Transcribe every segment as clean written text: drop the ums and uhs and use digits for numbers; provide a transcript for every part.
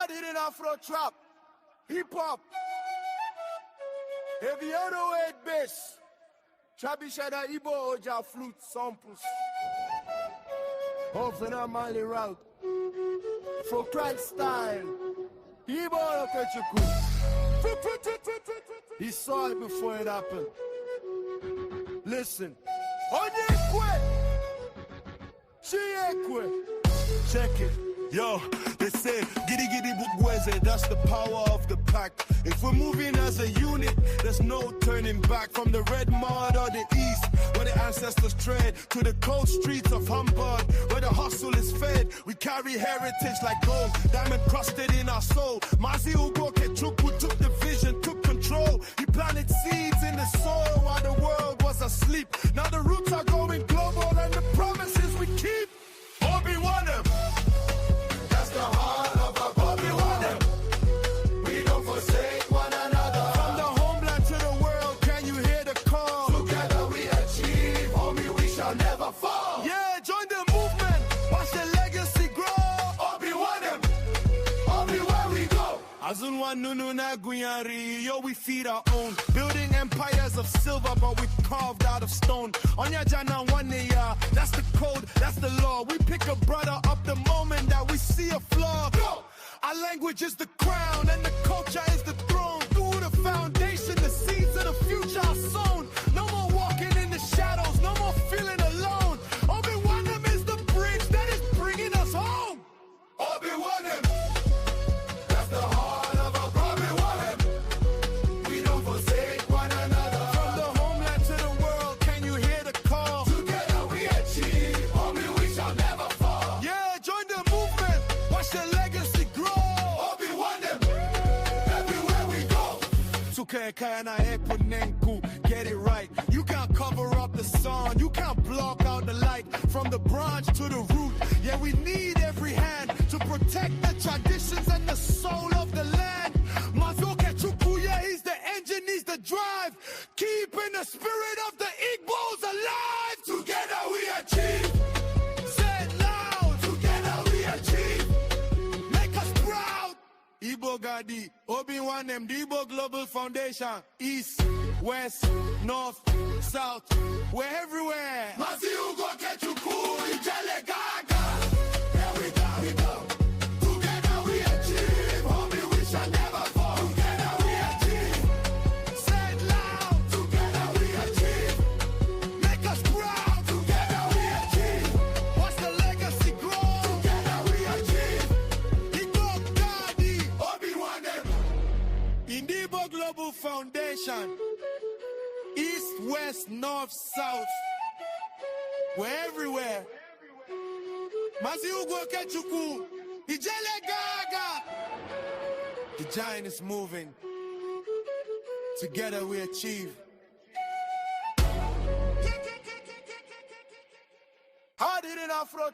Hitting Afro trap, hip hop, heavy 808 bass, Trabishada Ibo Oja flute samples. Open Mali route for Christ style. Igbo Okechukwu. He saw it before it happened. Listen. Onyekwe! Chiekwe! Check it. Yo, they say giddy giddy bugweze, that's the power of the pack. If we're moving as a unit, there's no turning back. From the red mud or the east, where the ancestors tread, to the cold streets of Hamburg, where the hustle is fed. We carry heritage like gold, diamond crusted in our soul. Mazi Ugo Okechukwu took the vision, took control. He planted seeds in the soil while the world was asleep. Now the roots are going global and the promises we keep. Obi-Wan. That's the heart of a Obi-Wan. We don't forsake one another. From the homeland to the world, can you hear the call? Together we achieve, homie, we shall never fall. Yeah, join the movement, watch the legacy grow. Obi-Wan, Obi-Wan we go. Azunwa Nunu na Guyari, yo, we feed our own. Building empires of silver, but we carved out of stone. Onya Jana Waneya, that's the code, that's the law. We pick a brother up the moment that we see a flaw. Go! Our language is the crown and the culture is the throne. Through the foundation, the seeds of the future are sown. No more walking in the shadows, no more feeling alone. Obi-Wan is the bridge that is bringing us home. Obi-Wan, that's the heart of a Obi-Wan. We don't forsake one another. From the homeland to the world, can you hear the call? Together we achieve, homie, we shall never fall. Yeah, join the movement, watch the legacy grow. Obi-Wan, everywhere we go. Tukekana ekunenku, get it right. You can't cover up the sun, you can't block out the light. From the branch to the root, yeah, we need every hand to protect the traditions and the soul of the land. Mazi Okechukwu, yeah, he's the engine, he's the drive, keeping the spirit of the Igbos alive. Together we achieve. Say it loud. Together we achieve. Make us proud. Igbo Gadi, Obi-Wan the Igbo Global Foundation, East, West, North, South, we're everywhere. Mazi Ugo Okechukwu, Ijele Gaga. Here we go, we go. Together we achieve, homie, we shall never fall. Together we achieve. Say it loud. Together we achieve. Make us proud. Together we achieve. Watch the legacy grow. Together we achieve. Igbo Gadi, Obi-Wan Igbo Global Foundation, East, West, North, South, we're everywhere. Mazi Ugo Okechukwu, Ijele Gaga. The giant is moving. Together we achieve. Hard hitting Afro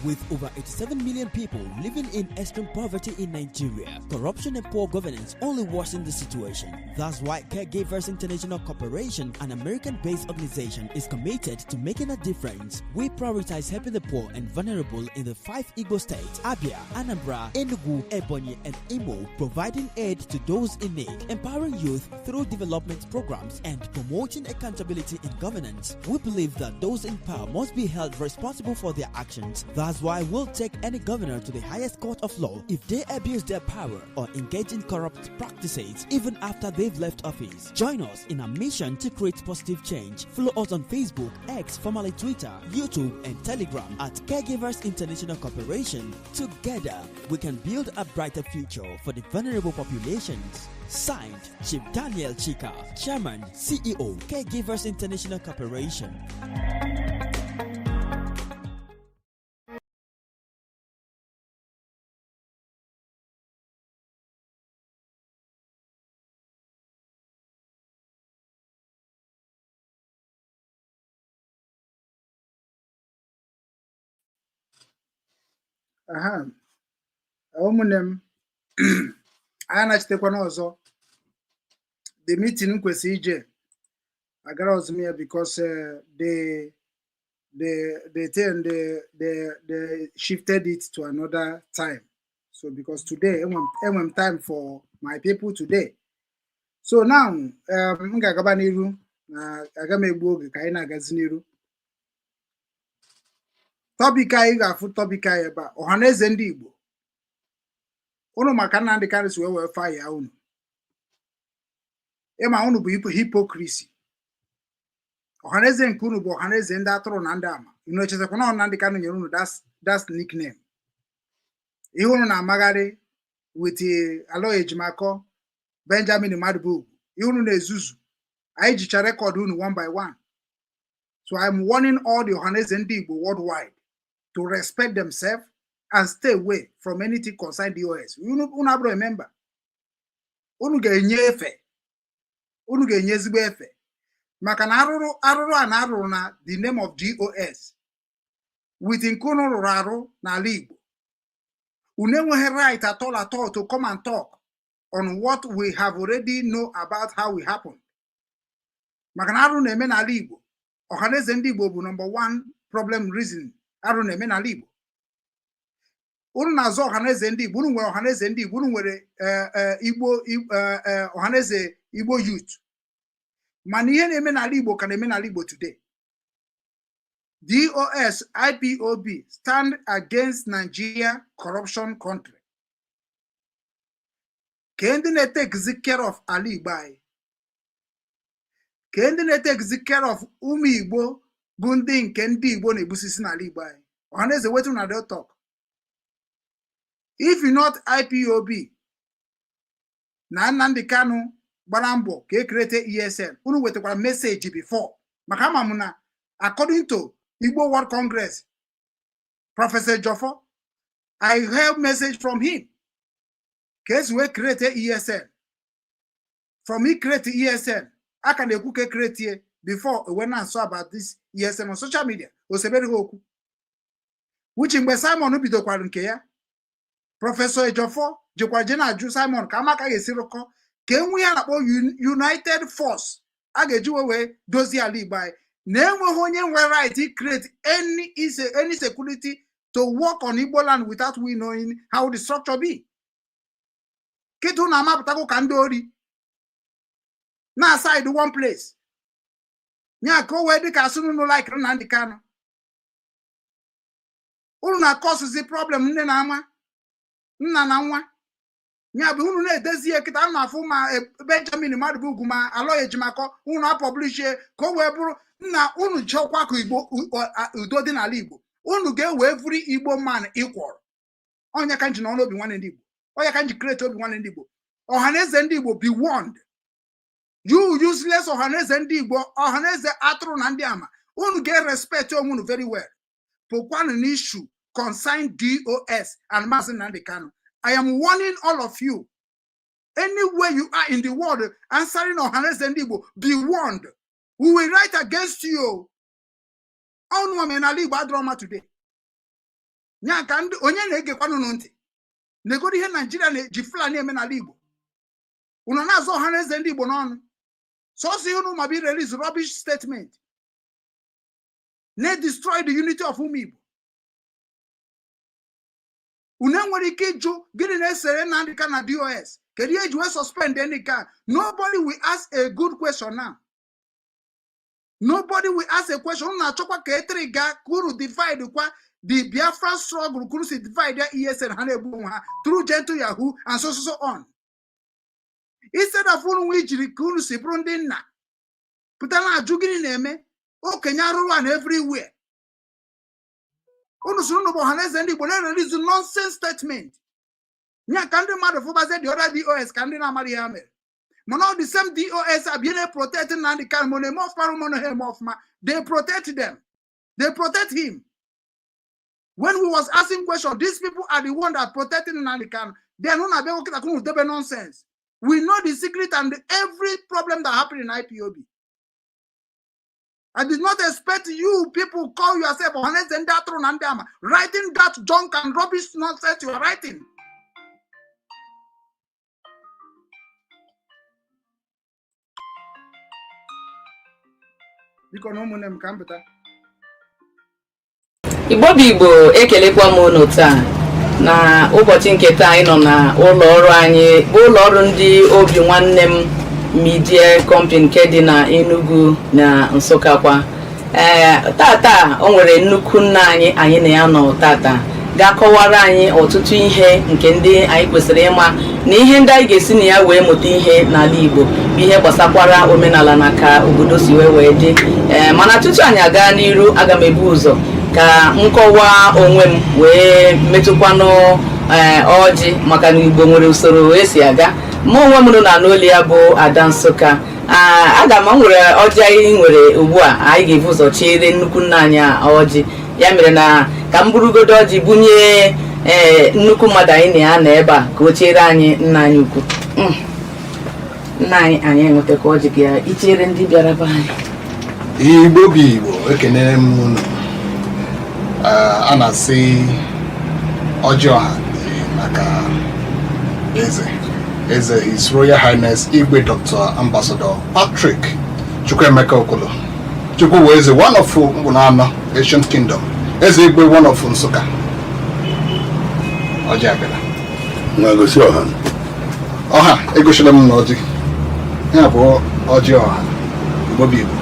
With over 87 million people living in extreme poverty in Nigeria, corruption and poor governance only worsen the situation. That's why Caregivers International Corporation, an American based organization, is committed to making a difference. We prioritize helping the poor and vulnerable in the five Igbo states: Abia, Anambra, Enugu, Ebonyi, and Imo, providing aid to those in need, empowering youth through development programs, and promoting accountability in governance. We believe that those in power must be held responsible for their actions. That's why we'll take any governor to the highest court of law if they abuse their power or engage in corrupt practices, even after they've left office. Join us in our mission to create positive change. Follow us on Facebook, X, formerly Twitter, YouTube, and Telegram at Caregivers International Corporation. Together, we can build a brighter future for the vulnerable populations. Signed, Chief Daniel Chika, Chairman, CEO, Caregivers International Corporation. Aha, ụmụnne m, anyị anachitekwana ọzọ. The meeting m kwesịrị ije agara ọzọ m ya because the thing, they shifted it to another time. So because today enwe m time for my people today. So now m ga-agaba n'iru na aga m egbu oge ka anyị na-agazi n'iru. Topic anyị ga-afụ, topic anyị ebe a, Ọhaneze ndị Igbo, unu maka Nnamdi Kanu si wee fire unu. Ịma unu bụ hypocrisy. Ọhaneze nke unu bụ ọhaneze ndị atụrụ na ndị ama. Unu echetakwa na Nnamdi Kanu nyere unu that nickname. Ihe unu na-amagharị with Aloy Ejimakor, Benjamin Madubugwu, ihe unu na-ezuzu, anyị jicha record unu one by one. So I'm warning all the Ọhaneze ndị Igbo worldwide to respect themselves and stay away from anything concern DOS. Unu abụrụ a member. Unu ga-enye efe, unu ga-enye ezigbo efe, maka na arụrụ arụrụ a na arụrụ na the name of DOS with nke unu rụrụ arụ n'ala Igbo, unu enweghị right at all at all to come and talk on what we have already know about how it happened, maka na arụ na-eme n'ala Igbo. Ọhaneze ndị Igbo bụ number one problem, reason arụ na-eme n'ala Igbo. Unu na-azụ Ọhaneze ndị Igbo, unu nwere Ọhaneze ndị Igbo, unu nwere Igbo, Ọhaneze Igbo youth, mana ihe na-eme n'ala Igbo ka na-eme n'ala Igbo today. DOS IPOB stand against Nigeria corruption country. Ke ndị na-etekzi care of ala Igbo anyị, ke ndị na-etekzi care of ụmụ Igbo bụ ndị nke ndị Igbo na-egbusisi n'ala Igbo anyị? Ọhaneze, wetin una dey talk? If you not IPOB na Nnamdi Kanu gbara mbọ ka e create ESN, unu wetakwara message before, maka ama m na according to Igbo World Congress, Professor Jofo, I heard message from him ka esi wee create ESN. From he create ESN, a ka na-ekwu ka e create before ewe na nso about this ESN on social media, osebere ha okwu wuchi. Mgbe Simon bidokwara nke ya, Professor Ejiofor jikwa je na-ajụ Simon ka amaka ga-esi rụkọ ka e nwee ihe a na-akpọ united force a ga-eji wee dozie ala Igbo anyị, na enweghị onye nwere right create any security to work on Igbo land without we knowing how the structure be. Kịta unu amapụtago ka ndị ori na side one place nya ka o wee dị ka asụ unu like Nnamdi Kanu, unu na-akọsụzi problem nne na ama, nna na nwa. Ya bụ unu na-edezi ya kịta a na-afụ ma Benjamin Madubugwu ma Aloy Ejimakor, unu apublishie ka o wee bụrụ nna unu chọkwa ka Igbo udo dị n'ala Igbo. Unu ga-ewe every Igbo man equal. Onye ka nji n'ọnụ Obi Nwanne ndị Igbo, onye ka nji create Obi Nwanne ndị Igbo. Ọhaneze ndị Igbo, be warned, you useless Ọhaneze ndị Igbo, Ọhaneze atụrụ na ndị ama. Unu ga-respect onwe unu very well. Pụkwanụ n'issue concern DOS and Mazi Nnamdi Kanu. I am warning all of you. Anywhere you are in the world answering Ọhaneze ndị Igbo, be warned. We will write against you. Ọnụ omenala Igbo adịrọ mma today. Nya ka ndị onye na-egekwanụ ntị negoro ihe Naijiria na-eji Fulani eme n'ala Igbo. Unu na-azụ Ọhaneze ndị Igbo n'ọnụ. Sọsọ ihe unu ma bụ release rubbish statement. Na-destroy the unity of ụmụ Igbo. Unu enwere ike ịjụ gịnị na-esere Nnamdi Kanu na DOS? Kedu ihe eji wee suspend ndị ka? Nobody will ask a good question now. Nobody will ask a question. Unu na-achọkwa ka etiri ga ka unu divide kwa the Biafra struggle, kuru si divide ya ESN, ha na-egbu onwe ha through Gentle Yahoo and so so so on. Instead of unu nwe ijiri ka unu si bụrụ ndị nna pụta na-ajụ gịnị na-eme okenye arụrụ a na everywhere. Unu soro unu bụ Ọhaneze ndị Igbo na-erelizu nonsense statement nya ka ndị mmadụ fụbazie the other DOS ka ndị na-amara ihe ha mere. Mana ọ the same DOS abịa na-protect Nnamdi Kanu, ma ọ na-eme ọfụma, ma ọ na eme ọfụma, they protect them, they protect him. When we was asking question, these people are the one that protecting Nnamdi Kanu. Then unu abịa kịta ka unu debe nonsense. We know the secret and every problem that happened in IPOB. I did not expect you people call yourself Ọhaneze ndị atụrụ na ndị ama writing that junk and rubbish nonsense you are writing. Biko na ụmụnne m, ka m pụta. Igbo bụ Igbo, ekelekwa m unu taa. Na ụbọchị nke taa, anyị nọ na ụlọ ọrụ anyị bụ ụlọ ọrụ ndị Obi Nwanne M Media Company nke dị na Enugu na Nsụka kwa. Ee, tata o nwere nnukwu nna anyị, anyị na ya nọ tata ga-akọwara anyị ọtụtụ ihe nke ndị anyị kwesịrị ịma na ihe ndị anyị ga-esi na ya wee mụta ihe n'ala Igbo, bụ ihe gbasakwara omenala na ka obodo si wee dị. Ee, mana tutu anyị aga n'iru, aga m ebu ụzọ ka m kọwaa onwe m wee metụkwanụ ee ọjị, maka na Igbo nwere usoro esi aga. Mụ onwe m nọ na n'olu ya bụ Ada Nsụka. Aga m nwere ọjị anyị nwere ugbu a. Anyị ga-ebu ụzọ chiere nnukwu nna anyị ọjị. Ya mere na ka m burugodo ọjị bunye ee nnukwu mmadụ anyị na ya nọ ebe a ka o chiere anyị nna anyị ukwu. Nna anyị, anyị enwetakwa ọjị ka ichere ndị bịara be anyị. Igbo bụ Igbo, ekenere m unu. A na-asị ọjị ọha dị maka eze His Royal Highness Igwe Dr. Ambassador Patrick Chukwuemeka Okolo Chukwu wee eze one of Mkpụnanọ Ancient Kingdom, eze Igwe one of Nsụka. Ọjị abịara. Nwa, gosi ọha. Ọha, egosila m na ọjị ya bụ ọjị ọha. Igbo bụ Igbo.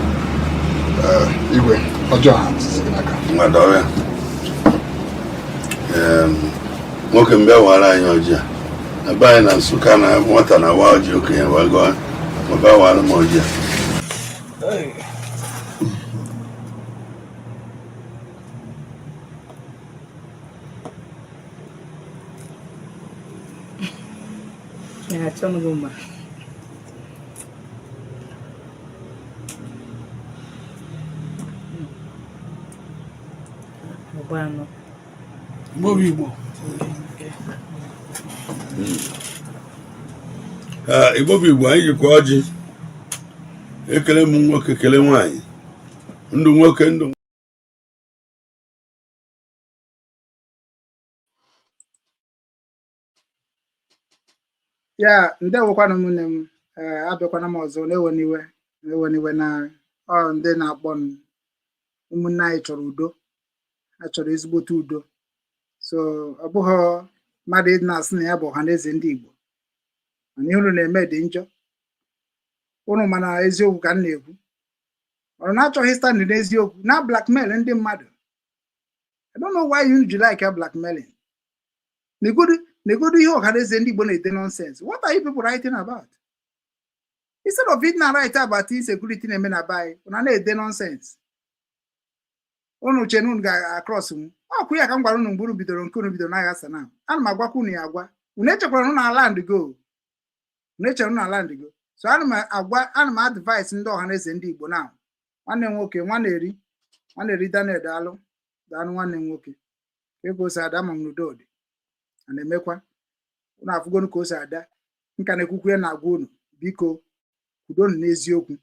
Igwe, ọjị ọha sisi gị n'aka. Nwa, dọrọ ya. Nwoke m, bịa wara anyị ọjị a. Na be anyị na Nsụka, na nwata na-awa ọjị, okenye wago ma bịa wara m ọjị a. Ya achọghị mma. Ọgba anọ. Igbo bụ Igbo. Ee, Igbo bụ Igbo, anyị jikwa ọjị ekele m nwoke, kele nwaanyị, ndụ nwoke, ndụ Ya ndewokwanụ ụmụnne m. Ee, abịakwana m ọzọ. Na-ewe n'iwe, na-ewe n'iwe na ọ ndị na-akpọ m. Ụmụnne anyị chọrọ udo, ha chọrọ ezigbote udo. So ọ bụghị mmadụ ịdị na-asị na ya bụ ọha na eze ndị Igbo, mana ihe unu na-eme dị njọ. Unu mana eziokwu ka m na-ekwu. Ọrụ na-achọghị stand n'eziokwu na blackmail ndị mmadụ. I don't know why you ji like blackmailing. Negodu, negodu ihe ọha na eze ndị Igbo na-ede. Nonsense. What are you people writing about? Instead of it na write about insecurity na-eme na be anyị, unu na-ede nonsense. Unu che na unu ga-across m. Ọkụ ya ka m gwara unu mgbe unu bidoro nke unu bidoro n'agha sana. Ana m agwakwa unu ya agwa. Unu echekwara unu na land go, unu echere unu na land go. So ana m agwa, ana m advise ndị ọha na eze ndị Igbo na nwanne m nwoke, nwanne eri, nwanne eri Daniel, daalụ, daalụ nwanne m nwoke. Ka o si ada ma m n'udo dị a na-emekwa unu afụgonu ka o si ada. Nka na-ekwukwu ya na-agwa unu, biko kwudonu n'eziokwu.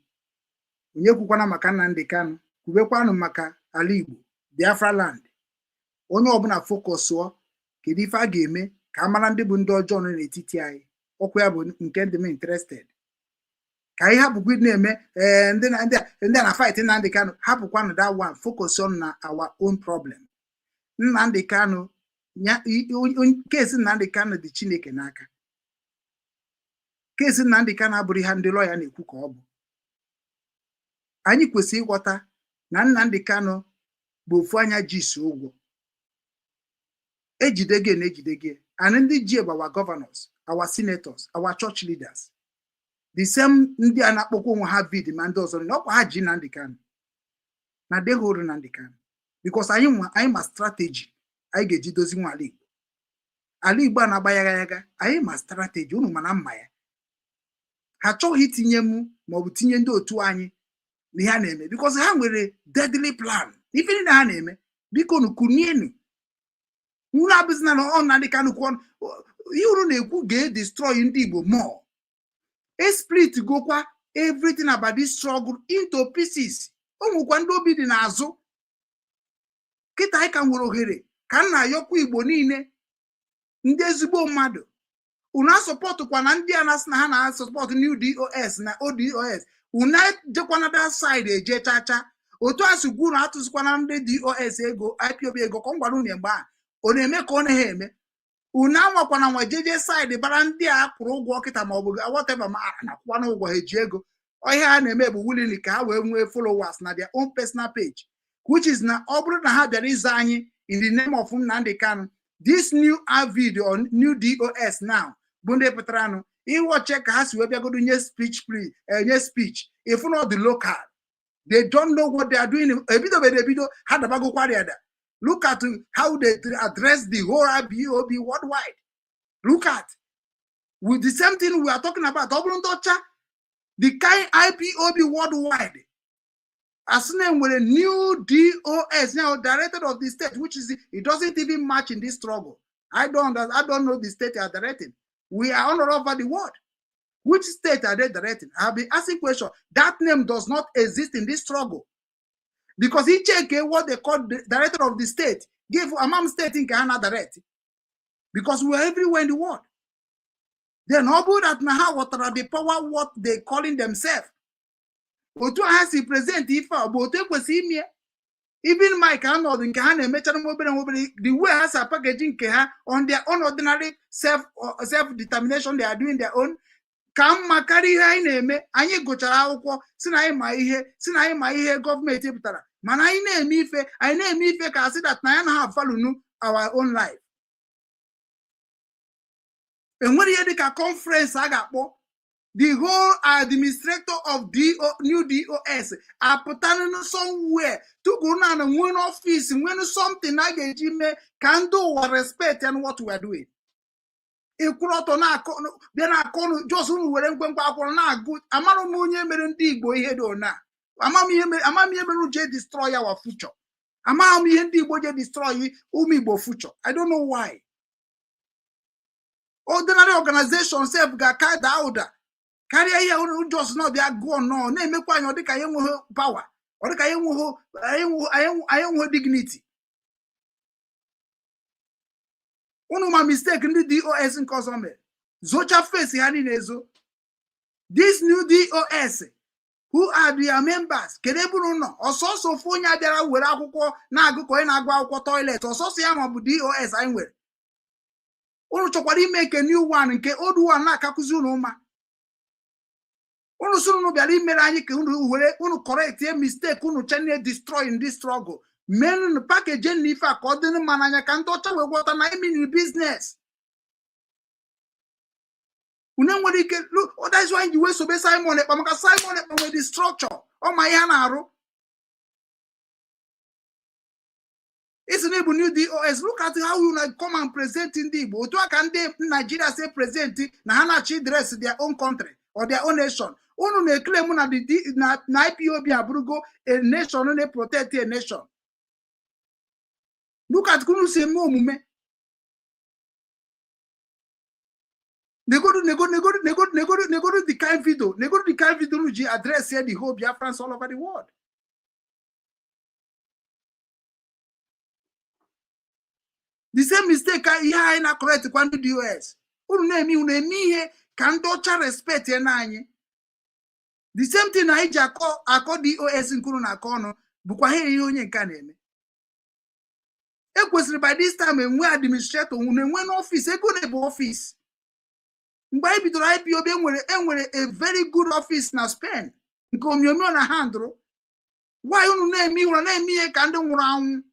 Onye kwukwana maka Nnamdi Kanu, kwubekwanụ maka ala Igbo, Biafra land. Onye ọbụla focusụọ, kedu ife a ga-eme ka a mara ndị bụ ndị ọjọọ nọ n'etiti anyị? Ọkwa ya bụ nke ndị m interested ka anyị hapụkwa ịdị na-eme. Ee, ndị na ndị a na fight Nnamdi Kanu, hapụkwanụ that one, focus on na our own problem. Nnamdi Kanu ya, case Nnamdi Kanu dị Chineke n'aka. Case Nnamdi Kanu abụrụ ihe ndị lọya na-ekwu ka ọ bụ. Anyị kwesịrị ịghọta na Nnamdi Kanu bụ ofu anya ji isi ụgwọ ejide gị na ejide gị, and ndị ji bụ our governors, our senators, our church leaders, the same ndị a na-akpọkwa onwe ha vid ma ndị ọzọ na ọkwa ha ji Nnamdi Kanu na they hold Nnamdi Kanu because anyị nwa anyị ma strategy anyị ga-eji dozi nwa ala Igbo. Ala Igbo a na-agba yaga yaga, anyị ma strategy unu mana mma ya. Ha chọghị itinye mụ maọbụ tinye ndị otu anyị na ihe a na-eme because ha nwere deadly plan ife niile ha na-eme. Biko nu, kunienu. Unu abụzina na ọ Nnamdi Kanu kwuo ihe unu na-ekwu ga-edestroy ndị Igbo more. E split gokwa everything about this struggle into pieces. O nwekwa ndị obi dị n'azụ. Kịta anyị ka nwere ohere ka m na-ayọkwa Igbo niile, ndị ezigbo mmadụ, unu asupportụkwa na ndị a na-asị na ha na-asupport new DOS na ODOS. Unu ejekwana that side eje chacha. Otu a si gwa unu, atụzikwana ndị DOS ego, IPOB ego, ka m gwara unu mgbe a ọ na-eme ka ọ naghị eme. Unu anwakwana nwa jeje side bara ndị a kwụrụ ụgwọ kịta ma ọ bụ whatever, ma a na-akwụkwana ụgwọ, ha eji ego. Ihe ha na-eme bụ willingly ka ha wee nwee followers na their own personal page, which is na ọ bụrụ na ha bịara ịza anyị in the name of Nnamdi Kanu, this new avid or new DOS now bụ ndị pụtaranụ ịwọche ka ha si wee bịagodo nye speech, pre nye speech, if not the local, they don't know what they are doing. Ebidobedo ebido ha dabagokwara ada. Look at how they address the whole IPOB worldwide. Look at with the same thing we are talking about. Ọ bụrụ ndị ọcha, the kind IPOB worldwide as na nwere new DOS now, director of the state, which is it doesn't even match in this struggle. I don't know the state they are directing. We are all over the world. Which state are they directing? I've been asking question. That name does not exist in this struggle. Because he check what they call the director of the state. Give Amam state in Ghana direct. Because we are everywhere in the world. Then ọ bụrụ that na ha ghọtara the power what they calling themselves. Otu a ha si present ife a bụ otu ekwesịrị ime. Even Mike Arnold nke ha na-emechara nwa obere nwa obere, the way ha si package nke ha on their own ordinary self determination, they are doing their own ka mma karịa ihe anyị na-eme. Anyị gụchara akwụkwọ si na anyị ma ihe, si na anyị ma ihe gọọmenti pụtara, mana anyị na-eme ife, anyị na-eme ife ka asị that na ya na ha value our own life. Enwere ihe dịka conference a ga-akpọ the whole administrator of DO, new DOS apụtanụ somewhere tupu na nwee n'ọfịs, nwee something a ga-eji mee ka ndị ụwa respect and what we are doing. Ịkwụrụ ọtọ na-akọ bịa na-akọ ọnụ, jos unu were nkwenkwe akwụrụ na-agụ. Amara m onye mere ndị Igbo ihe dị ona. Ama m ihe mere, ama m ihe mere je destroy our future. Amaghị m ihe ndị Igbo je destroy ụmụ Igbo future. I don't know why. Ordinary organization sef ga-aka daa ụda karịa ihe unu jos na ọbịa gụọ nnọọ na-emekwa anyị. Ọ dịka anyị enweghị power, ọ dịka anyị enweghị dignity. Unu ma mistake ndị DOS nke ọzọ mere, zocha face ha niile ezo. This new DOS, who are their members? Kedu ebe unu nọ? Ọsọsọ ofu onye a bịara were akwụkwọ na-agụ ka onye na-agụ akwụkwọ toilet, ọsọsọ ya ma ọ bụ DOS anyị nwere. Unu chọkwara ime nke new one, nke old one na-akakụzi unu mma. Unu sị unu bịara imere anyị ka unu were unu correct mistake unu chene destroy in this struggle. Menunu package na ife a ka ọ dị mma n'anya ka ndị ọcha wee gwọta na imi business unu nwere ike. That's why ji wee sobe Simon Ekpa, maka Simon Ekpa nwere the structure, ọ ma ihe a na-arụ. Isi na ịbụ new DOS, look at how you na come and present ndị Igbo. Otu a ka ndị Nigeria si present na ha na-achị dress their own country or their own nation. Unu na-eclaim na na IPOB abụrụgo a nation na-protect a nation. Look at unu si eme omume. Negodu, negodu, negodu, negodu, negodu, negodu the kind video, negodu the kind video unu ji address here the whole Biafrans all over the world. The same mistake ka ihe anyị na-correct kwa ndị DOS. Unu na-eme, unu eme ihe ka ndị ọcha respect ya na anyị. The same thing na anyị ji akọ akọ DOS nke unu na-akọ ọnụ bụkwa ha ihe onye nke a na-eme. Ekwesịrị by this time enwe administrator, unu enwe n'ọfịs ego na-ebu ọfịs. Mgbe anyị bidoro IPOB, enwere a very good office na Spain nke onyonyo na handụrụ. Why unu na-eme ihe na-eme ihe ka ndị nwụrụ anwụ?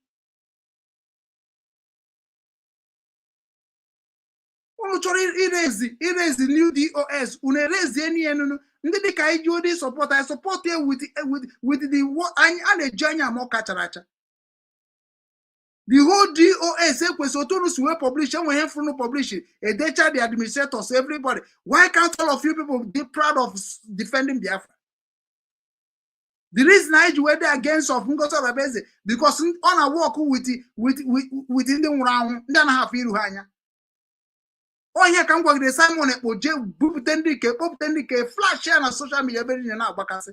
Unu chọrọ irezi new DOS, unu erezie n'ihe nunu ndị dịka anyị ji ụdị sọpọt anyị sọpọt ya with the anyị a na-eji anya ama ọka chara acha. The whole DOS ekwesịrị otu unu si wee publish, enwe ihe funu publish edecha the administrators, everybody. Why can't all of you people be proud of defending Biafra? The reason anyị ji wee dị against of Ngozi Orabueze because ọ na work with ndị nwụrụ anwụ, ndị anaghị afụ iru ha anya. Onye ka m gwagide Simon Ekpo jee bupụta ndị ike, kpọpụta ndị ike, flash ya na social media ebe niile na-agbakasị.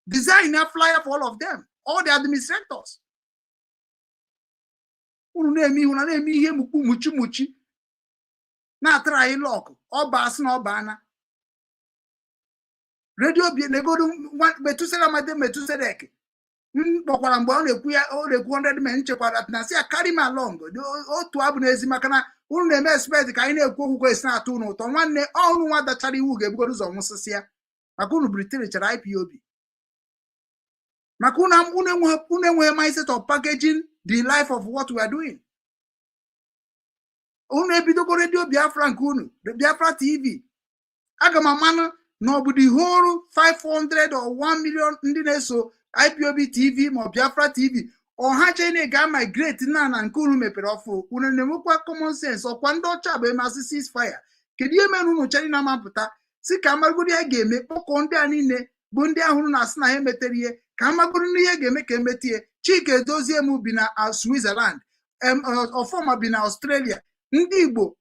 Design a flyer for all of them, all the administrators. Unu na-eme ihu na na-eme ihe mkpu muchi muchi na-atara anyị lọkụ ọba asị na ọba ana redio bi negodu Metusela made Metusedek m kpọkwara mgbe ọ na-ekwu ya, ọ na-ekwu 100 men nchekwara na sị ya carry me along otu abụ n'ezi, maka na Unu na-eme expect ka anyị na-ekwu okwu ka esi na-atọ unu ụtọ. Nwanne, ọnụ nwa dachara iwu ga-ebugoro ụzọ nwụsịsịa, maka unu britain chara IPOB, maka unu enweghị mindset of packaging the life of what we are doing. Unu ebidogo redio Biafra nke unu, Biafra TV. Aga m amanụ na ọ bụ the whole 500 or 1 million ndị na-eso IPOB TV ma ọ Biafra TV ọha chene ga migrate na nke unu mepere ọfụ. Unu na-enwekwa common sense? Ọkwa ndị ọcha bụ emasị ceasefire. Kedu ihe mere unu chere na-amapụta si ka amagoro ihe ga-eme? Kpọkọọ ndị a niile bụ ndị ahụ na-asị na ha emetere ihe, ka amagoro n'ihe ga-eme ka emete ihe. Chike Dozie m bi na Switzerland, Ọfọma bi na Australia. Ndị Igbo,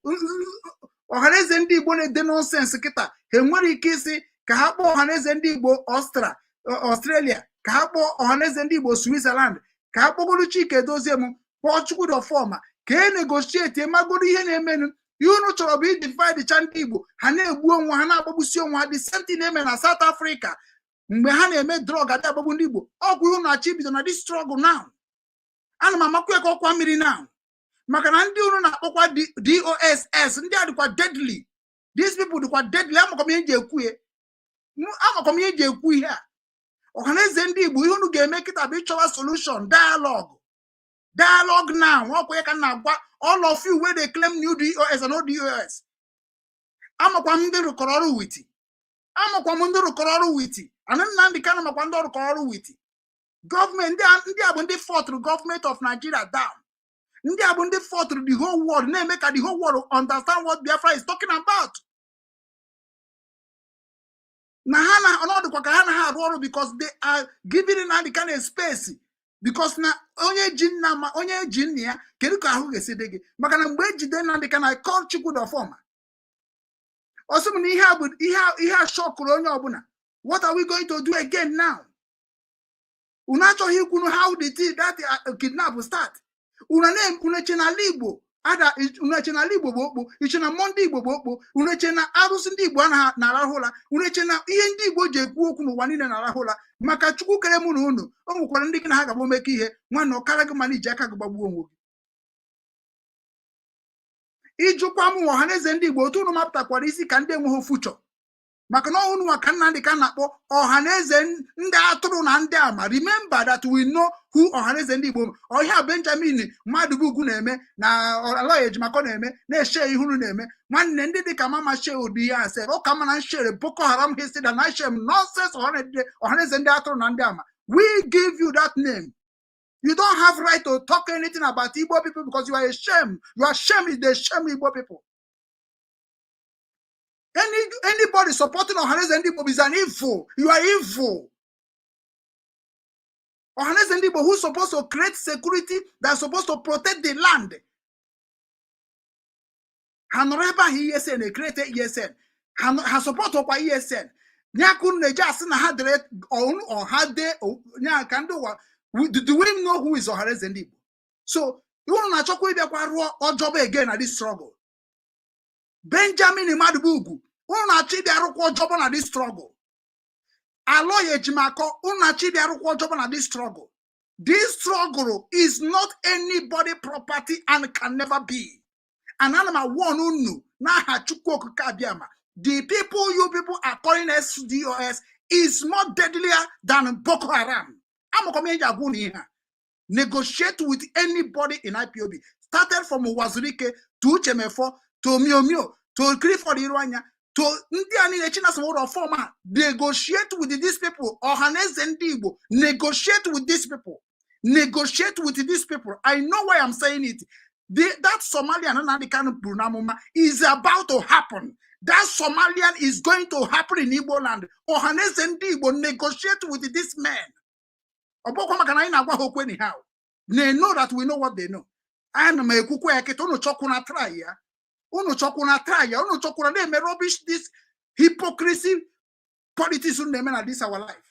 Ọhaneze ndị Igbo na-ede nonsense kịta, ha enwere ike isi ka ha kpọọ Ọhaneze ndị Igbo Australia, ka ha kpọọ Ọhaneze ndị Igbo Switzerland, ka ha kpọgoro Chike Dozie m, kpọọ Chukwudi Ọfọma, ka e negotiate, magoro ihe na-emenụ. Ihe unu chọrọ bụ idivide cha ndị Igbo. Ha na-egbu onwe ha, na-agbagbusi onwe ha. The same thing na-eme na South Africa mgbe ha na-eme drug, adị agbagbu ndị Igbo. Ọgwụ ihe unu na-achọ ibido na this struggle now, ana m amakwa ya ka ọkwa mmiri now, maka na ndị unu na-akpọkwa DOSS, ndị a dịkwa deadly. These people dịkwa deadly. Amakwa m ihe eji ekwu ya, amakwa m ihe eji ekwu ihe a. Ọhaneze ndị Igbo, ihe unu ga-eme kịta bụ ịchọwa solution, dialogue, dialogue now. Ọkwa ya ka m na-agwa all of you wey dey claim new DOS and old DOS. Amakwa m ndị rụkọrọ ọrụ with, amakwa m ndị rụkọrọ ọrụ with ana Nnamdị Kanụ, makwa ndị rụkọrọ ọrụ with gọọmenti. Ndị a bụ ndị fọtụrụ gọọmenti of Nigeria down. Ndị a bụ ndị fọtụrụ the whole world, na-eme ka the whole world understand what Biafra is talking about. Na ha na ọnọdụkwa ka ha na ha arụ ọrụ because they are giving Nnamdị Kanụ a space, because na onye ji nna ma onye ji nna ya, kedu ka ahụ ga-esi dị gị? Maka na mgbe ejide Nnamdị Kanụ, I call Chukwudi Ọfọma, ọ sị m na ihe a bụ ihe a shọkụrụ onye ọbụla. What are we going to do again now? Unu achọghị ikwunu how the thing that kidnap start. Unu eche n'ala Igbo ada, unu eche n'ala Igbo bụ okpo, iche na mmụọ ndị Igbo bụ okpo, unu eche na arụsị ndị Igbo anaghị na-arahụ ụra, unu eche na ihe ndị Igbo ji ekwu okwu n'ụwa niile na-arahụ ụra. Maka Chukwu kere mụ na unu, o nwekwara ndị gị na ha ga-abụ mekọ ihe. Nwanne, ọkara gị mana iji aka gị gbagbuo onwe gị. Ịjụkwa m, Ọhaneze ndị Igbo, otu unu mapụtakwara isi ka ndị enweghị fuchọ, maka na ọhụrụ nwa ka Nnamdị ka na-akpọ Ọhaneze ndị atụrụ na ndị ama. Remember that we know who Ọhaneze ndị Igbo. Ọhịa Benjamin Madubugwu na-eme na Aloy Ejimakor na-eme na-eshe ihe unu na-eme. Nwanne, ndị dịka mama she ụdị ihe ase ọ ka mana nshere Boko Haram history na shem nonsense. Ọhaneze ndị atụrụ na ndị ama, we give you that name. You don't have right to talk anything about Igbo people because you are a shame. Your shame is the shame Igbo people. Anybody supporting Ohaneze Ndị Igbo is an evil. You are evil. Ohaneze Ndị Igbo, who's supposed to create security, that's supposed to protect the land. Ha nọrọ ebe ahụ, ESN e-create ESN, ha support ọkwa ESN nye aka unu na-eji asị na ha dere ọha dee nye ka ndị ụwa. Do we know who is Ohaneze Ndị Igbo? So unu na-achọkwa ịbịakwa rụọ ọjọba again na this struggle. Benjamin Madubugwu, unu na-achọ ịbịa rụkwa ọjọbọ na this struggle. Aloy Ejimakor, unu na-achọ ịbịa rụkwa ọjọbọ na this struggle. This struggle is not anybody property and can never be. And ana m warn unu n'aha Chukwu Okike Abịama, the people you people are calling SDOS is more deadlier than Boko Haram. Amakwa m ihe eji agwa unu ihe a. Negotiate with anybody in IPOB, started from Uwazuruike to Uchemefo to Miomio to Clifford Iroanya to ndị a niile, Chinasa ụlọ fọm a. Negotiate with these people. Ọhaneze ndị Igbo, negotiate with these people, negotiate with these people. I know why I'm saying it. That Somalian Nnamdi Kanu buru n'amụma is about to happen. That Somalian is going to happen in Igbo land. Ọhaneze ndị Igbo, negotiate with these men. Ọ bụkwa maka na anyị na-agwa ha okwu anyhow. They know that we know what they know. Ana m ekwukwa ya kịta. Unu chọkwuna try ya, unu chọkwuna try ya, unu chọkwuna na-eme rubbish, this hypocrisy politics unu na-eme na this our life.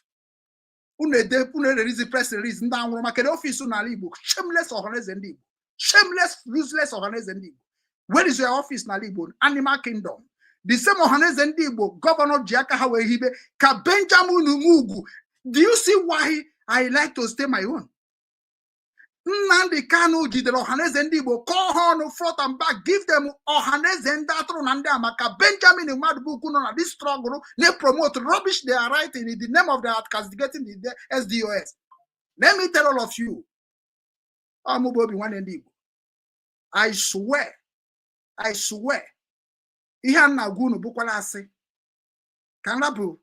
Unu ede, unu ererizi press release ndị anwụrụ maka office n'ala Igbo. Shameless Ọhaneze ndị Igbo, shameless, useless Ọhaneze ndị Igbo. Where is your office n'ala Igbo? Animal kingdom. The same Ọhaneze ndị Igbo governor ji aka ha wee hibe ka Benjamin Ugwu. Do you see why I like to stay my own? Nnamdi Kanu jidere Ọhaneze ndị Igbo, kọọ ha ọnụ front and back, give them Ọhaneze ndị atụrụ na ndị ama ka Benjamin Madubugwu nọ na this struggle na-promote rubbish they are writing in the name of the castigating the SDOS. Let me tell all of you, ọ mụ bụ Obi Nwanne ndị Igbo, I swear, I swear, ihe a na-agwa unu bụkwara asị ka m rapụ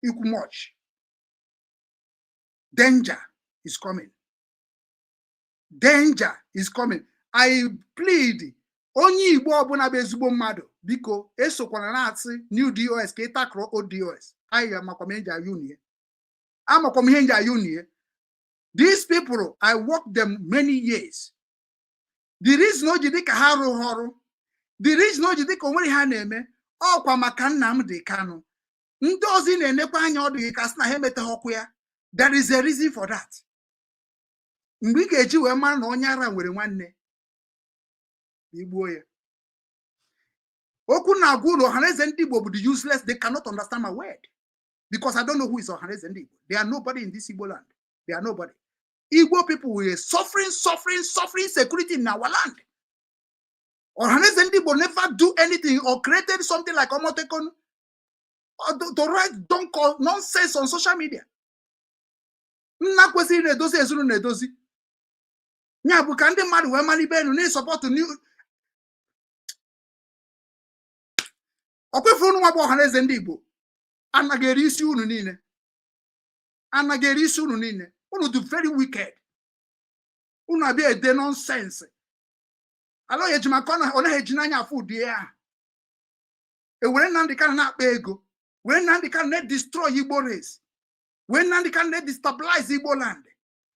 ikwu much. Danger is coming. Danger is coming. I plead, onye Igbo ọbụla bụ ezigbo mmadụ, biko esokwana na-asị new DOS ka ị takụrụ old DOS. Anyị amakwa m ihe nji ayụ unie, amakwa m ihe nji ayụ unie. These people, I work them many years. The reason o ji dị ka ha arụghị ọrụ, the reason o ji dị ka o nwere ha na-eme, ọkwa maka Nnamdi Kanu. Ndị ọzọ ị na-enekwa anya, ọ dịghị ka sị na ha emetaghị ọkụ ya. There is a reason for that. Mgbe ị ga-eji wee mara na onye ara nwere nwanne, igbuo ya. Okwu na-agwa ụlọ Ọhaneze ndị Igbo bụ the useless. They cannot understand my word because I don't know who is Ọhaneze ndị Igbo. They are nobody in this Igbo land. They are nobody. Igbo people were suffering, suffering, suffering security in our land. Ọhaneze ndị Igbo never do anything or created something like Omotekon or to write don't call nonsense on social media. Nna kwesịrị na-edozi ezinụlọ na-edozi ya bụ ka ndị mmadụ wee mara ibe enu na-support new ọkwefu. Unu nwa bụ Ọhaneze ndị Igbo anaghị eri isi unu niile, anaghị eri isi unu niile. Unu dị very wicked. Unu abịa ede nonsense. Ala eji maka ọ naghị eji n'anya afụ ụdị ya. Ewere Nnamdi Kanu na-akpa ego, were Nnamdi Kanu na-destroy Igbo race, were Nnamdi Kanu na-destabilize Igbo land.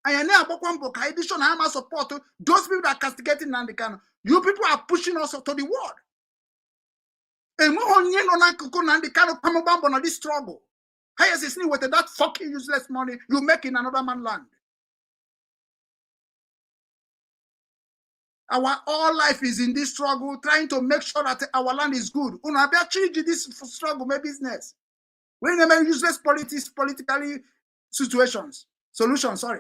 Anyị na-agbakwa mbọ ka anyị dị sure na ama support those people that are castigating Nnamdi Kanu. You people are pushing us to the world. Enweghị onye nọ n'akụkụ Nnamdi Kanu kwamgba mbọ na this struggle. Ha yes is with that fucking useless money you make in another man land. Our all life is in this struggle, trying to make sure that our land is good. Unu abịa chi iji this struggle mee business. We na-eme useless politics, politically situations, solution, sorry.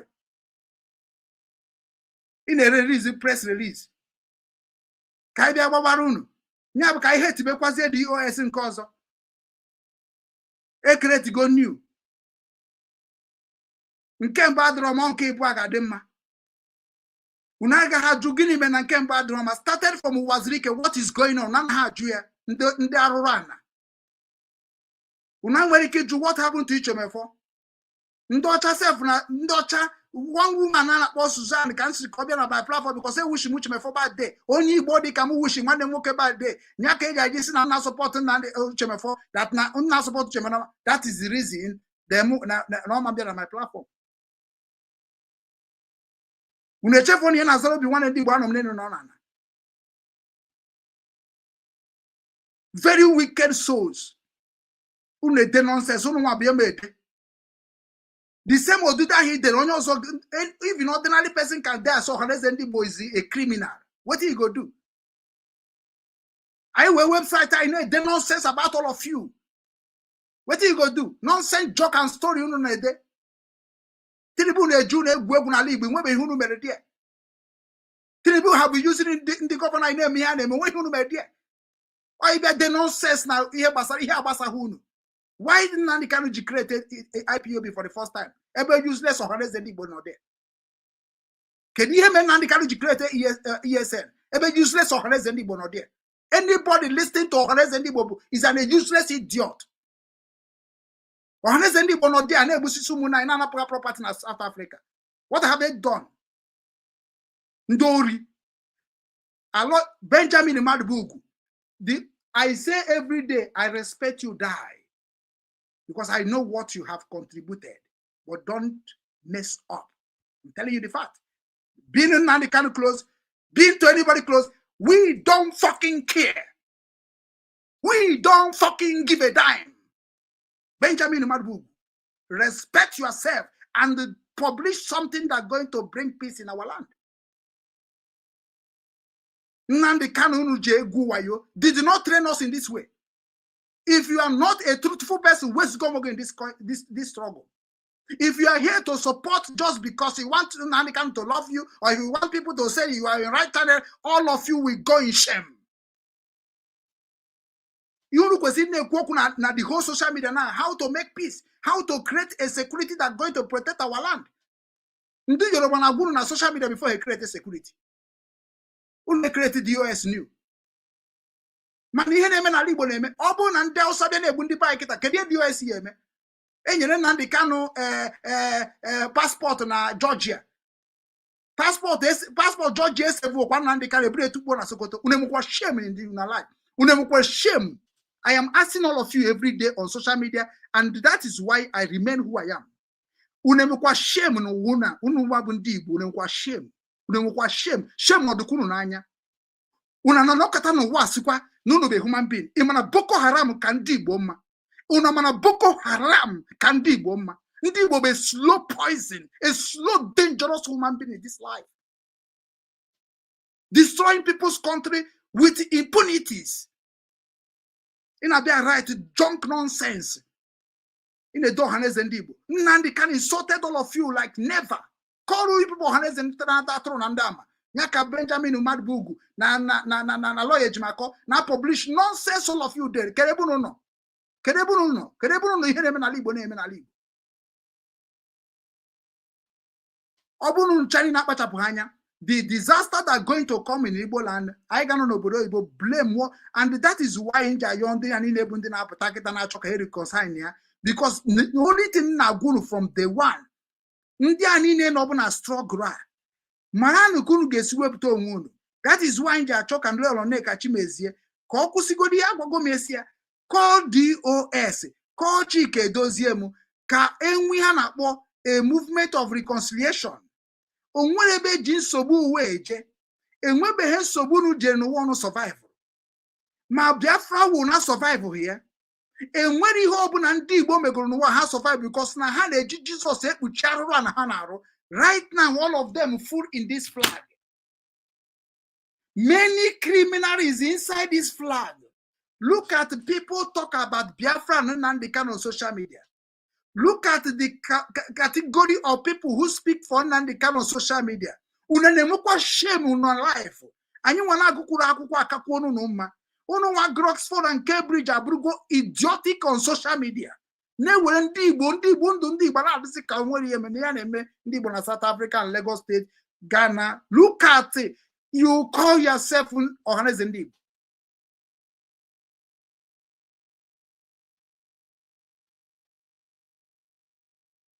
Ị na-erelease press release ka anyị bịa gbabara unu. Ya bụ ka ihe tibekwazie DOS nke ọzọ ekretigo new. Nke mbụ adịrọ ma nke ịbụ a ga-adị mma. Unu agaghị ajụ gịnị mere na nke mbụ adịrọ ma started from Uwazuruike, what is going on? Na ha ajụ ya ndị arụrụ ana. Unu nwere ike ịjụ what happened to Ichomefo. Ndị ọcha sef na ndị ọcha, one woman a na-akpọ Suzanne ka m siri ka ọ bịa na my platform because e wish m Uchemefo birthday. Onye Igbo dị ka m wish nwanne m nwoke birthday nya ka e ga-eji si na nna support nna Uchemefo, that na nna support Uchemefo. That is the reason them na na ọma bịa na my platform. Unu echefu na ihe na-azara Obi Nwanne ndị Igbo anọ m n'elu na ọ na very wicked souls. Unu ede nonsense, unu nwa bịa m ede the same odudu ahụ i dere onye ọzọ. Even ordinary person can die. So Ọhaneze ndị Igbo is a criminal. Wetin you go do? Anyị wee website anyị na-ede nonsense about all of you. Wetin you go do? Nonsense joke and story unu na-ede. Tinubu na-eju unu egwu egwu n'ala Igbo, nwebeghị unu mere die. Tinubu ha bụ using ndị governor anyị na-eme ihe a na-eme, nweghị unu mere die. Ọ ịbịa de nonsense na ihe gbasara ihe agbasaghị unu. Why did Nnamdi Kanu ji create IPOB for the first time ebe useless Ọhaneze ndị Igbo nọ there? Kedu ihe mere Nnamdi Kanu ji create ESN ebe useless Ọhaneze ndị Igbo nọ there? Anybody listening to Ọhaneze ndị Igbo bụ is an a useless idiot. Ọhaneze ndị Igbo nọ there na-egbusisi ụmụnne anyị, na-anapụga property na South Africa. What have they done? Ndị ori alo. Benjamin Madubugwu, the I say every day, I respect you die because I know what you have contributed, but don't mess up. I'm telling you the fact. Being in Nnamdi Kanu close, being to anybody close, we don't fucking care. We don't fucking give a dime. Benjamin Madubugwu, respect yourself and publish something that's going to bring peace in our land. Nnamdi Kanu unu ji egwu wayo did not train us in this way. If you are not a truthful person, where's going in this struggle? If you are here to support just because you want Nnamdi Kanu to love you, or if you want people to say you are in right channel, all of you will go in shame. Unu kwesịrị na-ekwu okwu na the whole social media now, how to make peace, how to create a security that going to protect our land. Ndị Yoruba na-agwa unu na social media before they create a security. Unu create DOS new. Mana ihe na-eme n'ala Igbo na-eme, ọ bụrụ na ndị Hausa bịa na-egbu ndị be anyị kịta, kedu ihe DOS ya eme? E nyere Nnamdi Kanu ee passport na Georgia, passport Georgia esevụkwa Nnamdi Kanu eburu etukpuo na Sokoto. Unu enwekwa shame in the una life? Unu enwekwa shame? I am asking all of you every day on social media, and that is why I remain who I am. Unu enwekwa shame n'ụwa unu unu nwa bụ ndị Igbo? Unu enwekwa shame? Unu enwekwa shame? Shame ọdụkwa unu n'anya? Unu anọkọta n'ụwa sịkwa na unu bụ human being? Ị mana Boko Haram ka ndị Igbo mma? Unu mana Boko Haram ka ndị Igbo mma? Ndị Igbo bụ a slow poison, a slow dangerous human being in this life, destroying people's country with impunities. Ị na-abịa write junk nonsense, ị na-edo Ọhaneze ndị Igbo. Nnamdi Kanu insulted all of you like never. Call you people Ọhaneze ndị na-ata atụrụ na ndị ama ya ka Benjamin Madubugwu na lawyer Ejimakor na publish nonsense. All of you there, kedu ebe unu nọ? Kedu ebe unu nọ? Kedu ebe unu nọ? Ihe na-eme n'ala Igbo na-eme n'ala Igbo. Ọ bụrụ na nchari na-akpachapụghị anya, the disaster that going to come in Igbo land, anyị ga nọ n'obodo oyibo blame wo. And that is why nji ayọ ndị ya niile bụ ndị na-apụta kịta na-achọ ka ha reconcile ya, because the only thing na-agwa unu from day one, ndị a niile nọ bụ na struggle a, mara na ka unu ga-esi wepụta onwe unu. That is why nji achọ ka ndị Nneka Chimezie ka ọ kwụsịgodi ya. Agwago m esi ya call DOS, call Chike Edozie m, ka enwe ihe a na-akpọ a movement of reconciliation. O nwere ebe eji nsogbu uwe eje, enwebeghị nsogbu unu jere n'ụwa ọnụ survive, ma Biafra wụ na survive ya. Enwere ihe ọbụla ndị Igbo megoro n'ụwa ha survive, because na ha na-eji Jizọs ekpuchi arụrụ a na ha na-arụ. Right now, all of them full in this flag. Many criminals is inside this flag. Look at people talk about Biafra and Nnamdi Kanu on social media. Look at the category of people who speak for Nnamdi Kanu on social media. Unu na-enwekwa shame unu life? Anyị nwa na-agụkwuru akwụkwọ akakwuo unu mma. Unu nwa gụrụ Oxford and Cambridge abụrụgo idiotic on social media, na-ewere ndị Igbo, ndị Igbo, ndụ ndị Igbo na-adịsị ka o nwere ihe mere ya na-eme ndị Igbo na South Africa and Lagos State, Ghana. Look at you, call yourself Ọhaneze ndị Igbo.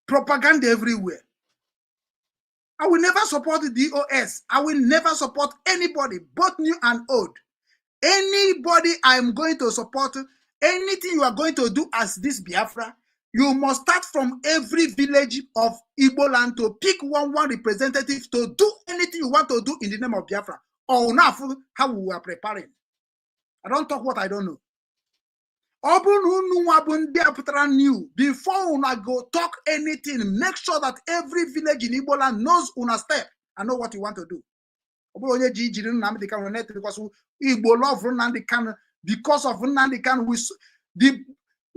Propaganda everywhere. I will never support the DOS. I will never support anybody, both new and old. Anybody I'm going to support, anything you are going to do as this Biafra, you must start from every village of Igbo land to pick one representative to do anything you want to do in the name of Biafra. Or now how we are preparing. I don't talk what I don't know. Ọ bụrụ na unu nwa bụ ndị a pụtara new, before una go talk anything, make sure that every village in Igbo land knows una step and know what you want to do. Ọ bụrụ onye ji jiri Nnamdi Kanu net, because Igbo love Nnamdi Kanu. Because of Nnamdi Kanu, we the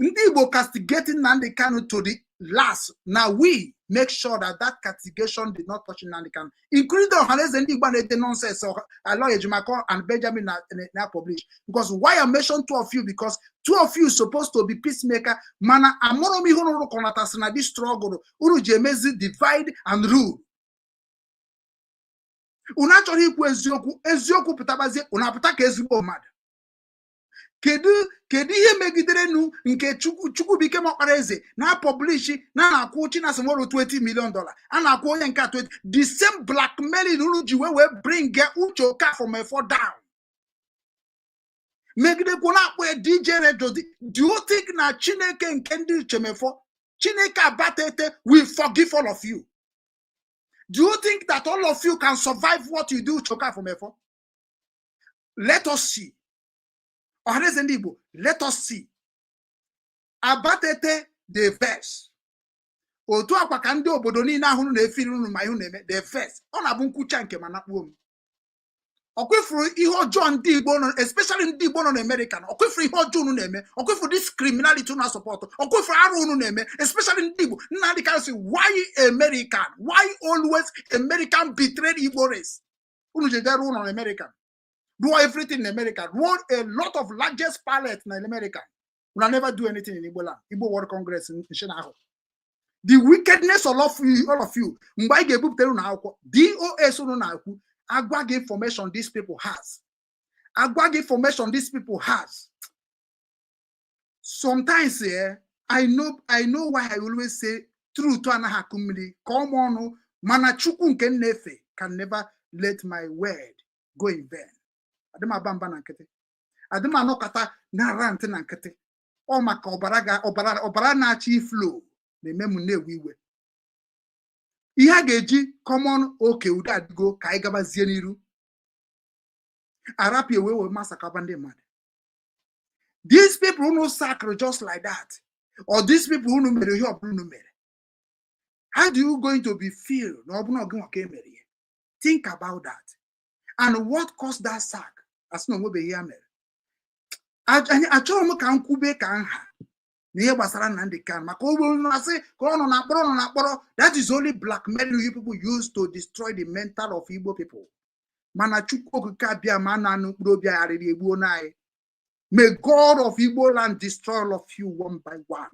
ndị Igbo castigating Nnamdi Kanu to the last. Now we make sure that that castigation did not touch Nnamdi Kanu, including the Ohaneze ndị Igbo na-ede nonsense, Aloy Ejimakor and Benjamin na publish. Because why I mention two of you? Because two of you supposed to be peacemaker, mana amụrụ m ihe unu rụkọnatasị na this struggle unu ji emezi divide and rule. Unu achọrọ ikwu eziokwu. Eziokwu pụtabazie, unu apụta ka ezigbo mmadụ. Kedu ihe megidere nu nke Chukwu Chukwubuike Ọkpara Eze na publish na na-akwụ Chinasa Nworu $20 million, a na-akwụ onye nke a 20, the same blackmailing unu ji wee bring Uche Okafor Mefor down, megidekwu na-akpọ ya DJ Radio? Do you think na Chineke nke ndị Uchemefo, Chineke Abatete, will forgive all of you? Do you think that all of you can survive what you do, Uche Okafor Mefor? Let us see. Ọhaneze ndị Igbo, let us see. Abatete the verse otu akwa ka ndị obodo niile ahụ na-efiri unu ma ihu na-eme the verse. Ọ na-abụ nkwucha nke ma nakpuo m. Ọkwefuru ihe ọjọọ ndị Igbo nọ, especially ndị Igbo nọ n'Amerika, na ọkwefuru ihe ọjọọ unu na-eme, ọkwefuru this criminality unu support, ọkwefuru arụ unu na-eme, especially ndị Igbo. Nnamdi Kanu sị, why American? Why always American betrayed Igbo race? Unu jejere ụlọ na American, rụọ everything in America, rụọ a lot of largest pallet na America. Una never do anything in Igbo land. Igbo World Congress nshi na ahụ the wickedness, all of you, all of you. Mgbe anyị ga-ebupụtara unu akwụkwọ DOS unu na-ekwu, agwa gị information these people has, agwa gị information these people has. Sometimes, I know why I always say truth anaghị akụ mmiri ka ọma ọnụ, mana Chukwu nke m na-efe can never let my word go in vain. Adị m aba mba na nkịtị, adị m anọkọta na rant na nkịtị. Ọ maka ọbara ga ọbara ọbara na-achọ iflow na-eme m na-ewe iwe. Ihe a ga-eji common oke udo adịgo ka anyị gabazie n'iru arapịa wee wee massacre ndị mmadụ. These people unu sacked just like that, or these people unu mere ihe ọbụla unu mere, how do you going to be feel na ọ bụrụ na ọ gị nwa ka e mere ya? Think about that and what caused that sack. Asị na onwebeghị ya mere. Achọghị m ka m kwube ka nha na ihe gbasara Nnamdi Kanu, maka o bụrụ na-asị ka ọ nọ na mkpọrọ, nọ na mkpọrọ. That is only blackmail you people use to destroy the mental of Igbo people. Mana Chukwu Okike abịa ma na anụ mkpụrụ obi anyị egbuo na anyị. May God of Igbo land destroy all of you one by one.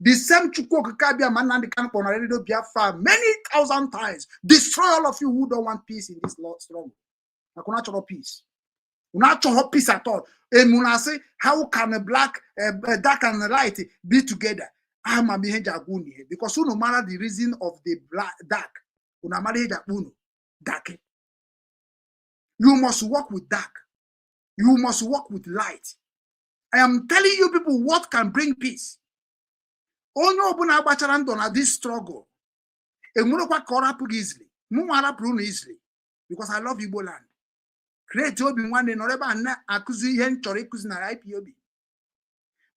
The same Chukwu Okike abịa ma Nnamdi Kanu kpọrọ na Radio Biafra many thousand times, destroy all of you who don't want peace in this struggle. Maka unu achọrọ peace, unu achọghọ peace at all. Emu na-asị, how can a black, dark and light be together? Ama m ihe ji agwa unu ihe, because unu mara the reason of the black dark. Unu amara ihe ji akpọ unu dark. You must work with dark, you must work with light. I am telling you people what can bring peace. Onye ọbụla gbachara ndụ na this struggle enwerekwa ka ọ rapụ gị easily. Mụ nwa arapụrụ unu easily because I love Igbo land. Create obi nwanne, nọrọ ebe a na-akụzi ihe m chọrọ ịkụzi na IPOB.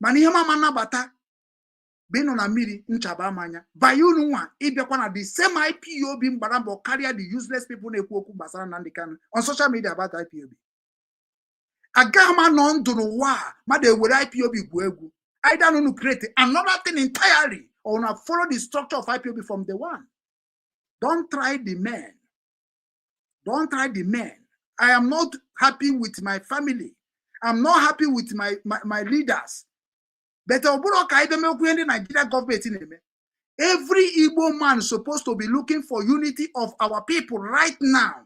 Mana ihe mama nnabata bụ ịnọ na mmiri nchaba mmanya banye unu nwa ịbịakwa na the same IPOB mgbara mbọ karịa the useless people na-ekwu okwu gbasara Nnamdi Kanu on social media about IPOB. Agaghị m anọ ndụ n'ụwa a mmadụ ewere IPOB gwuo egwu. Either unu create another thing entirely or una follow the structure of IPOB from the one. Don't try the men, don't try the men. I am not happy with my family. I'm not happy with my leaders. But ọ bụrụ ka anyị bịa mekwu ihe ndị Nigeria gọọmenti na-eme. Every Igbo man supposed to be looking for unity of our people right now.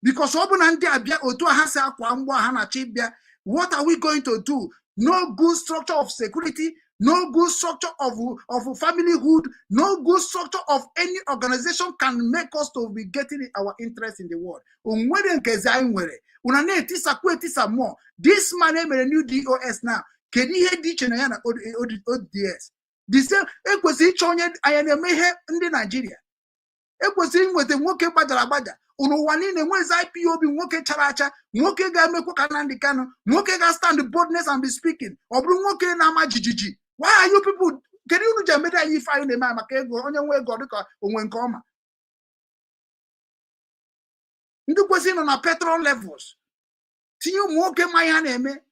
Because ọ bụ na ndị abịa otu a ha si akwa mgbọ ha na-achọ ịbịa, what are we going to do? No good structure of security, no good structure of familyhood, no good structure of any organization can make us to be getting our interest in the world. Onwere nkezi anyị nwere, una na-etisakwu etisa mmụọ. This man emere new DOS now, kedu ihe dị iche na ya na ODS? The same. Ekwesịrị ịchọ onye anyị na-eme ihe ndị Naijiria. Ekwesịrị inweta nwoke gbajara agbaja n'ụwa niile nwezi IPOB, nwoke chara acha, nwoke ga-emekwa ka Nnamdi Kanu, nwoke ga-stand boldness and be speaking. Ọ bụrụ nwoke na-ama jijiji. Why are you people, kedu unu ji emede anyị ife anyị na-eme anyị maka ego? Onye nwe ego dịka onwe nke ọma. Ndị kwesịrị nọ na petrol levels tinye ụmụ nwoke ma ihe ha na-eme.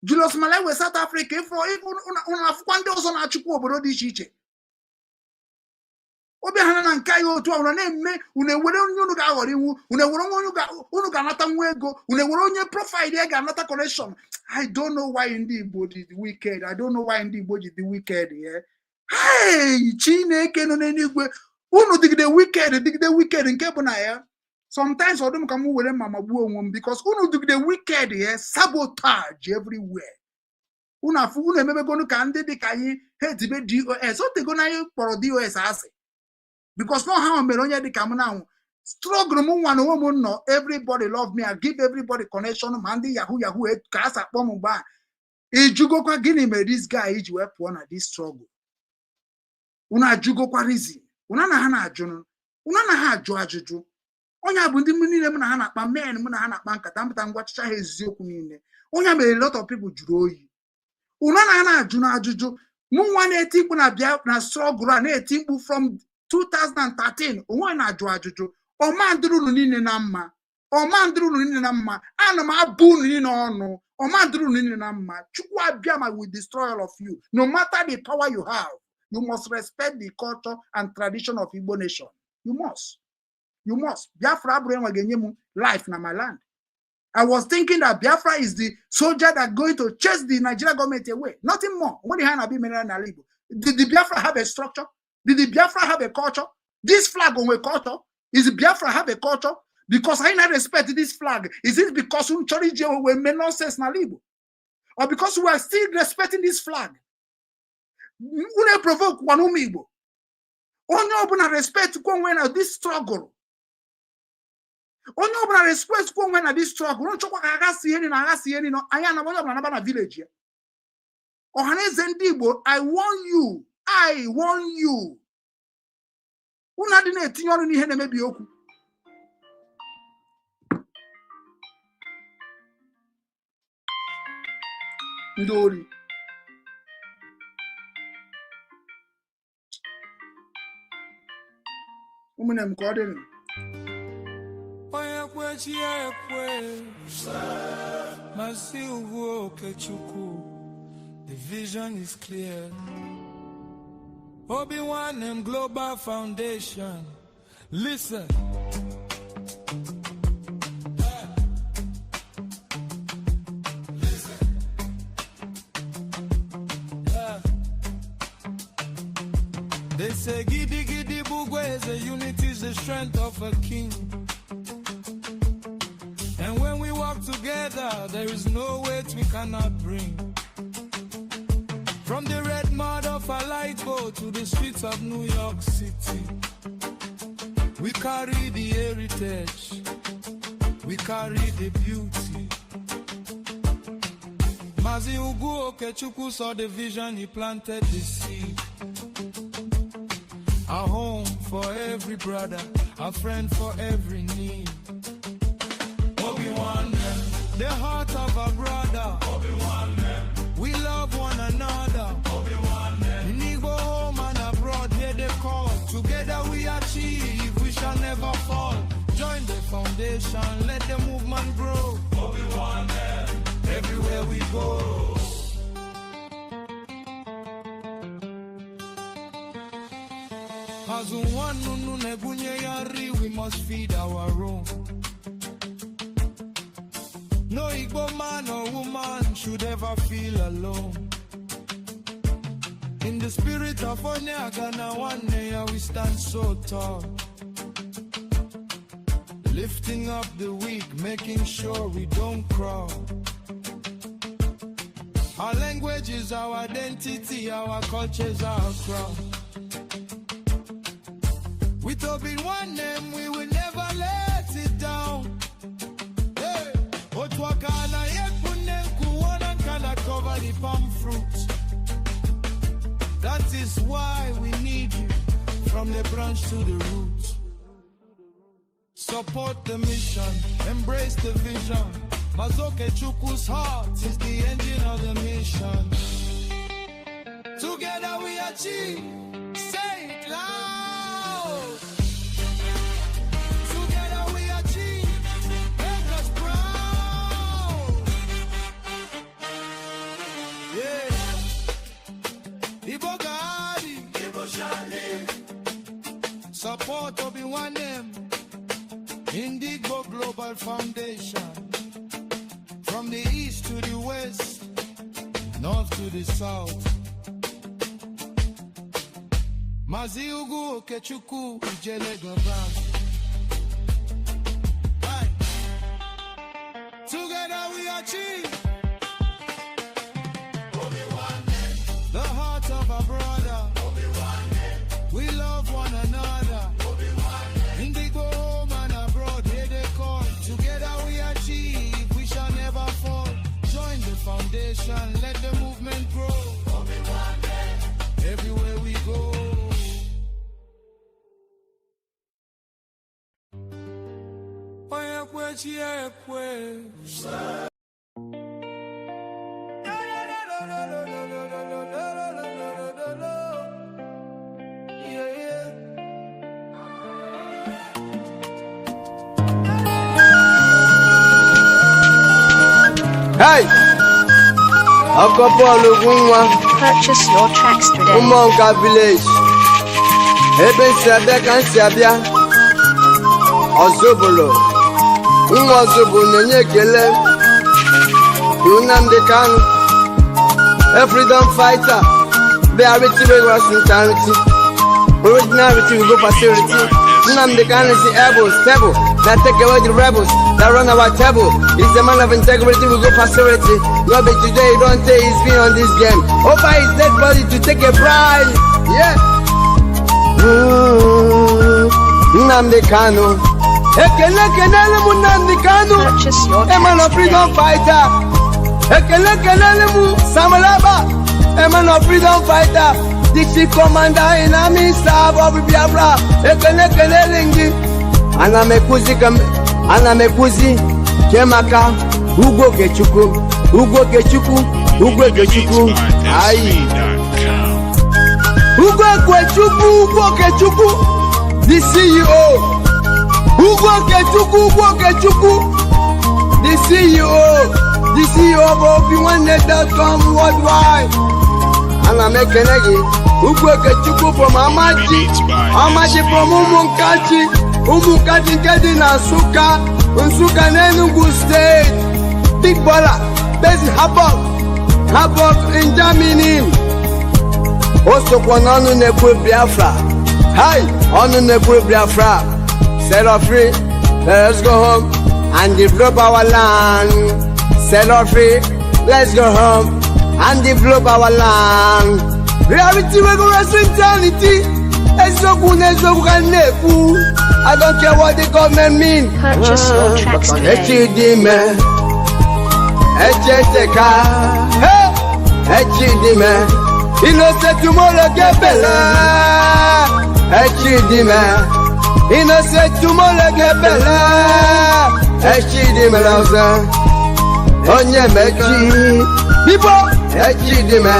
Julius Malema, South Africa, ịfụ ụnụ afụkwa ndị ọzọ na-achịkwa obodo dị iche iche. Obi ha na nke anyị otu a unu na-eme, unu ewere onye unu ga-aghọrọ iwu, unu ewere onye unu ga-anata nwa ego, unu ewere onye profile ya ga-anata connection. I don't know why ndị Igbo dị wicked. I don't know why ndị Igbo ji dị wicked. Yeah. Hey, Chineke nọ n'eluigwe, unu dịgide wicked, dịgide wicked nke bụ na ya sometimes ọ dị m ka m were mma ma gbuo onwe m, because unu dịgide wicked ya, sabotage everywhere. Unu afụ unu emebegonu ka ndị dị ka anyị ha etibe DOS. O tego na anyị kpọrọ DOS asị, because no ha mere onye dị ka m na struggle m nwa na onwe m nọ. Everybody love me, I give everybody connection, ma ndị yahoo yahoo ka a si akpọ m mgbe a. Ijugokwa gịnị mere this guy iji wee pụọ na this struggle? Unu ajụgokwa reason? Unu na ha na-ajụ, unu na ha ajụ ajụjụ. Onye a bụ ndị m niile mụ na ha na-akpa, men mụ na ha na-akpa nkata mpụta ngwachicha ha eziokwu niile. Onye a mere a lot of people jụrụ oyi. Unu na ha na-ajụ na ajụjụ. Mụ nwa na-eti mkpu na bịa na struggle a, na-eti mkpu from 2013, onwe na-ajụ ajụjụ. Ọma ndịrị unu niile na mma. Ọma ndịrị unu niile na mma. Ana m abụ unu niile ọnụ. Ọma ndịrị unu niile na mma. Chukwu Abịama will destroy all of you. No matter the power you have, you must respect the culture and tradition of Igbo nation. You must. You must. Biafra abụrụ enwe ga-enye m life na my land. I was thinking that Biafra is the soldier that going to chase the Nigeria government away. Nothing more. What the hell be n'ala Igbo? Did the Biafra have a structure? Did the Biafra have a culture? This flag on a culture? Is Biafra have a culture? Because I not respect this flag. Is it because we we nonsense n'ala Igbo? Or because we are still respecting this flag? Unu provoke one ụmụ Igbo. Onye ọbụla respect kwa onwe na this struggle. Onye ọbụla respect kwa onwe na this struggle. Unu chọkwa ka agha si ihe na agha si ihe nọ anyị ana onye ọbụla naba na village ya. Ọhaneze ndị Igbo, I warn you, I warn you. Unu adị na-etinye ọnụ n'ihe na-emebi okwu. Ndị ori. Ụmụnne m, ka ọ dịnụ. Onye kwe chi ya ekwe. Mazi Ugwu Okechukwu. The vision is clear. Obi Nwanne Global Foundation. Listen. Yeah. They say gidi gidi bugweze, unity is the strength of a king. And when we work together, there is no weight we cannot bring. From the red mud of Alaiko to the streets of New York City, we carry the heritage, we carry the beauty. Mazi Ugwu Okechukwu saw the vision, he planted the seed. A home for every brother, a friend for every need. Obi Nwanne, the heart of a brother. Obi Nwanne, we love one another. Obi Nwanne, in Igbo home and abroad, hear the call. Together we achieve, we shall never fall. Join the foundation, let the movement grow. Obi Nwanne, everywhere we go. We must feed our own. No Igbo man or woman should ever feel alone. In the spirit of Onye Nwanne, we stand so tall. Lifting up the weak, making sure we don't crawl. Our language is our identity, our culture is our crown. With Obi Nwanne, we will never let it down. Hey! Otwakana yekune kuwana kana cover the palm fruit. That is why we need you, from the branch to the root. Support the mission, embrace the vision. Mazi Okechukwu's heart is the engine of the mission. Together we achieve. Say it loud. Together we achieve. Make us proud. Yeah. Igbo Gadi. Igbo Shali. Support Obi Nwanne. Indigo Global Foundation. From the east to the west, north to the south. Mazi Ugwu Okechukwu Ijele Gaba. Together we achieve. The heart of a brother. We love one another. Indigo home and abroad, here they call. Together we achieve, we shall never fall. Join the foundation, let the movement grow. Everywhere we go. Onye kwe chi ya ekwe. Yeah, yeah. Ọkọ Paul Ugwunwa. Purchase your tracks today. Ụmụnka village. Ebe nsi abịa ka nsi abịa. Ọzụbụlụ. Nwa Ọzụbụlụ na-enye ekele. Nnamdi Kanu. A freedom fighter. Reality wey was eternity. Originality we go facility. Nnamdi Kanu is the able, stable. That take away the rebels that run our table. He's the man of integrity, we go facility. No be today, don't say he's been on this game. Over his dead body to take a bribe. Yeah. Nnamdi Kanu. Ekele kelele mu Nnamdi Kanu. Purchase your A man tracks of freedom today. Fighter. Ekele kelele mu Samuel Abba. A man of freedom fighter. The chief commander in army staff of Biafra. Ekele kelele ngi. Ana m ekwuzi ka ana m ekwuzi Kemaka Ugwu Okechukwu, Ugwu Okechukwu, Ugwu Okechukwu, ayi Ugwu Okechukwu, Ugwu Okechukwu, the CEO. Ugwu Okechukwu, Ugwu Okechukwu, the CEO, the CEO of Obi1net.com worldwide. Ana m ekene gị, Ugwu Okechukwu from Amachi, Amachi from Ụmụnkachi, Ụmụnkachi nke dị na Nsụka, Nsụka n'Enugu State. Big baller, based in Hamburg, Hamburg in Germany. O sokwa n'ọnụ na-ekwu Biafra. Hai, ọnụ na-ekwu Biafra. Set us free, let us go home and develop our land. Set us free, let's go home and develop our land. Reality wey go rest eternity. Eziokwu na eziokwu ka m na-ekwu. I don't care what the government mean. Purchase your tracks today. Echi dị ime, echi eteka. Hey! Echi dị ime. You know say tomorrow get better. Echi dị ime. You know say tomorrow get better. Echi dị ime ọzọ. Onye mechi. Bibo, echi dị ime.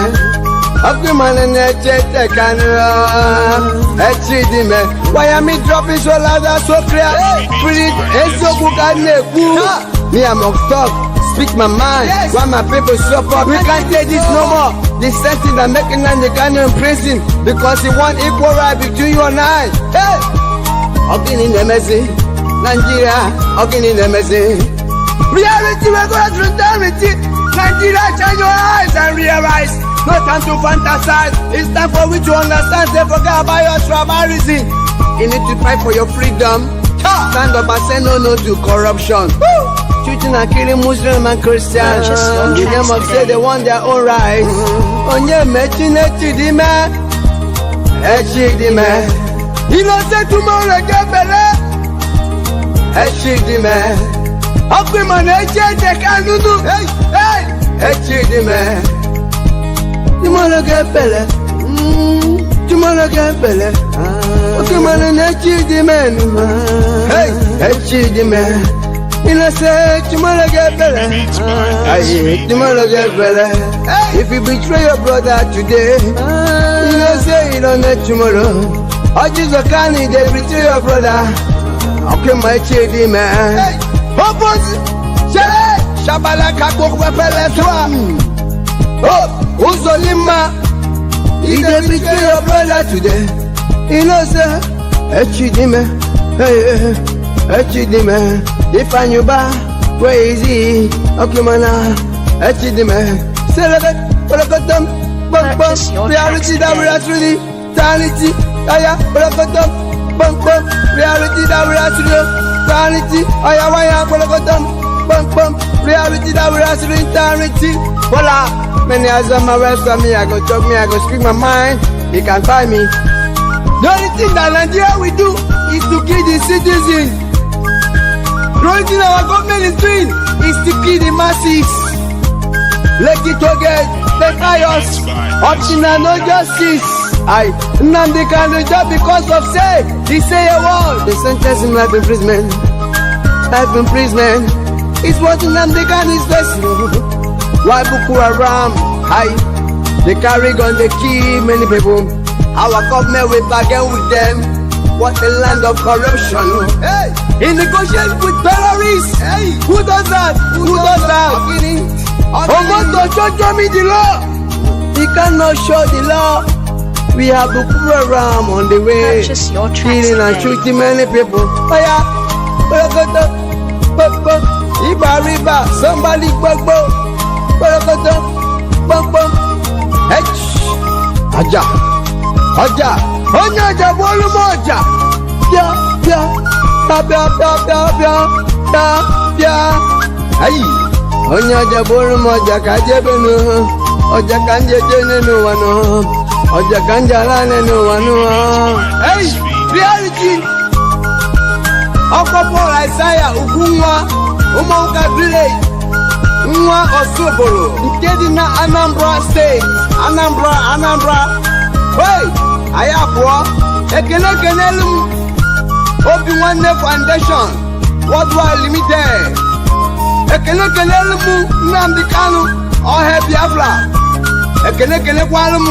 Ọkụ ịmanụ na-eche eteka nrọ. Echi dị ime. Why am I dropping so loud and so clear? Spirit, eziokwu ka m na-ekwu. Me, I'm on talk. Speak my mind. Why my people support? We can't take this no more. The sentence that making Nnamdi Kanu in prison because he want equal right between you and I. Hey! Ogini na-emezi. Nigeria, Ogini na-emezi. Reality we go to reality. Nigeria, shine your eyes and realize. No time to fantasize. It's time for we to understand. Say forget about your tribalism. You need to fight for your freedom. Stand up and say no, no to corruption. Shooting and killing Muslim and Christian. Purchase your In the name of tracks say today. They want their own rights. Onye mechi n'echi dị ime. Echi dị ime. You know say tomorrow get better. Echi dị ime. Ọkụ ịma na echi ete ka nunu. Hey, hey. Echi dị ime. Tomorrow get better. Tomorrow get better. Ọkụ ịma na echi dị ime. Hey, echi dị ime. You know say tomorrow get better. Aye, tomorrow get better. If you betray your brother today, you know say you don't know tomorrow. Or Jesus can they betray your brother. Okay, my chidi man. Opposite, Shabala Kakok Twa. Oh, Uzolima. You dey betray your brother today. You know say, Echidime, hey, Echidime. Ifeanyi Uba, where is he? Okay, mana, Echidime. Celebrate, Bolokotom, bum bum. Purchase your Reality tracks that we today. are truly, eternity. Aya, Bolokotom, bum bum. Reality that we are truly, eternity. Aya, waya, Bolokotom, bum bum. Reality that we are truly, eternity. Voila. Many eyes on my rest on me, I go talk me, I go speak my mind. You can find me. The only thing that Nigeria will do is to kill the citizens. The only thing our government is doing is to kill the masses. Lekki tollgate, the chaos, up to now no justice. I Nnamdi Kanu just because of say he say a word. They sentence him life imprisonment. Life imprisonment is what Nnamdi Kanu is facing. Why Boko Haram? Hi, they carry gun, they kill many people. Our government will bargain with them. What a land of corruption. Hey, he negotiates with terrorists. Hey, who does that? Who does that? Omoto show me the law. He cannot show the law. We have a program on the way. Purchase your tracks Killing and today. shooting many people. Oh yeah, Borokoto, gbogbo, Iba riba, somebody gbogbo, Borokoto, gbogbo, H, Aja, Aja, onye ọja bụ olu m ọja, bịa, bịa, bịa, bịa, bịa, bịa, bịa, bịa, bịa, ayi, onye ọja bụ olu m ọja ka jebenu, ọja ka njeje n'ụwa nụ, ọja ka njala n'ụwa nụ, hey, reality. Ọkọ Paul Isaiah Ugwunwa, Ụmụnka village, nwa Osobolo nke dị na Anambra Steeti, Anambra, Anambra. Hey, anyị abụọ, ekele ekelelu m Obi Nwanne Foundation Worldwide Limited. Ekele ekelelu m Nnamdi Kanu, ọha Biafra. Ekele ekelekwalụ m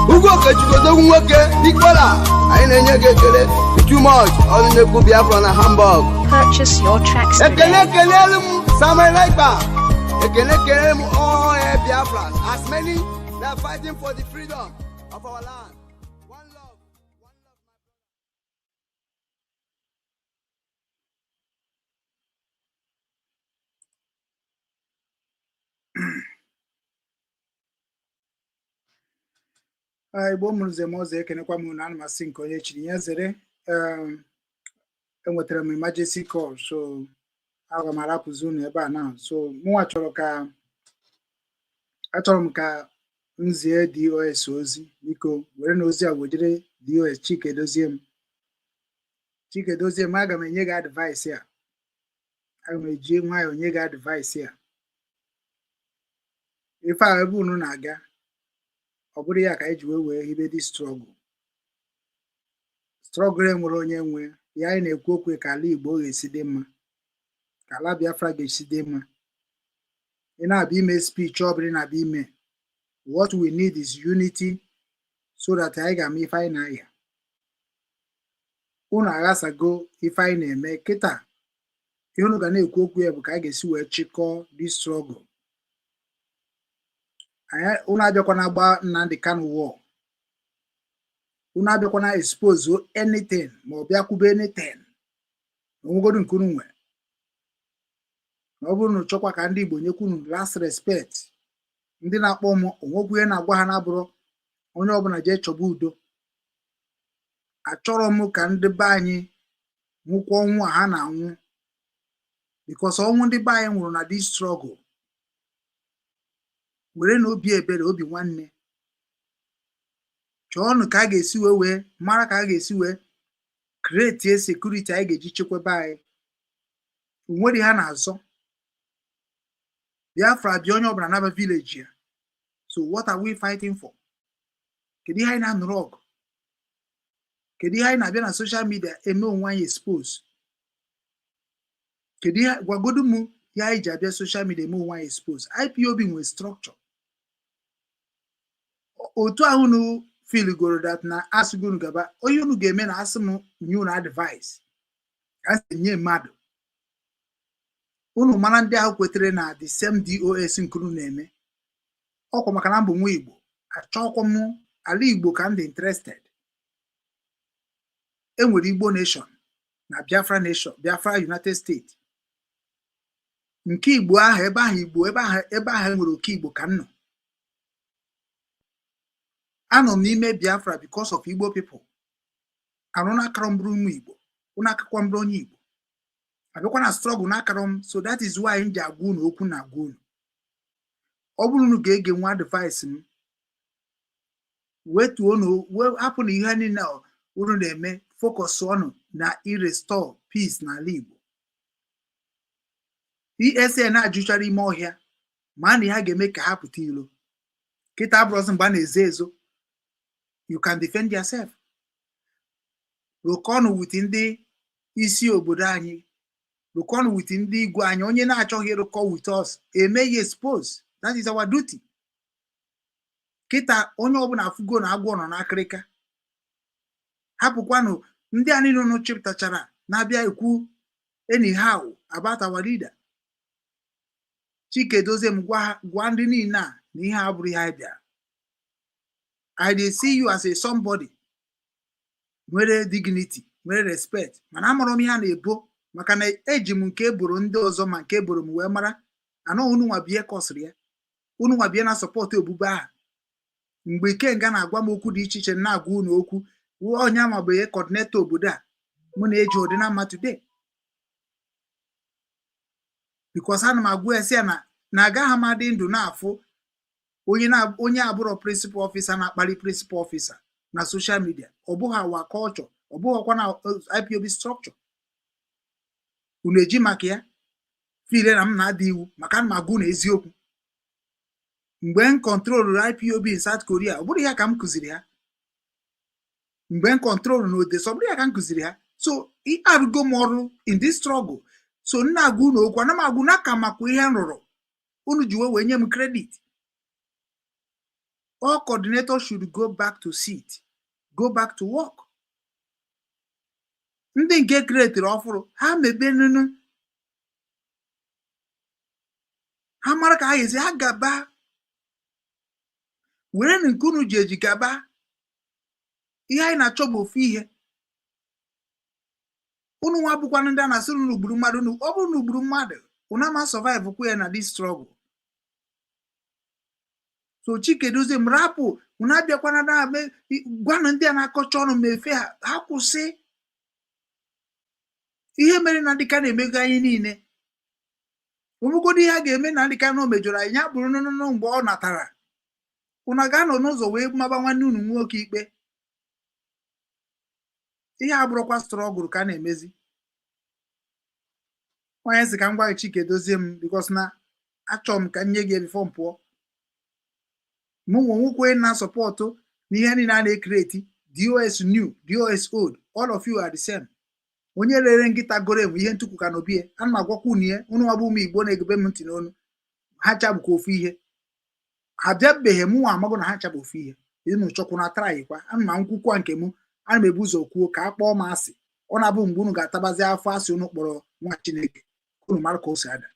Ugo Okechukwu nwoke Nikola, anyị na-enye gị ekele too much, ọnụ na-ekwu Biafra na Hamburg. Purchase your tracks Ekele today. ekelelu m Samuel Ekpa. Ekele ekele m all Biafra, as many that are fighting for the freedom of our land. One love, one love. Igbo mụrụ nze m ọzọ, ekenekwa m na ana m asị nke onye chiri ya zere. Enwetara m emergency call, so aga m arapụzi unu ebe a na so mụnwa chọrọ ka achọrọ m ka m zie DOS ozi. Biko were na ozi a wejere DOS Chike Dozie m. Chike Dozie m, aga m enye gị advice a, aga m eji nwayọọ nye gị advice a. Ife a ebe unu na-aga, ọ bụrụ ya ka anyị ji wee hibe dị struggle. Struggle enwere onye nwe ya. Anyị na-ekwu okwu ka ala Igbo ga-esi dị mma, ka ala Biafra ga-esi dị mma. Ị na-abịa ime speech ọ bụla ị na-abịa ime, what we need is unity, so that anyị ga-ama ife anyị na-aya. Unu aghasago ife anyị na-eme kịta. Ihe unu ga na-ekwu okwu ya bụ ka anyị ga-esi wee chịkọọ this struggle. Anyị unu abịakwana gba Nnamdi Kanu war, unu abịakwana expose anything ma ọ bịa kwube anything onwegodu nke unu nwere. Na ọ bụrụ na chọkwa ka ndị Igbo nyekwa unu last respect, ndị na-akpọ m onwekwu ihe na-agwa ha na-abụrụ onye ọbụla jee chọba udo. Achọrọ m ka ndị be anyị nwụkwa ọnwụ a ha na-anwụ, because ọnwụ ndị be anyị nwụrụ na this struggle were na obi ebere, obi nwanne, chọọnụ ka a ga-esi wee mara ka a ga-esi wee create security anyị ga-eji chekwaba anyị. Onwere ha na-azọ Biafra bịa, onye ọbụla naba village ya. So what are we fighting for? Kedu ihe anyị na-anụrụ ọgụ? Kedu ihe anyị na-abịa na social media eme onwe anyị expose? Kedu ihe, gwagodu m ihe anyị ji abịa social media eme onwe anyị expose? IPOB nwere structure. Otu ahụ unu feelgoro that na asịgo unu gaba, onye unu ga-eme na asị m nye unu advice ka si nye mmadụ, unu mara ndị ahụ kwetere na the same DOS nke unu na-eme ọkwa, maka na mbụ nwa Igbo, achọkwa m ala Igbo ka m dị interested. Enwere Igbo nation na Biafra nation, Biafra United States nke Igbo ahụ, ebe ahụ Igbo, ebe ahụ enwere oke Igbo ka m nọ. Anọ m n'ime Biafra because of Igbo people. Arụ na-akọrọ mbụrụ ụmụ Igbo, ụnụ akakwa mbụrụ onye Igbo abịakwa na struggle na-akọrọ m. So that is why m ji agwa unu okwu na agwa unu. Ọ bụrụ unu ga-ege nwa advice m, wetuo unu, hapụ na ihe niile unu na-eme, focus ọnụ na irestore peace n'ala Igbo. ESN ajụchara ime ọhịa ma na ha ga-eme ka ha pụta ilo kịta abụrụzi mgbe a na-ezo ezo. You can defend yourself. Rụkọnụ with ndị isi obodo anyị, rụkọnụ with ndị igwe anyị. Onye na-achọghị ịrụkọ with us, emeghị expose. That is our duty. Kịta onye ọbụla afụgo na agwọ nọ n'akịrịka. Hapụkwanụ ndị a niile unu chịpụtachara na-abịa ekwu anyhow about our leader. Chike Dozie m, gwa gwa ndị niile a na ihe a bụrụ ihe anyị bịara. I dey see you as a somebody nwere dignity, nwere respect, mana amụrụ m ihe a na-ebo, maka na eji m nke eboro ndị ọzọ ma nke eboro m wee mara anọ. Unu nwa bie kọsịrị ya, unu nwa bie na support ogbugbe ahụ. Mgbe Ikenga na-agwa m okwu dị iche iche, na-agwa unu okwu onye ama bụ ihe coordinator obodo a mụ na-eji ọdịna mma today, because ana m agwa ya sị ya na agaghị m adị ndụ na-afụ onye na onye abụrọ principal officer na-akpali principal officer na social media. Ọ bụghị our culture, ọ bụghịkwa na IPOB structure. Unu eji maka ya file na m na-ada iwu, maka ana m agwa unu eziokwu. Mgbe m controlụrụ IPOB in South Korea, ọ bụrụ ya ka m kụziri ha. Mgbe m controlụ na Odessa, ọ bụrụ ya ka m kụziri ha. So arụgo m ọrụ in this struggle. So m na-agwa unu okwu, ana m agwụ na ka makwa ihe m rụrụ unu ji wee nye m credit. All coordinators should go back to seat, go back to work. Ndị nke createri ọfụrụ, ha mebe nunu, ha mara ka ha esi ha gaba were nke unu ji eji gaba. Ihe anyị na-achọ bụ ofu ihe. Unu nwa bụkwanụ ndị a na-asị unu gburu mmadụ, unu ọ bụrụ na ugburu mmadụ, unu ama survive kwa ya na this struggle. So Chike Dozie m, rapụ unu, abịakwana na gwanụ ndị a na-akọcha ọnụ ma efe ha, ha kwụsị ihe mere na dịka na-emego anyị niile. Omegodi ihe a ga-eme na dịka na o mejọrọ anyị, ya bụrụ nụnụnụ mgbe ọ natara, unu ga-anọ n'ụzọ wee maba nwanne unu nwoke ikpe. Ihe a bụrụkwa struggle ka a na-emezi. Onye sị ka m gwa gị, Chike Dozie m, because na achọrọ m ka m nye gị before m pụọ. Mụ nwe nwekwe na support n'ihe niile a na-ecreate. DOS new, DOS old, all of you are the same. Onye rere nkịta goro enwe ihe ntukwu ka n'obie. Ana m agwakwa unu ihe, unu nwa bụ ụmụ Igbo na-egebe m ntị n'onu, ha chabụkwa ofu ihe. Ha bịabeghị, mụ nwa amago na ha chabụ ofu ihe. Unu chọkwu na trykwa ana ma nkwukwa nke mụ. Ana m ebu ụzọ kwuo ka a kpọọ m asị. Ọ na-abụ mgbe unu ga-atabazi afọ asị unu kpọrọ nwa Chineke, unu mara ka o si ada.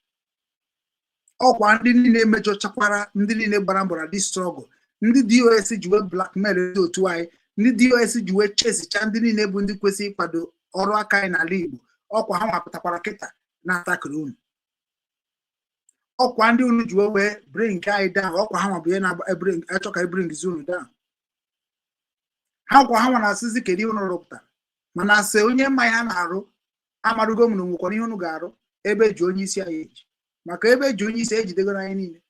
Ọkwa ndị niile mejọchakwara, ndị niile gbara mbọ na this struggle, ndị DOS ji wee blackmail ndị otu anyị, ndị DOS ji wee chesicha ndị niile bụ ndị kwesịrị ịkwado ọrụ aka anyị n'ala Igbo, ọkwa ha nwapụtakwara kịta na-atakịrị unu. Ọkwa ndị unu ji wee bring anyị down, ọkwa ha nwa bụ ihe na-bring achọ ka bring unu down. Ha kwa ha nwa na-asịzi kedu ihe unu rụpụtara, mana asị onye mma ihe a na-arụ, amarugo m na nwekwara ihe unu ga-arụ. Ebe eji onye isi anyị eji, maka ebe eji onye isi ejidegoro anyị niile.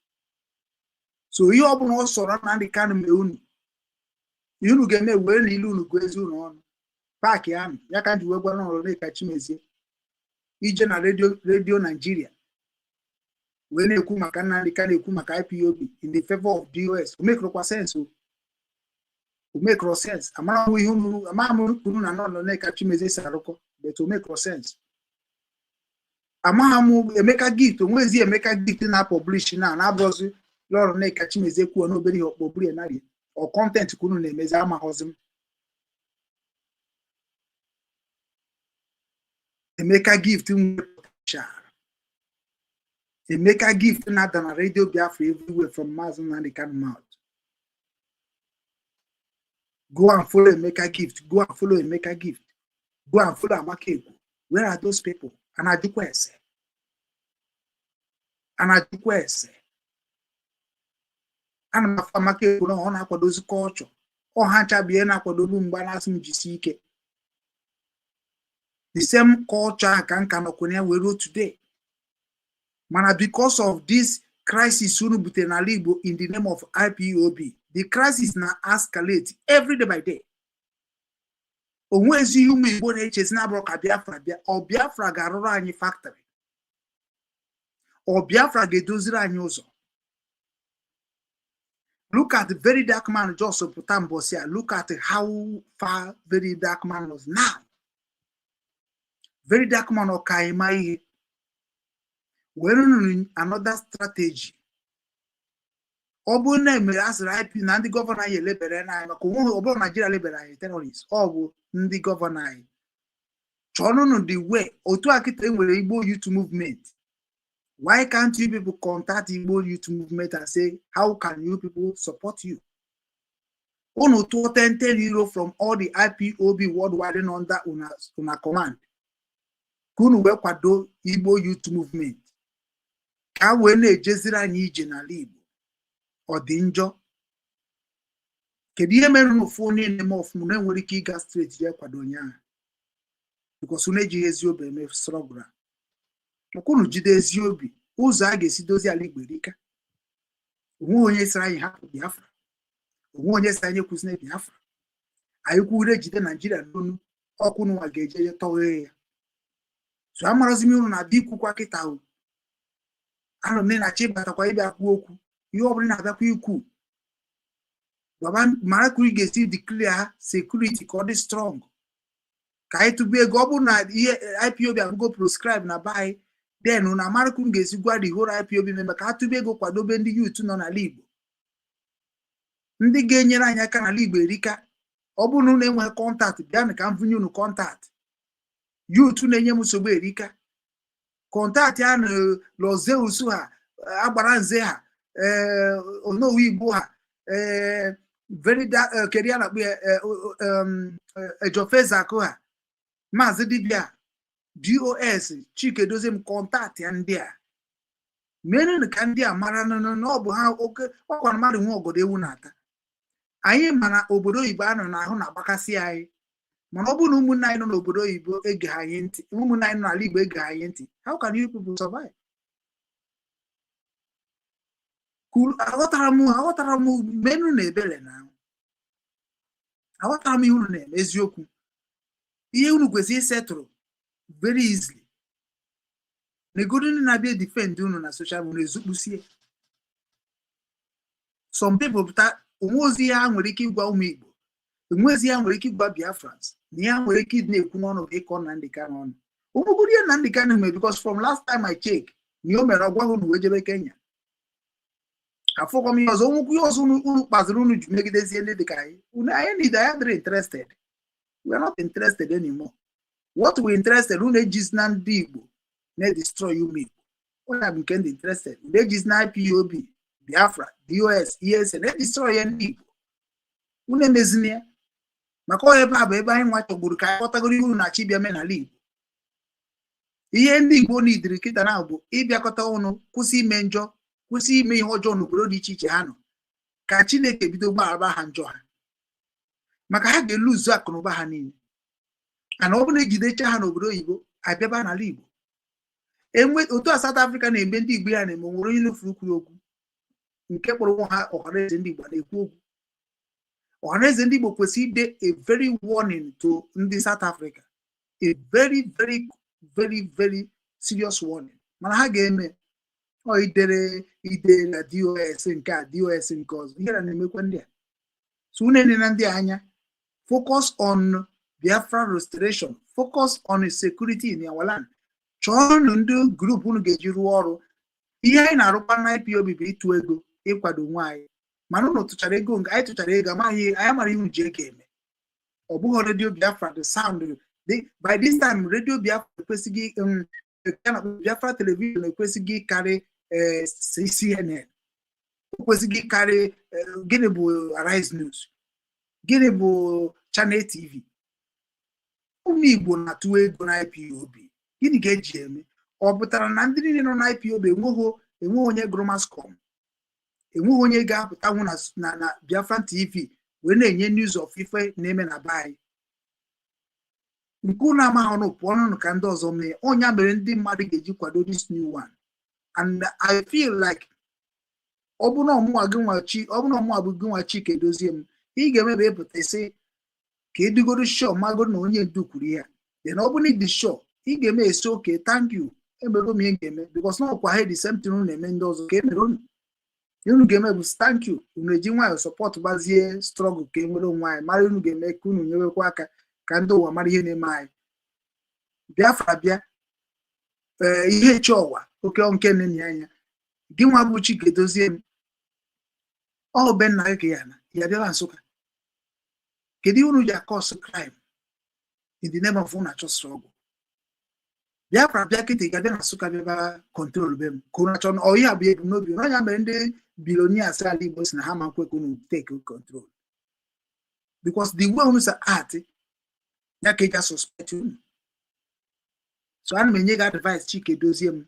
So ihe ọbụla ọ sọrọ Nnamdị Kanụ mee unu, ihe unu ga-eme, were na ilu unu gụọ ezi unu ọnụ paakị ahụ ya ka m ji wee gwa n'ọrụ Nneka Chimezie ije na redio Naijiria wee na-ekwu maka Nnamdị Kanụ, ekwu maka IPOB in the favor of DOS. O mekrokwa sense, o mekro sense. Amara m ihe unu, amara m unu na nọ Nneka Chimezie si arụkọ, but o mekro sense. Amagha m Emeka Gift, onwezi Emeka Gift na-apublish na na-abụrụzi lọrụ Nneka Chimezie kwuo n'obere ihe ọkpọ ya narị ọ content ka unu na-emezi, amaghọzi m. Emeka Gift nwere potential. Emeka Gift na-ada na Radio Biafra everywhere from Maazị Nnamdi Kanu mouth. Go and follow Emeka Gift. Go and follow Emeka Gift. Go and follow Amaka Ekwu. Where are those people? A na-ajụkwa ese, a na-ajụkwa ese. Ana m afụ Amaka Ekwu na ọ na-akwadozi culture. Ọ ha ncha bụ ihe na-akwado olu mgbe a na-asị m jisie ike. The same culture a ka nka nọkwa ya wee ruo today, mana because of this crisis unu butere n'ala Igbo in the name of IPOB, the crisis na escalate every day by day. Onwezi ihe ụmụ Igbo na-echezi na-abụrụ ka Biafra bịa. Ọ Biafra ga-arụrụ anyị factory, ọ Biafra ga-edoziri anyị ụzọ. Look at the Very Dark Man, just pụta mbọsị a. Look at how far Very Dark Man was now. Very Dark Man, ọka ịma ihe were nụ another strategy. Ọ bụrụ na emere asịrị IP na ndị governor anyị elebere n'anya, maka onwe ọ bụrụ Naijiria lebere anyị terrorist, ọ bụ ndị governor anyị chọọnụnụ the way. Otu a kịta enwere Igbo Youth Movement. Why can't you people contact Igbo Youth Movement and say, how can you people support you? Unu tụọ 10 €10 from all the IPOB worldwide nọ under una command ka unu wee kwado Igbo Youth Movement ka a wee na-ejeziri anyị ije n'ala Igbo. Ọ dị njọ? Kedu ihe mere unu fụ onye na-eme ọfụma na enwere ike ịga straight jee kwado onye ahụ? Because unu ejighị ezi obi eme struggle a. Maka unu jide ezi obi, ụzọ a ga-esi dozie ala Igbo erika. Onwe onye sịrị anyị hapụ Biafra, onwe onye sịrị anyị ekwuzina Biafra. Anyị kwure jide Naijiria n'onu ọkụ nwa ga-eje tọghee ya. So amarazi m unu na-abịa ikwukwa kịta o. Anọ m na-achọ ịbatakwa ịbịa kwuo okwu. Ihe ọ bụla na-abịakwa ikwu, gwaba mara ka ị ga-esi declare security ka ọ dị strong, ka anyị tụba ego. Ọ bụrụ na ihe IPOB abụgo proscribe na be anyị, then na amara ka unu ga-esi gwa the whole IPOB member ka ha tụba ego kwadobe ndị youth nọ n'ala Igbo, ndị ga-enyere anyị aka n'ala Igbo erika. Ọ bụrụ na unu enweghị contact, bịanụ ka m vụnye unu contact. Youth na-enye m nsogbu erika. Contact ya na Lozeus ha, agbara nze ha, ee, Onowu Igbo ha, ee, very kedu ya na-akpọ ya, Ejofezakụ ha, Maazị Dibia, DOS, Chike Dozie m. Contact ya ndị a, merenụ ka ndị a mara na ọ bụ ha oke ọkwa mmadụ nwe ọgọdọ ewu na-ata. Anyị mana obodo oyibo anọ n'ahụ na-agbakasị anyị, mana ọ bụrụ na ụmụnne anyị nọ n'obodo oyibo ege anyị ntị, ụmụnne anyị nọ n'ala Igbo ege anyị ntị, how can you people survive? Kwuru, aghọtara m. Menụ na ebere na aghọtara m ihe unu na-eme. Eziokwu, ihe unu kwesịrị isetụrụ very easily negodu ndị na-abịa defend unu na social media ezukpusie. Some people pụta, onwe ozi ihe ha nwere ike ịgwa ụmụ Igbo, enwezi ihe ha nwere ike ịgwa Biafrans, na ihe ha nwere ike ịdị na-ekwu n'ọnụ bụ ịkọ Nnamdi Kanu ọnụ. Ụmụgoro ihe Nnamdi Kanu mere, because from last time I check, na o mere ọgwa unu wee jebe Kenya. Afọkwa m ihe ọzọ, onwekwu ihe ọzọ unu kpaziri unu ji megidezie ndị dịka anyị. Unu anyị need, anyị adịrị interested. We are not interested anymore. What we interested, unu ejizina ndị Igbo na-destroy ụmụ Igbo. Onye bụ nke ndị interested, unu ejizina IPOB, Biafra, DOS, ESN na-destroy ya ndị Igbo. Unu emezina ya, maka ọ ebe a bụ ebe anyị nwa chọgburu ka anyị ghọtagoro ihe unu na-achọ ịbịa mee n'ala Igbo. Ihe ndị Igbo nidiri kịta na bụ ịbịakọta ọnụ, kwụsị ime njọ, kwụsị ime ihe ọjọọ n'obodo dị iche iche ha nọ, ka Chineke bido gbaghara ha njọ ha, maka ha ga-eluzu akụnụba ha niile. Ana ọ bụrụ na ejidecha ha n'obodo oyibo, abịaba n'ala Igbo, enwe otu a South Africa na-eme ndị Igbo ya na-eme. Nwere onye nufuru kwuru okwu nke kpọrọ nwa ha Ọhaneze Ndị Igbo na-ekwu okwu. Ọhaneze Ndị Igbo kwesịrị ide a very warning to ndị South Africa, a very very very very serious warning. Mana ha ga-eme ọ idere idere na DOS nke a, DOS nke ọzọ, ihe na na-emekwa ndị a. So unu enena ndị a anya. Focus on Biafra restoration, focus on security in our land. Chọọnụ ndị group unu ga-eji rụọ ọrụ. Ihe anyị na-arụkwa na IPOB bụ ịtụ ego ịkwado onwe anyị. Mana unu tụchara ego nke anyị tụchara ego, amaghị anyị mara ihe ji ego eme. Ọ bụghị Radio Biafra, the sound by this time Radio Biafra ekwesịghị, Biafra Television ekwesịghị ịkarị CNN, o kwesịghị ịkarị gịnị bụ Arise News, gịnị bụ Channel TV. Ụmụ Igbo na-atụ ego na IPOB, gịnị ka eji eme? Ọ pụtara na ndị niile nọ na IPOB enweghị onye gụrụ mass comm, enweghị onye ga-apụtanwu na Biafran TV wee na-enye news of ife na-eme na be anyị? Nke unu amaghị ọnụ, pụọ ọnụ ka ndị ọzọ mee. Ọnya mere ndị mmadụ ga-eji kwado this new one. And I feel like ọ bụ na ọmụnwa gị nwa chi, ọ bụ na ọmụnwa bụ gị nwa Chike Dozie m, ị ga-eme bụ ịpụta isi ka ịdịgoro sure, magoro na onye ndu kwuru ihe a. Then ọ bụ na ịdị sure, ị ga-eme esi, "Okay, thank you, emego m ihe m ga-eme," because na ọkwa ha the same thing unu na-eme ndị ọzọ ka e mere unu. Ihe unu ga-eme bụ thank you. Unu eji nwayọọ support gbazie struggle ka e nwere onwe anyị. Mara unu ga-eme ka unu nyewekwa aka ka ndị ụwa mara ihe na-eme anyị. Biafra bịa, ee, ihe chi ọwa oke nke nne anya gị nwa bụ Chike Dozie m, ọ be nna gị ka ya na ya bịaba Nsụka. Kedu ihe unu ji a-cause crime in the name of unu achọ struggle? Biafra bịa kịta, ị ga-abịa na Nsụka bịaba control be m ka unu achọ ọ ihe a bụ ebumnobi unu. Ya mere ndị billionaires ala Igbo si na ha ma nkwe ka unu take control, because the way unu si act ya ka eji suspect unu. So ana m enye gị advice, Chike Dozie m,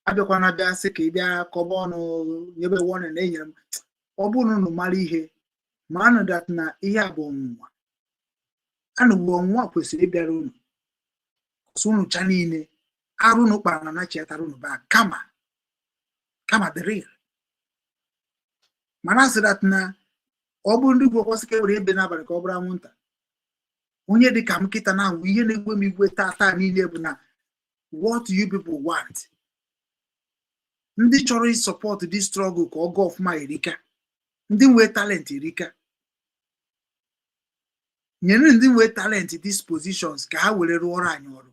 abịakwana bịa sị ka ị bịa kọba ọnụ nyebe warning na enyere m. Ọ bụrụ na unu mara ihe, maranụ that na ihe a bụ ọnwụnwa anụgbu, ọnwụnwa kwesịrị ịbịara unu ọsọ unu cha niile arụ unu kpara na nachiatara unu ba kama kama the real mana asị that na ọ bụrụ ndị Igbo kwesị ka e were ebe n'abalị ka ọ bụrụ anwụnta. Onye dị ka m kịta na ahụ ihe na-egwe m igwe taa taa niile bụ na what you people want, ndị chọrọ ịsupport this struggle ka ọ gaa ọfụma erika, ndị nwee talent erika, nyere ndị nwee talent these positions ka ha were rụọrọ anyị ọrụ.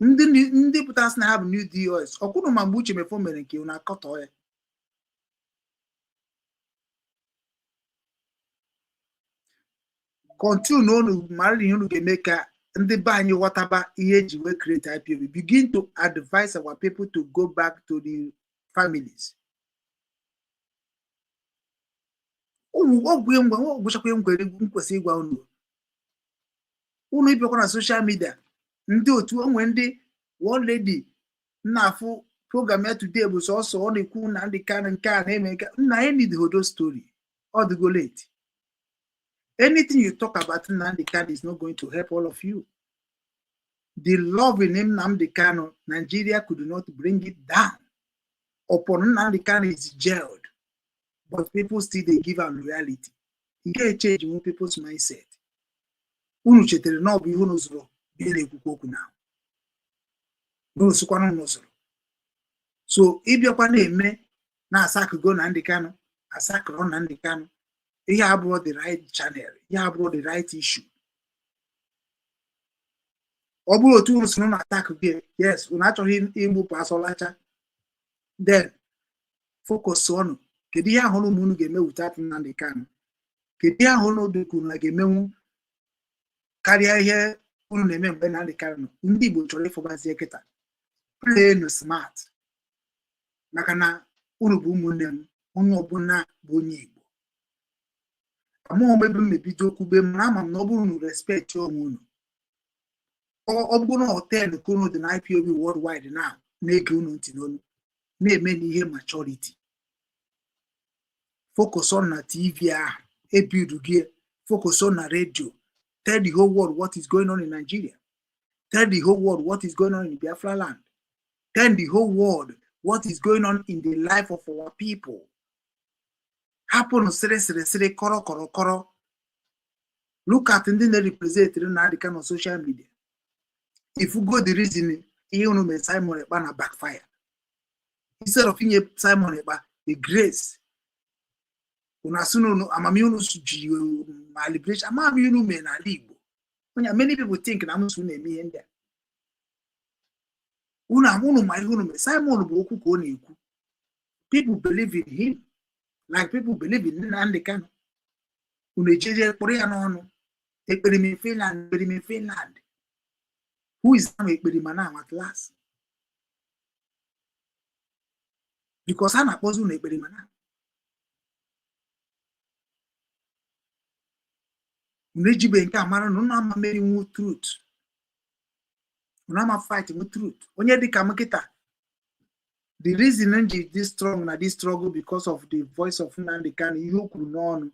Ndị pụtara sị na ha bụ new DOS ọkwụrụ, ma mgbe Uche Mefo mere nke unu akọtọ ya. Continue unu mara ihe unu ga-eme ka ndị be anyị ghọtaba ihe eji wee create IPOB. Begin to advise our people to go back to the families. Ọgwụ ngwa ọgwụchakwa ngwere m kwesịrị ịgwa unu, unu ịbịakwa na social media, ndị otu onwe ndị one lady na-afụ program ya today bụ sọsọ ọ na-ekwu na ndị Kanu nke a na-eme nke nna anyị need hodo story. Ọ dịgo late. Anything you talk about Nnamdi Kanu is not going to help all of you. The love in him, Nnamdi Kanu, Nigeria could not bring it down. Upon Nnamdi Kanu is jailed, but people still they give am reality. He get change in people's mindset. Unu chetara na ọ bụ ihe unu zụrụ bụ na-ekwukwa okwu na unu sịkwana unu zụrụ. So ịbịakwa na-eme na asakụgo na Nnamdi Kanu, asakụrụ na Nnamdi Kanu, ihe abụrụ the right channel, ihe abụrụ the right issue. Ọ bụrụ otu unu si na attack gị, yes, unu achọghị igbupụ asọlacha, then focus ọnụ kedu ihe ahụ ụmụ unu ga-eme without Nnamdi Kanu, kedu ihe ahụ unu dịka unu ga-emenwu karịa ihe unu na-eme mgbe Nnamdi Kanu nọ. Ndị Igbo chọrọ ịfụbazie kịta, play smart, maka na unu bụ ụmụnne m. Onye ọbụla bụ onye Igbo, amaghị m ebe m mebido okwube, mana ama m na ọ bụrụ unu respect onwe unu, ọ bụrụ na hotel ka unu dị na IPOB worldwide na na-ege unu ntị n'onu na-eme n'ihe maturity, focus on na TV ahụ ebidu gị, focus on na radio, tell the whole world what is going on in Nigeria, tell the whole world what is going on in Biafra land, tell the whole world what is going on in the life of our people. Hapụnụ sịrị sịrị sịrị, kọrọ kọrọ kọrọ. Look at ndị na-represent Nnamdi Kanu on social media. If you go the reason ihe unu mere Simon Ekpa na backfire, instead of inye Simon Ekpa the grace, unu asị na unu amamihe unu ji ma liberation, amamihe unu mere n'ala Igbo. Onye many people think na amụsụ na-eme ihe ndị a. Unu unu ma ihe unu mere Simon bụ okwu ka ọ na-ekwu. People believe in him like people believe in Nnamdi Kanu. Unu ejeje kpụrụ ya n'ọnụ, ekperima Finland, ekperima Finland. Who is now ekperima now at last? Because a na-akpọzi unu ekperima now. Unu ejibe nke a mara na unu ama merinwu truth, unu ama fight with truth. Onye dịka m kịta, the reason m ji dị strong na this struggle because of the voice of Nnamdi Kanu, ihe o kwuru n'ọnụ,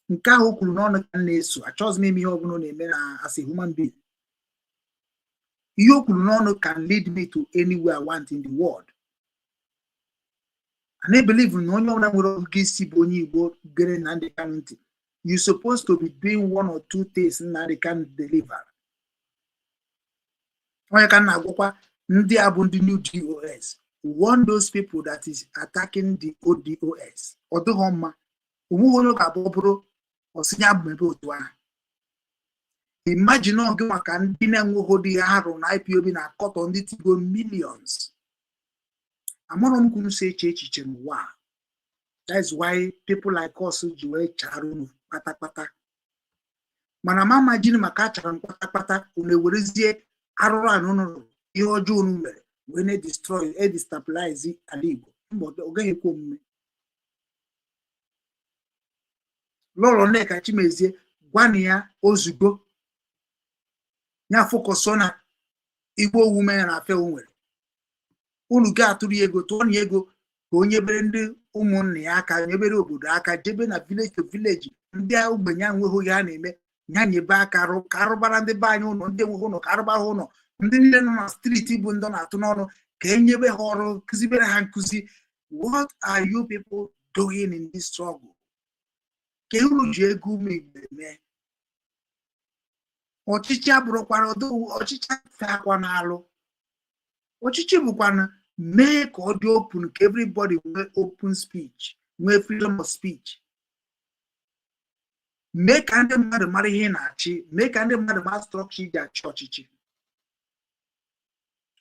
nke ahụ o kwuru n'ọnụ ka m na-eso. Achọghịzi m ime ihe ọbụla ọ na-eme na as a human being. Ihe o kwuru n'ọnụ can lead me to anywhere I want in the world. And I believe na onye ọbụla nwere ọgụgụ isi bụ onye Igbo gere Nnamdi Kanu ntị, you supposed to be doing one or two things Nnamdi Kanu deliver. Onye ka m na-agwakwa ndị a bụ ndị new DOS, warn those people that is attacking the ODOS. Ọ dịghọ mma, onweghị onye ọ ga-abụ ọ bụrụ ọsịnya bụ ebe otu ahụ. Imagine ọ gị maka ndị na-enweghị ụdị ihe ha rụrụ na IPOB na-akọtọ ndị tigo millions. Amarọ m ka unu si eche echiche n'ụwa a. That is why people like us ji wee chara unu kpatakpata. Mana mama jiri maka achara m kpatakpata, unu ewerezie arụrụ anụ unu rụrụ, ihe ọjọọ unu mere wee na-edestroy, edestabilize ala Igbo. Mba, ọ gaghị ekwe omume. Lọlọ Nneka Chimezie, gwanụ ya ozugbo ya focus na Igbo women na affair o nwere. Unu ga-atụrụ ya ego, tụọ ya ego ka o nyebere ndị ụmụnna ya aka, nyebere obodo aka, jebe na village to village, ndị ogbenye enweghị ihe ha na-eme, ya nyebe aka ka arụbara ndị be anyị ụlọ, ndị enweghị ụlọ ka arụbara ha ụlọ, ndị niile nọ na street bụ ndị na-atụ n'ọnụ ka enyebe ha ọrụ, kụzibere ha nkụzi. What are you people doing in this struggle? Ka unu ji ego ụmụ Igbo eme ọchịchị abụrụkwara ọchịchị akwa n'alụ. Ọchịchị bụkwana mee ka ọ dị open, ka everybody nwee open speech, nwee freedom of speech, mee ka ndị mmadụ mara ihe na-achị, mee ka ndị mmadụ mara structure iji achị ọchịchị.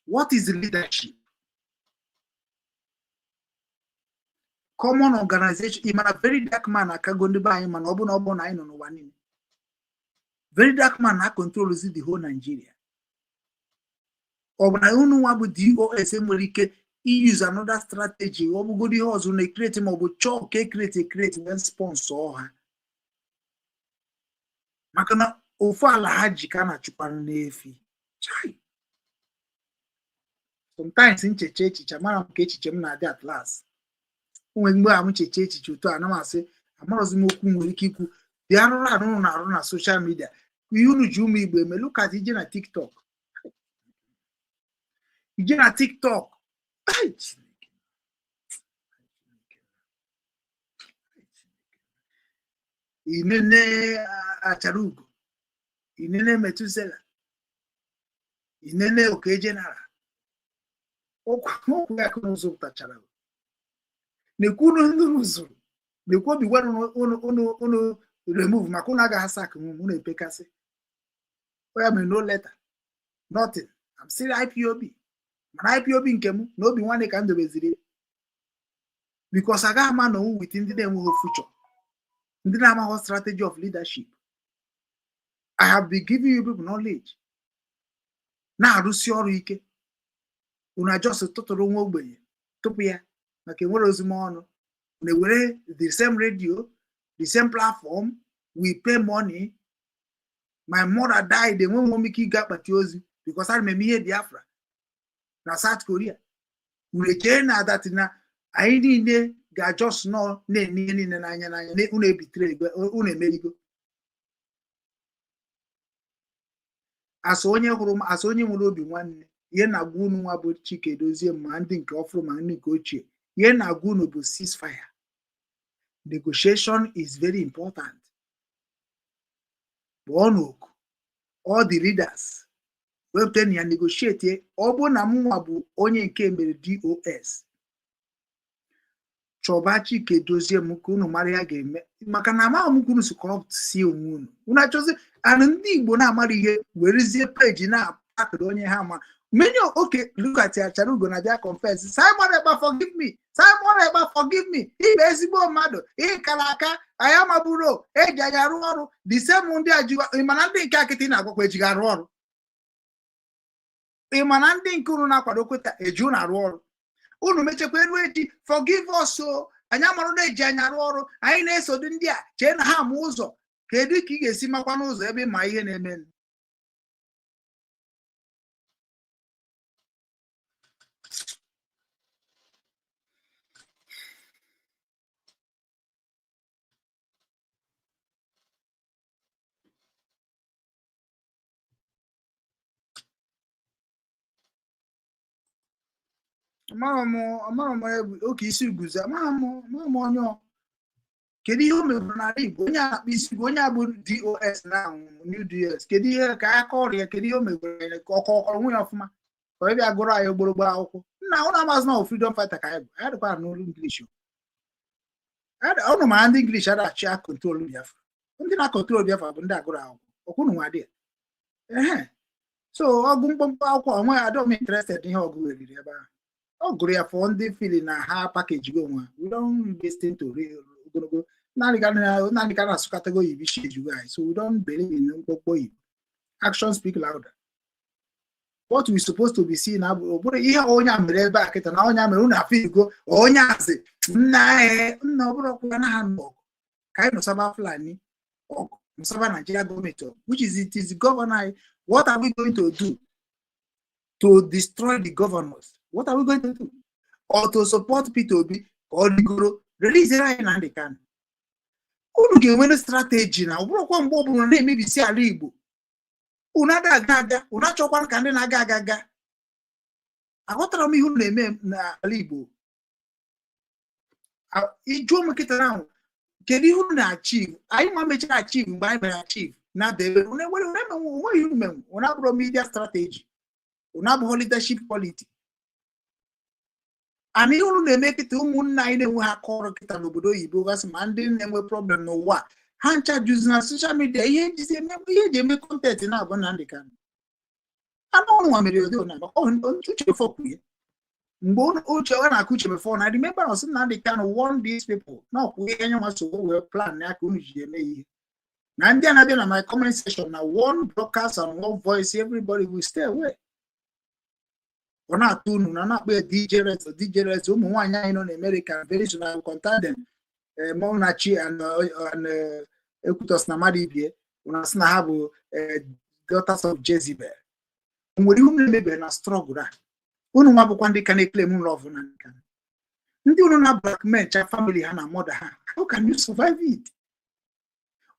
What is leadership? Common organization. Ị mara Very Dark Man akago ndị be anyị, mana ọ bụ na ọ bụ na anyị nọ n'ụwa niile, Very Dark Man na controlzi the whole Nigeria. Ọ bụ na unu nwa bụ DOS nwere ike use another strategy, ọ bụgodo ihe ọzọ na-ecreate, ma ọ bụ chọọ ka ecreate ecreate wee sponsor ha, maka na ofu ala ha ji ka a na-achụkwanụ n'efi. Chai, sometimes ncheche echiche, amara m ka echiche m na-adị. At last, o nwere mgbe a m cheche echiche otu a, na m asị amarọzi m okwu nwere ike ikwu dị arụrụ arụ na-arụ na social media, ihe unu ji ụmụ Igbo eme. Look at ije na TikTok, ije na TikTok. Ai, Chineke. Inene achara ugo, inene Metusela, inene Oke General, okwu ya ka unu zụpụtachara, na-ekwu unu ndị unu zụrụ, na-ekwu obi gwara unu unu unu remove, maka unu agaghị asa akụ unu epekasị. Ya mere, no letter, nothing. I'm still IPOB, mana IPOB nke m na obi nwanne ka m dobeziri, because agaghị ama na with ndị na-enweghị future, ndị na-amaghị strategy of leadership. I have been giving you people knowledge, na-arụsi ọrụ ike. Unu ajọs tụtụrụ nwa ogbenye tupu ya maka enwere ozumọnụ. Unu ewere the same radio, the same platform we pay money. My mother died, enweghị m ike ịga akpati ozu because ana m eme ihe Biafra na South Korea. Unu echee na that na anyị niile ga-ajọs nọ na-eme ihe niile n'anya n'anya, unu ebitere, unu emerigo. Asụ onye hụrụ m, asụ onye nwere obi nwanne, ihe na-agwa unu nwa bụ Chike Dozie, ma ndị nke ọfụrụ ma ndị nke ochie, ihe na-agwa unu bụ ceasefire. Negotiation is very important. Kpọọ n'oku all the leaders, wepụta na ya, negotiate. Ọ bụrụ na m nwa bụ onye nke mere DOS, chọba Chike Dozie m ka unu mara ya ga-eme, maka na amaghị m ka unu si corrupt si onwe unu. Unu achọzi anụ ndị Igbo na-amara ihe, werezie peji na-apakịrị onye ha ma many. Okay, look at Achara Ugo na bịa confess, "Simon Ekpa, forgive me. Simon Ekpa, forgive me. Ibe ezigbo mmadụ ịkara aka, anyị amaburo eji anyị arụ ọrụ." The same ndị a jiwa, mana ndị nke akịtị na-agwakwa ejighị arụ ọrụ. Ị ma na ndị nke unu na-akwado kweta eji unu arụ ọrụ, unu mechakwa elu echi, "Forgive us o, anyị amarụ na eji anyị arụ ọrụ, anyị na-esodi ndị a chee na ha ama ụzọ." Kedu ka ị ga-esi makwa n'ụzọ ebe ma ihe na-eme? Amara m oke isi guzo, amaghị m onye ọ. Kedu ihe o meburu n'ala Igbo? Onye a na-akpọ isi onye a bụ DOS na new DS, kedu ihe ka aka ọrịa, kedu ihe o meburu ya ka ọ kọrọ nwunye ọfụma ka ọ bịa gụrụ anyị ogbologbo akwụkwọ? Nna, ụnụ amazị na freedom fighter ka anyị bụ. Anyị dịkwa n'olu English. Ụnụ ma ndị English adachi a control Biafra. Ndị na-acontrol Biafra bụ ndị agụrụ akwụkwọ ọkwụnụ nwa dị ya ehe. So ọgụ mkpọmkpọ akwụkwọ onwe adọ m interested ihe ọgụ weriri ebe ahụ. Ọ gụrụ ya for ndị fili na ha package go onwe ha. We don't listen to ogologo Nnamdi Kanu na-asụkọtago oyibo isi ejugo anyị, so we don't believe in mkpọkpọ oyibo. Action speak louder. What we supposed to be seeing na ọ bụrụ ihe onye a mere ebe a kịta na onye a mere unu afọ igo onye asị nna anyị nna, ọ bụrụ ọkwa na ha nọ ọgụ ka anyị nụsaba Fulani ọgụ, nụsaba Nigeria gọọmenti ọgụ, which is it is governor anyị. What are we going to do to destroy the governors? What are we going to do? Or to support Peter Obi ka ọ rigoro release anyị Nnamdi Kanu? Unu ga-enwere strategy na ọ bụrụkwa mgbe ọbụla na-emebisi ala Igbo. Unu ada aga aga, unu achọkwa ka ndị na-aga aga aga. Aghọtara m ihe unu na-eme n'ala Igbo. Ịjụọ m kịta ahụ, kedu ihe unu na-achieve? Anyị ma mechara achieve mgbe anyị mere achieve na ebe unu enwere unu emenwu onweghị unu menwu. Unu abụrụ media strategy, unu abụghị leadership quality. Ana ihe unu na-eme kịta, ụmụnna anyị na-enwe ha aka ọrụ kịta n'obodo oyibo gasị, ma ndị na-enwe problem n'ụwa ha ncha juzi na social media. Ihe ejizi eme, ihe eji eme content na-abụ Nnamdi Kanu. Anụ ọnụ nwa mere ode na Uche Mefọ kwuye mgbe uche ọ na-akụ Uche Mefọ na remember na ọsị Nnamdi Kanu warn these people na ọkwụ ihe anya nwa so wee plan ya ka unu ji eme ihe na ndị a na-abịa na my comment section na one broadcast and one voice, everybody will stay away. Ọ na-atụ unu na na-akpọ ya DJ Ret, DJ Ret. Ụmụ nwaanyị anyị nọ na America, very soon I will contact them. Munachi and Ekwutos na mmadụ ibie unu asị na ha bụ daughters of Jezebel. O nwere ihe unu emebere na struggle a? Unu nwa bụkwa ndị ka na-eclaim love na nka ndị unu na blackmail cha family ha na mother ha. How can you survive it?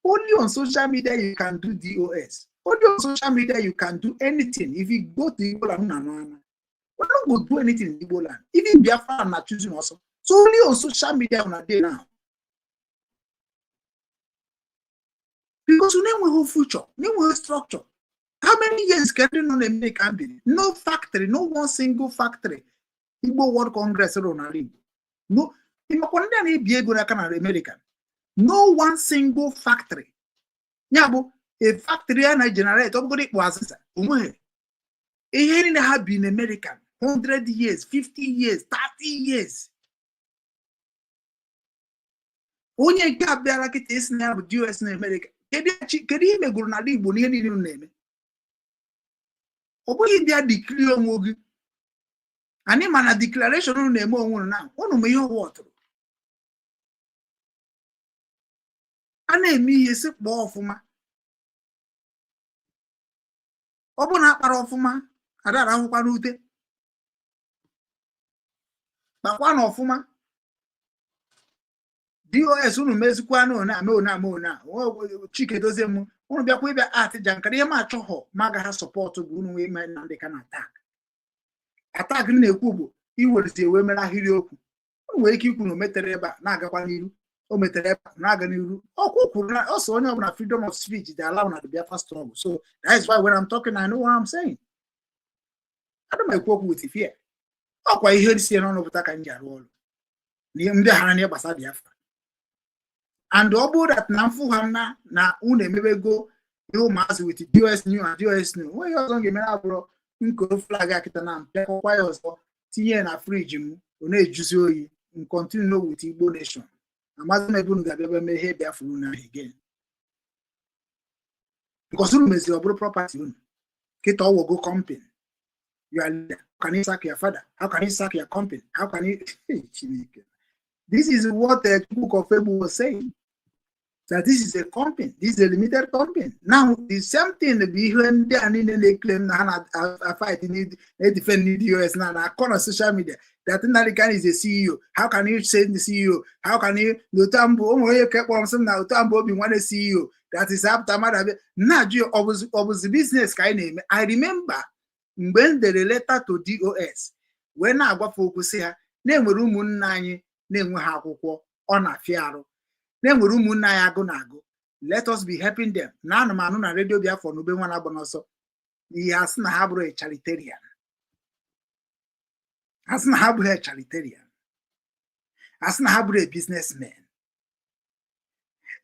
Only on social media you can do dos, only on social media you can do anything. If you go to Igbo land, na na we no go do anything in Igbo land. Even Biafra na choosing also. So only on social media una dey now, because unu enweghị future, unu enweghị structure. How many years ka ndị nọ na America biri? No factory, no one single factory Igbo World Congress rụrụ n'ala Igbo. No, ịmakwa ndị a na-ebi ego n'aka na America, no one single factory, ya bụ a factory a na-generate ọ bụgodị ịkpụ azịza, onweghị ihe niile ha bi na America 100 years, 50 years, 30 years. Onye nke a bịara kịta isi na ya bụ DOS na America, kedu ihe megoro n'ala Igbo n'ihe niile unu na-eme? Ọ bụghị bịa declare onwe gị. Anyị ma na declaration unu na-eme onwe unu na unu ma ihe ọwa ọtụrụ a na-eme ihe si kpọọ ọfụma. Ọ bụrụ na akpara ọfụma, adara ahụkwa n'ute kpakwa na ọfụma. DOS unu mezikwa na one ame one ame one a Chike dozie m unu bịakwa ịbịa at jankara ihe m achọghọ ma agaghị support bụ unu wee mee Nnamdi Kanu attack. Attack m na-ekwu bụ iwerezi wee mere ahịrịokwu. Unu nwere ike ikwu na o metere ebe a na-agakwa n'iru, o metere ebe a na-aga n'iru. Ọkwa kwuru na ọsọ onye ọbụla freedom of speech dị allowed na the Biafra struggle. So that is why when I'm talking, I know what I'm saying. Ana m ekwu okwu with fear. Ọkwa ihe si n'ọnụ pụta ka m ji arụ ọrụ ndị hara na gbasa Biafra. And ọ bụrụ that na mfụ ha na unu emebego ihe ụmụazị with DOS new and DOS new, nweghị ọzọ m ga-emere abụrụ nkoro flag a kịta na mpịakọkwa ya ọzọ tinye ya na friji m, ọ na-ejuzi oyi. M continue with Igbo nation. Amaghị m ebe unu ga-abịa ebe mee ihe Biafra unu ahụ again, because unu meziri ọ bụrụ property unu kịta, ọwọgo company. You are leader. How can you sack your father? How can you sack your company? How can you? Chineke. This is what Chukwuka Ofegbu was saying, that this is a company, this is a limited company. Now, the same thing bụ ihe ndị a niile na-eclaim na ha na-fight, na-defend ndị US na akọ na social media that Nnamdi Kanu is a CEO. How can you say the CEO? How can you? Na otu mbụ o nwere onye ke kpọrọ m sị m na otu mbụ obi nwanne CEO, that is after mmadụ abịa na-ajụ ya, ọ bụzi business ka anyị na-eme. I remember mgbe m dere letter to DOS wee na-agwafe okwu sị ha na-enwere ụmụnne anyị na-enwe ha akwụkwọ, ọ na-afịa arụ, na-enwere ụmụnne anyị agụ na-agụ, let us be helping them. Na ana m anụ na redio Biafra na ube nwa na-agba n'ọsọ ihe a sị na ha bụrụ a charitarian, a sị na ha bụrụ a charitarian, a sị na ha bụrụ a businessman.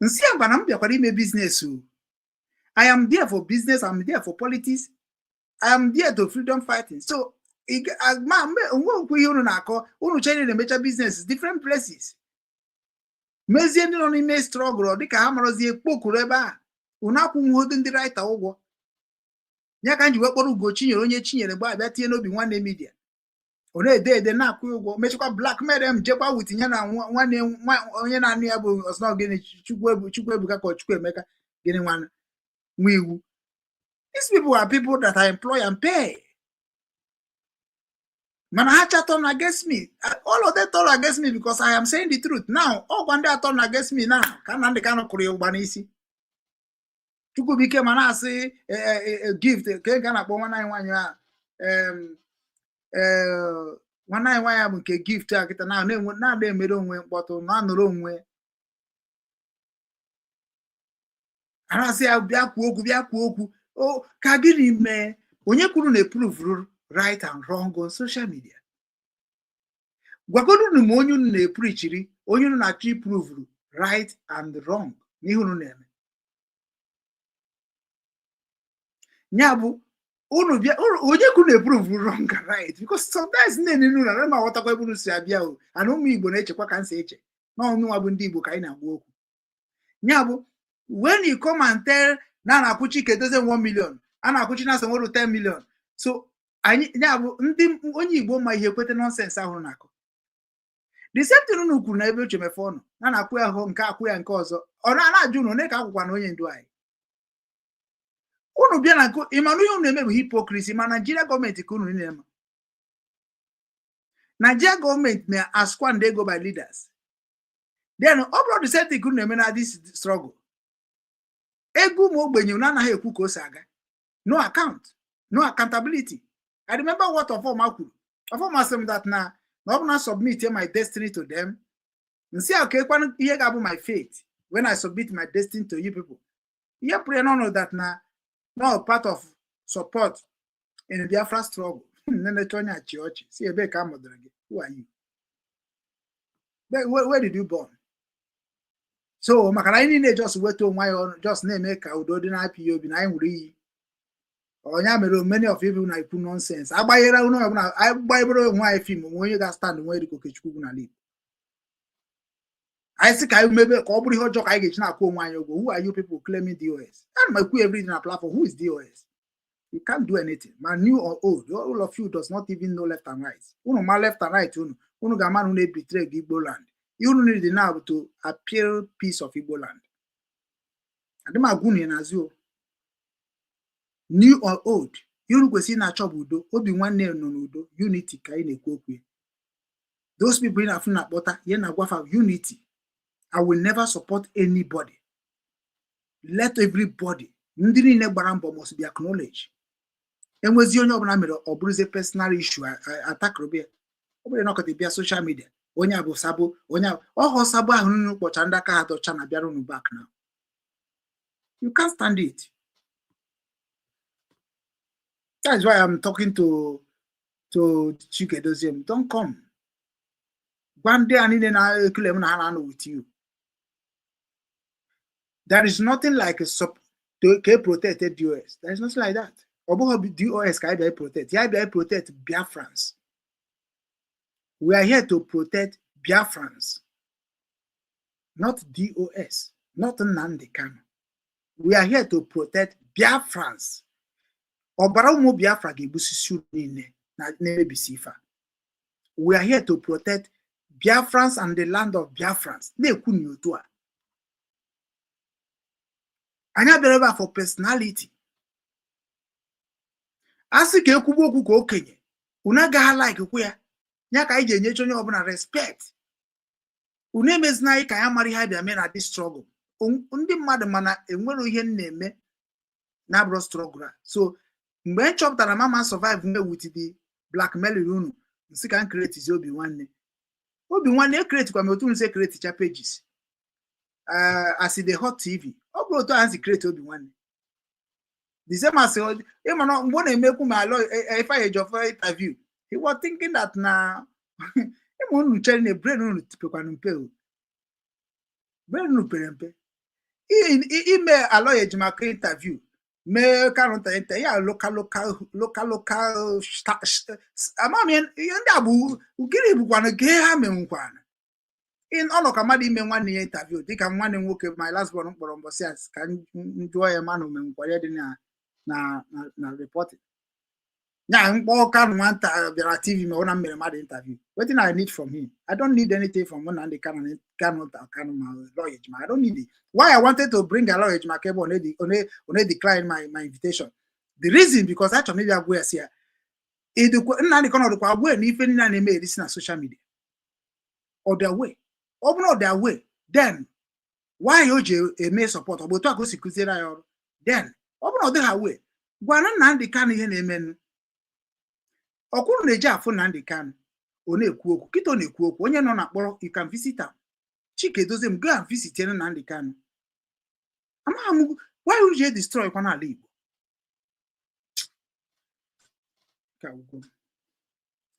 Nsị agwa na m bịakwara ime business o. I am there for business, I'm there for politics, I am there to freedom fighting. So ma mgbe onwe okwu ihe unu na-akọ, unu chere na-emecha business different places. Mezie ndị nọ n'ime struggle ọ dịka ha marọzie kpokuru ebe a. Unu akwụnwuodo ndị writer ụgwọ ya ka m ji wee kpọrọ Ugo Chinyere, onye Chinyere gba abịa tinye n'Obi Nwanne Media. Ọ na-ede ede, na-akwụ ụgwọ, mechakwa blackmail m, jekwa with ya na nwanne onye na-anụ ya bụ ọsọ gịnị, Chukwu Ebuka ka Chukwu Emeka gịnị nwanne nwa iwu. These people are people that I employ and pay. Mana ha cha turn against me. All of them turn against me because I am saying the truth now. Ọgwa ndị atọ against me now ka Nnamdị Kanụ kụrụ ya ụgba n'isi. Chukwubuike ma na-asị gift ka a na-akpọ nwanne anyị nwaanyị a, nwanne anyị nwaanyị bụ nke gift a kịta na-ada emere onwe mkpọtụ, na-anọrọ onwe a, na-asị ya bịa kwuo okwu, bịa kwuo okwu. O ka gịnị mee? Onye kwuru na eprove right and wrong on social media? Gwagodu m onye unu na-epreachiri, onye unu na-achọ iprove right and wrong n'ihe unu na-eme. Ya bụ unu bịa, onye ka unu na-eprove wrong and right? Because sometimes nne unu na ma aghọtakwa ebe unu si abịa o. Ana ụmụ Igbo na-echekwa ka m si eche na ọnụnwa bụ ndị Igbo ka anyị na-agwa okwu. Ya bụ when you come and tell na a na-akwụ Chike Dozie 1 million, a na-akwụ Chinasa Nworu 10 million, so anyị ya bụ ndị onye Igbo ma ihe ekwete nonsense ahụ na-akọ. The same thing unu kwuru na ebe Uche Mefe ọnụ na na-akwụ ya ahụ nke akwụ ya nke ọzọ, ọ na-ajụ unu onye ka akwụkwa na onye ndu anyị. Unu bịa na nke ịma na ihe unu na-eme bụ hypocrisy. Ma Naijiria gọọmenti ka unu na-eme. Naijiria gọọmenti na-asquander ego by leaders. Then ọ bụrụ the same thing ka unu na-eme na this struggle, ego ụmụ ogbenye unu anaghị ekwu ka o si aga. No account, no accountability. I remember what Ọfọma kwuru. Ọfọma sị m that na ọ bụ na submit my destiny to them, nsị a ka ekwanụ ihe ga-abụ my fate when I submit my destiny to you people. Ihe pụrụ ya n'ọnụ that na no part of support in Biafra struggle. Nnenecha onye achị ọchị si ebe ka a mụdara gị. Who are you? Where did you born? So maka na anyị niile just weta onwe anyị ọnụ, just na-eme ka udo dị na IPOB na anyị nwere iyi ọnya mere many of you na-ekwu nonsense. Agbanyere onye ọbụla, anyị gbanyebere onwe anyị film onwe onye ga-stand nwe dịka Okechukwu bụ n'ala Igbo. Anyị sị ka anyị mebe ka ọ bụrụ ihe ọjọọ ka anyị ga-eji na-akwụ onwe anyị ụgwọ. Who are you people claiming DOS? Ana m ekwu everything na platform. Who is DOS? You can't do anything, ma new or old, all of you does not even know left and right. Unu ma left and right, unu ga-ama na unu ebetray gị Igbo land. Ihe unu need now to appeal peace of Igbo land. Adị m agwa unu ya n'azụ o, new or old, ihe unu kwesịrị na-achọ bụ udo. Obi Nwanne nọ n'udo, unity ka anyị na-ekwu okwu ya. Those people ị na-afụ na-akpọta ihe na-agwafa unity. I will never support anybody. Let everybody, ndị niile gbara mbọ must be acknowledged. Enwezi onye ọbụla mere ọ bụrụzie personal issue, atakụrụbe ya. Ọ bụrụ na ọkọta bịa social media, onye a bụ sabo, onye a ọghọ sabo ahụ unu kpọcha ndị aka ha dọcha na bịara unu back now. You can't stand it. That's why I'm talking to Chike Doziem. Don't come. Gwa ndị a niile na-ekele m na ha na-anọ with you. There is nothing like a sup to ka e protect DOS. There is nothing like that. Ọ bụghị DOS ka anyị bịa protect. Ya bịa protect Biafrans. We are here to protect Biafrans, not DOS, not Nnamdi Kanu. We are here to protect Biafrans. Ọbara ụmụ Biafra ga-egbusisi unu niile na-emebisi ife a. We are here to protect Biafrans and the land of Biafrans. Na-ekwu na otu a. Anyị abịara ebe a for personality. A sị ka ekwugbu okwu ka okenye, unu agaghị like kwu ya. Ya ka anyị ji enyecha onye ọbụla respect. Unu emezina anyị ka ya mara ihe a bịa mee na this struggle. Ndị mmadụ mana enwere ihe m na-eme na abụrụ struggle a. So mgbe m chọpụtara mama survive nwe with the blackmailing unu, nsị ka m create Obi Nwanne. Obi Nwanne ecreatekwa m otu nsi ecreatecha pages as the hot TV. Ọ bụrụ otu ahụ si create Obi Nwanne, the same as ịma na mgbe ọ na-emekwu ma alọ Ifeanyi Ejiofor interview, he was thinking that na ịma unu chere na brain unu pekwanụ mpe o, brain unu pere mpe. Ime Aloy Ejimakor interview, mee Kanu nta ya local local local local ama m ihe ndị a bụ gịnị bụkwanụ ka ihe ha menwukwana. Ọ nọ ka mmadụ ime nwanne ya interview, dịka nwanne m nwoke, my last born, kpọrọ mbọsị a ka m jụọ ya ma na omenkwara dị na reporting ya. Mkpọ Kanu nwata bịara TV ma ọ na mere mmadụ interview. Wetin I need from him? I don't need anything from Nnamdi Kanu. Kanu Kanu ma lawyer Ejima, I don't need it. Why I wanted to bring a lawyer Ejima ebe ọ decline my invitation, the reason, because achọrọ m ịbịa gwa ya sị ya ịdịkwa Nnamdi Kanu dịkwa aware na ife niile a na-eme erisi na social media. Ọ dị aware? Ọ bụrụ na ọ dị aware, then why o ji eme support? Ọ bụ otu a ka o si kụziere anyị ọrụ. Then ọ bụrụ na ọ dịghị aware, gwara Nnamdi Kanu ihe na-emenụ. Ọkwụrụ na-eji afụ Nnamdi Kanu, ọ na-ekwu okwu kịta, ọ na-ekwu okwu. Onye nọ na mkpọrọ, you can visit am. Chike Dozie m, go and visit Nnamdi Kanu. Amaghị m why unu ji destroy kwa n'ala Igbo. Ike agwụgo m.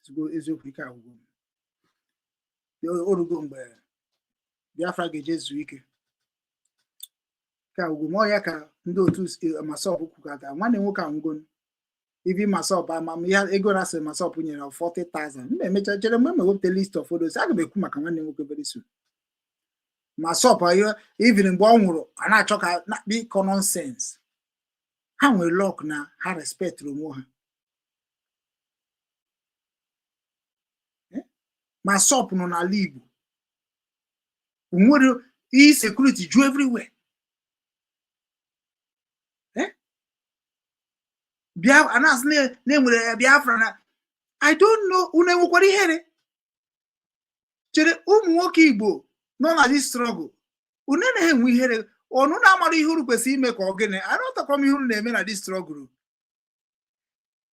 Ezigbo eziokwu, ike agwụgo m. Orugo mgbe Biafra ga-eje zuo ike. Ike agwụgo m. Ọ ya ka ndị otu MASSOB kwukọta. Nwanne m nwoke anwụgo. Ivi MASSOB amamihe ego na asị MASSOB nyere 40,000. M na-emecha chere mgbe m ewepụta list of photos. Aga m ekwu maka nwanne m nwoke very soon. MASSOB ayo, even mgbe ọ nwụrụ, a na-achọ ka na-akpa ịkọ nonsense. Ha nwere luck na ha respect onwe ha. MASSOB nọ n'ala Igbo nwere insecurity ju everywhere. Bịa a na-asị na enwere Biafra na I don't know. Unu enwekwara ihere? Chere, ụmụ nwoke Igbo nọ na this struggle, unu anaghị enwe ihere? Ọnụ na-amara ihe unu kwesịrị ime ka ọ gịnị? Arọtakwa m ihe unu na-eme na this struggle.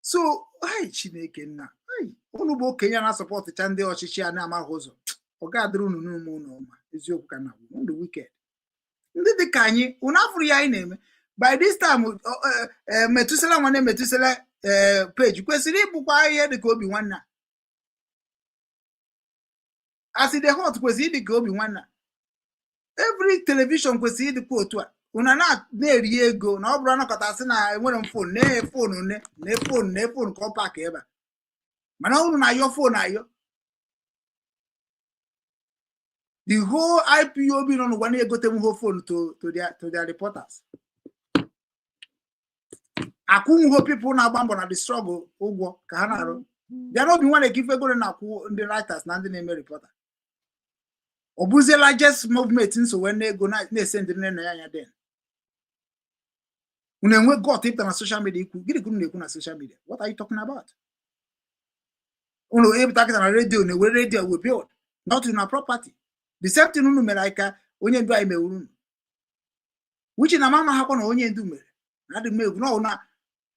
So ai, Chineke nna, ai, unu bụ okenye na-asọpọtụcha ndị ọchịchị a na-amaghị ụzọ. Ọ ga-adịrị unu n'ume unu ọma. Eziokwu ka na ndụ wicked ndị dị ka anyị, unu afụrụ ya anyị na-eme. By this time, Metusela nwanne Metusela peji kwesịrị ịbụkwa ihe dị ka obi nwanne a. As the hot kwesịrị ịdị ka obi nwanne a. Every television kwesịrị ịdịkwa otu a. Unu na-eri ego na ọ bụrụ anọkọta sị na enwere m phone na phone ne na phone na phone ka ọ pack ebe a, mana unu na-ayọ phone ayọ. The whole IPOB nọ n'ụwa na-egote m whole phone to their reporters. Akwụnwuho people na-agba mbọ na the struggle ụgwọ ka ha na-arụ. Bịa n'obi nwanne ka ife ego na-akwụ ndị writers na ndị na-eme reporter. Ọ bụzie largest movement nsogbu na ego na-ese ndị nne na ya anya. Den unu enwe got ịpụta na social media ikwu gịnị ka unu na-ekwu na social media? What are you talking about? Unu ịpụta kịta na redio na-ewere redio we build, not in our property. The same thing unu mere anyị ka onye ndu anyị mewuru unu, which na mama ha kwa na onye ndu mere na adị m egwu no na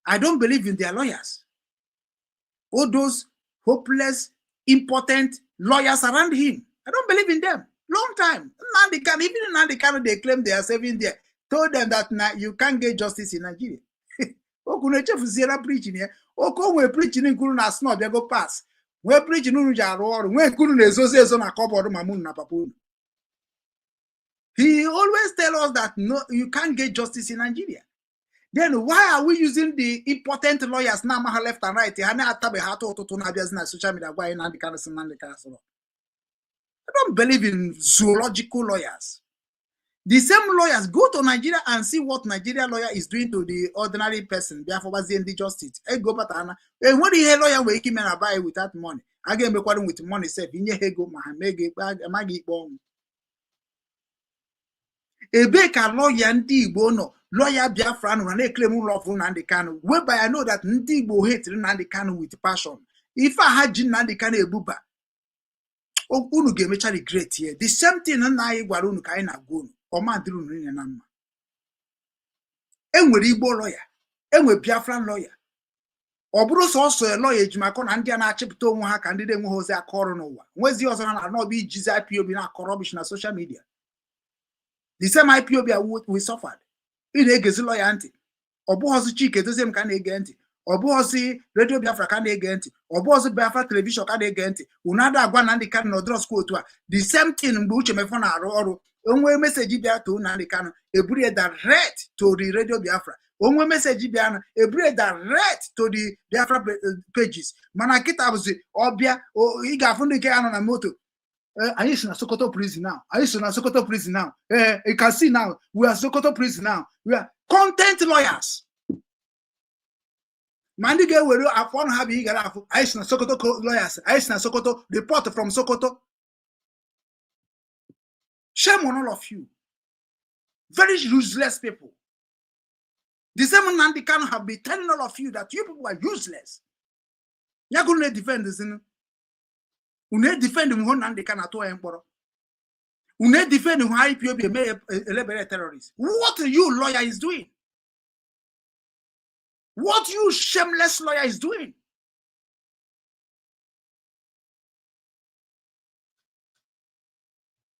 I don't believe in their lawyers, all those hopeless, impotent lawyers around him. I don't believe in them. Long time. Nnamdi Kanu, even Nnamdi Kanu, they claim they are saving there, told them that now you can't get justice in Nigeria. Okwu na-echefuziela preaching ya. Oke o nwere preaching nkuru na asị na ọbịago pass. Nwee preaching unu ji arụ ọrụ, nwee nkuru na-ezozi ezo na cupboard ma mụ na papa unu. He always tell us that no, you can't get justice in Nigeria. Then why are we using the impotent lawyers na amaha left and right? Ha na-atabeghị atụ ụtụtụ na-abịazi na social media gwa anyị Nnamdi Kanu sị Nnamdi Kanu sịrọ. I don't believe in zoological lawyers. The same lawyers go to Nigeria and see what Nigeria lawyer is doing to the ordinary person. Therefore, gbazie ndị justice. Ego batara enwere ihe lawyer nwere ike ime na buy without money. A ga-emekwara with money sef inye ha ego ma ha mee gị ikpe amaghị ikpe ọnwụ. Ebee ka lawyer ndị Igbo nọ? Lawyer Biafra nọ na na-eclaim ụlọ ọfụ Nnamdi Kanu, whereby I know that ndị Igbo hate Nnamdi Kanu with passion. Ife a ha ji Nnamdi Kanu ebuba, unu ga-emecha regret here. The same thing nna anyị gwara unu ka anyị na-agwa unu. Ọma dịrị unu niile na mma. Enwere Igbo lawyer, enwere Biafran lawyer. Ọ bụrụ sọsọ lawyer Ejimakor na ndị a na-achịpụta onwe ha ka ndị na-enweghị ozi aka ọrụ n'ụwa nwezi ọzọ ha na-anọ bụ ijizi IPOB na-akọ rubbish na social media. The same IPOB we suffered. Ị na-egezi lawyer ntị, ọ bụghọzi Chike Dozie m ka na-ege ntị, ọ bụghọzi redio Biafra ka na-ege ntị, ọ bụghọzi Biafra television ka na-ege ntị. Unu ada agwa Nnamdi Kanu na ọdịrọskwa otu a. The same thing mgbe Uche Mefo na-arụ ọrụ, onwe message bịa to Nnamdi Kanu, eburu ya direct to the radio Biafra. Onwe message bịa na eburu ya direct to the Biafra pages. Mana kịta bụzi ọbịa, ị ga-afụ ndị nke ya nọ na moto. Anyị si na Sokoto prison now. Anyị si na Sokoto prison now. You can see now we are Sokoto prison now. We are content lawyers. Ma ndị ga-ewere afọ ọnụ ha bụ ị gara afụ, anyị si na Sokoto lawyers, anyị si na Sokoto, report from Sokoto. Shame on all of you, very useless people. The same Nnamdi Kanu have been telling all of you that you people are useless. Ya gụrụ na-edefend zinu unu edefend hụ Nnamdi Kanu atụọ ya mkpọrọ, unu edefend hụ IPOB eme ya elebere terrorist. What you lawyer is doing? What you shameless lawyer is doing?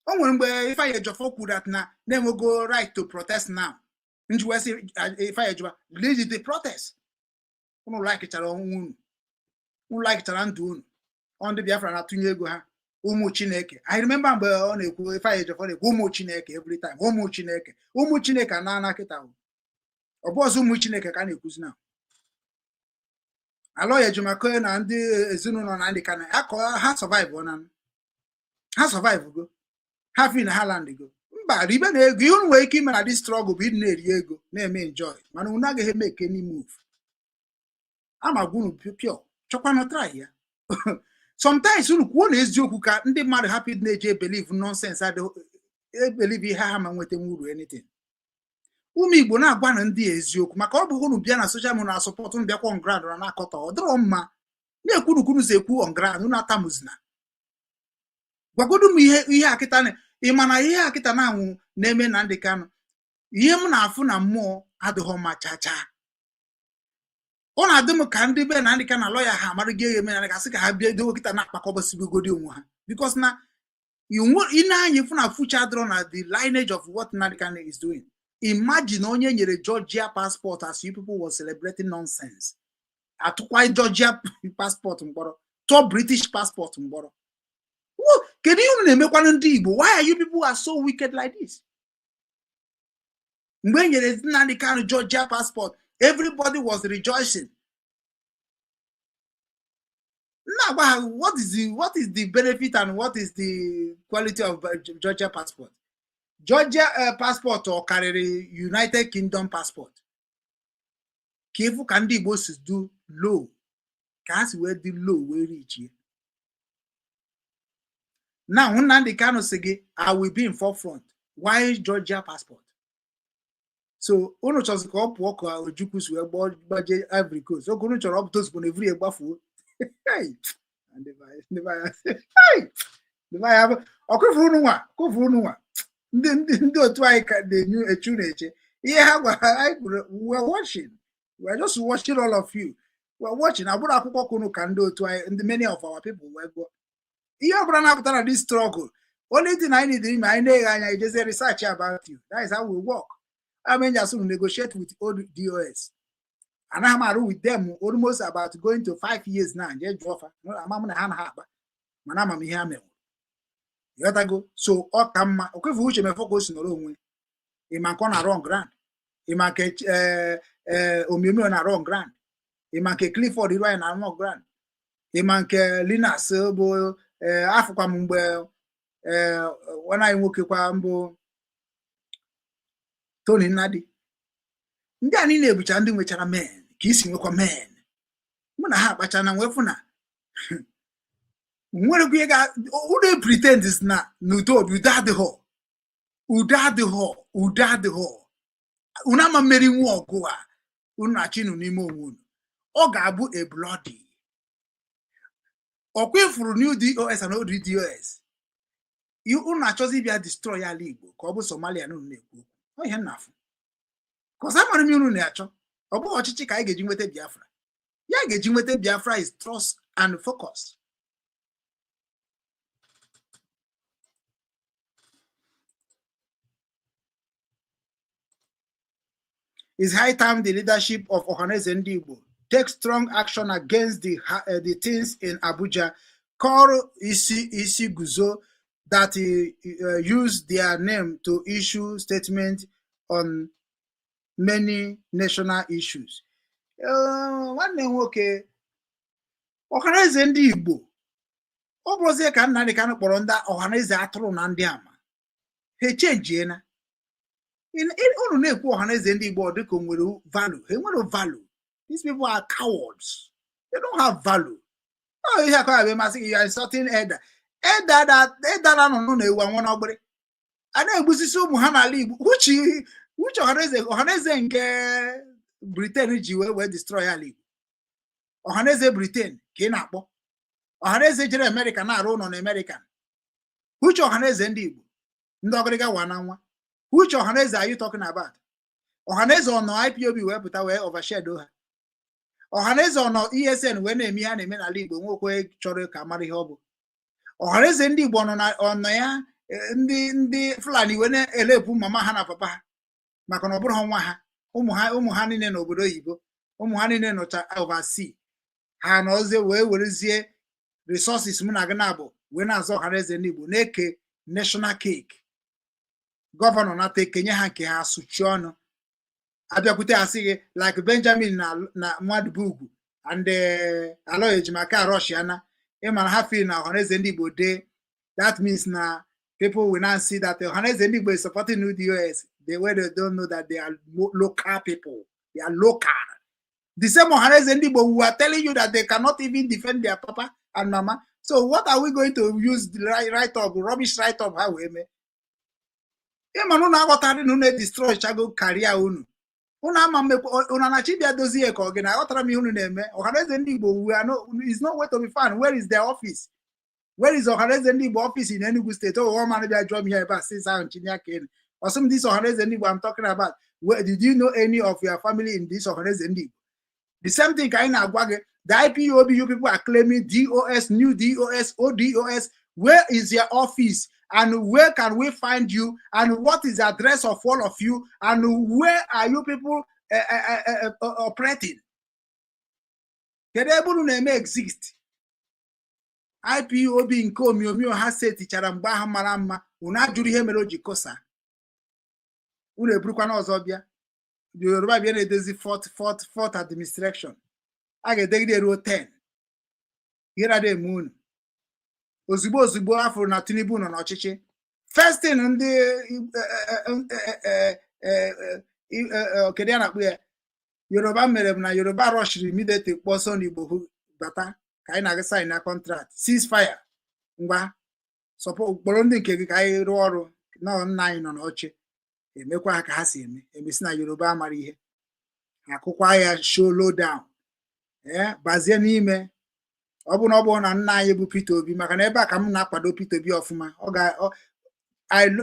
O nwere mgbe Ifeanyi Ejiofor kwuru that na na-enwego right to protest now. Nji wee sị Ifeanyi Ejiofor, lead the protest. Unu laikichara ọnwụ unu, unu laikichara ndụ unu. Ọ ndị Biafra na-atụnye ego ha, ụmụ Chineke. I remember mgbe ọ na-ekwu, Ifeanyi Ejiofor na-ekwu ụmụ Chineke every time, ụmụ Chineke, ụmụ Chineke na ana kịta. Ọ bụ ọzọ ụmụ Chineke ka a na-ekwuzi na Aloy Ejimakor na ndị ezinụlọ na ndị kana akọ ha survive na ha survive go ha fi na ha land go mba ribe na ego. Ihe unu nwere ike ime na this struggle bụ ịdị na-eri ego, na-eme enjoy, mana unu agaghị eme any move. Ama gwa unu pure, chọkwanụ try ya. Sometimes unu kwuo na eziokwu ka ndị mmadụ hapụ ịdị na-eji believe nonsense, adịghị ebelieve ihe ha ma nweta uru anything. Ụmụ Igbo na-agwa na ndị eziokwu, maka ọ bụghị unu bịa na social media na support unu, bịakwa on ground na na-akọtọ. Ọ dịrọ mma na-ekwurukwuru si ekwu on ground. Unu atamuzina, gwagodu m ihe ihe akịta ị ma na ihe akịta na-anwụ na-eme na ndị Kanụ. Ihe m na-afụ na mmụọ adịghị mma chaa. Ọ na-adị m ka ndị be na ndị ka na lọya ha amara gị eme na gasị ka ha bịa edowe kịta na-akpakọbasibigodi onwe ha, because na ị na-anya fụ na future adịrọ na the lineage of what Nnamdi Kanu is doing. Imagine onye nyere Georgia passport as you people was celebrating nonsense. Atụkwa Georgia passport mkpọrọ, tụọ British passport mkpọrọ. Kedu ihe unu na-emekwanụ ndị Igbo? Why are you people are so wicked like this? Mgbe e nyere Nnamdi Kanu Georgia passport, everybody was rejoicing. Na-agwa ha, what is the benefit and what is the quality of Georgia passport? Georgia passport ọ karịrị United Kingdom passport? Ka ịfụ ka ndị Igbo si do low, ka ha si wee dị low wee richie. Now Nnamdi Kanu sị gị, "I will be in forefront." Why Georgia passport? So unu chọzi ka ọ pụọ ka Ojukwu si wee gbaje Ivory Coast. Oge unu chọrọ ọpụta ozugbo na evuri ya gbafuo. Ọkụfụ unu nwa, kụfụ unu nwa, ndị otu anyị ka na-enyu echu na-eche ihe ha gwara anyị kwuru. We are watching, we are just watching all of you. We are watching. Agbụrụ akwụkwọ kwunu ka ndị otu anyị, ndị many of our people wee gụọ ihe ọ bụla na-apụta na this struggle. Only thing anyị need ime, anyị na-eghe anya ijeze research about you. That is how we work. I mean, just negotiate with old DOS. Anaghị m arụ with them almost about going to 5 years now. Jee jụọ fa, ama m na ha na ha akpa, mana ama m ihe ha menwuru. Ịghọtago? So ọ ka mma okwefu Uche Mefọ ka o si nọrọ onwe. Ịma nke ọ na-arụ on ground, ịma nke omimi ọ na-arụ on ground, ịma nke Clifford Iru anyị na-arụ on ground, ịma nke Linus bụ afụkwa m mgbe nwanne anyị nwoke kwa mbụ Tony Nnadi. Ndị a niile bụcha ndị nwechara men ka isi nwekwa men. Mụ na ha akpacha na nwee fụ na nwerekwa ihe ga unu pretend na n'udo. Udo adịghọ, udo adịghọ, udo adịghọ. Unu ama mmeri nwa ọgụ a unu na-achị unu n'ime onwe unu. Ọ ga-abụ a bloody ọkwa ifuru new DOS and old DOS. Unu achọzi ịbịa destroy ala Igbo ka ọ bụ Somalia na unu na-ekwu okwu. Ọ ihe m na-afụ kọsa amara m ihe unu na-achọ. Ọ bụghị ọchịchị ka anyị ga-eji nweta Biafra. Ya ga-eji nweta Biafra is trust and focus. It's high time the leadership of Ohanaeze Ndigbo take strong action against the things in Abuja call Isi Isi Guzo that use their name to issue statement on many national issues. Nwanne m nwoke, Ohanaeze Ndị Igbo Ọ bụrụzie ka Nnamdị Kanụ kpọrọ ndị Ọhaneze atụrụ na ndị ama, ha echenjiena. Unu na-ekwu Ọhaneze ndị Igbo ọ dịka o nwere value. Ha enwere value? These people are cowards. They don't have value. Ọ ihe akọ ya bụ masị gị. You are insulting elder, elder elder na nọ n'ụlọ ewu anwụ n'ọgbịrị a na-egbusisi ụmụ ha n'ala Igbo. Uche uche Ọhaneze, Ọhaneze nke Britain ji wee destroy ala Igbo. Ọhaneze Britain ka ị na-akpọ Ọhaneze jere Amerịka na-arụ ụlọ na Amerịka. Uche Ọhaneze ndị Igbo, ndị ọgịrịga wa na nwa. Uche Ọhaneze are you talking about? Ọhaneze ọ nọ IPOB wee pụta wee overshadow ha? Ọhaneze ọ nọ ESN wee na-eme ihe a na-eme n'ala Igbo, nwekwe chọrọ ka mara ihe ọ bụ? Ọhaneze ndị Igbo nọ na ọnọ ya, ndị Fulani wee na-elepụ mama ha na papa ha maka na ọ bụrụ ha nwa ha, ụmụ ha, ụmụ ha niile n'obodo oyibo, ụmụ ha niile nọcha oversea. Ha nọzie wee werezie resources mụ na gị na-abụ wee na-azọ Ọhaneze ndị Igbo, na-eke national cake. Governor nata ekenye ha nke ha, sụchie ọnụ, abịakwute ha sị gị like Benjamin na Mmadụbugwu and Aloy Ejimakor Arọshiana. Ịma na ha feel na Ọhaneze ndị Igbo dey, that means na people will now see that Ọhaneze ndị Igbo is supporting new DOS. The way they don't know that they are local people, they are local. The same Ọhaneze ndị Igbo who are telling you that they cannot even defend their papa and mama. So what are we going to use the write up, rubbish write up ha wee mee? Ịma na unu aghọtarị na unu edestroy chago karịa unu, unu ama mmekwa unu na chi bịa dozie ka ọ gị na aghọtara m ihe unu na-eme. Ọhaneze ndị Igbo, we are no, is no way to be found. Where is their office? Where is Ọhaneze ndị Igbo office in Enugu State? O ọmanụ bịa jụọ m ihe ebe a since ahụ nchinya ka elu ọsị m, this Ọhaneze ndị Igbo I'm talking about, where did you know any of your family in this Ọhaneze ndị Igbo? The same thing ka anyị na-agwa gị. The IPOB you people are claiming, DOS, new DOS, ODOS, where is your office and where can we find you and what is the address of all of you and where are you people operating? Kedu ebe unu na-eme exist? IPOB nke omioomio ha setichara mgbe ahụ mara mma, unu ajụrụ ihe mere o ji kụsa. Unu eburukwana ọzọ bịa Yoruba bịa na-edezi fourth administration a ga-edegide ruo 10. Ihe na eme unu ozugbo ozugbo afụrụ na Tinubu nọ n'ọchịchị, first thing ndị kedu ya na-akpụ ya Yoruba mere bụ na Yoruba rushiri immediately kpọọ Sunday Igboho bata ka anyị na-aga sign na contract ceasefire. Ngwa, kpọrọ ndị nke gị ka anyị rụọ ọrụ na nna anyị nọ n'oche. Emekwa ha ka ha si eme emesi na Yoruba amara ihe akụkwa ya show low down, ee, bazie n'ime. Ọ bụ na ọ bụrụ na nna anyị bụ Peter Obi, maka na ebe a ka m na-akwado Peter Obi ọfụma. Ọ ga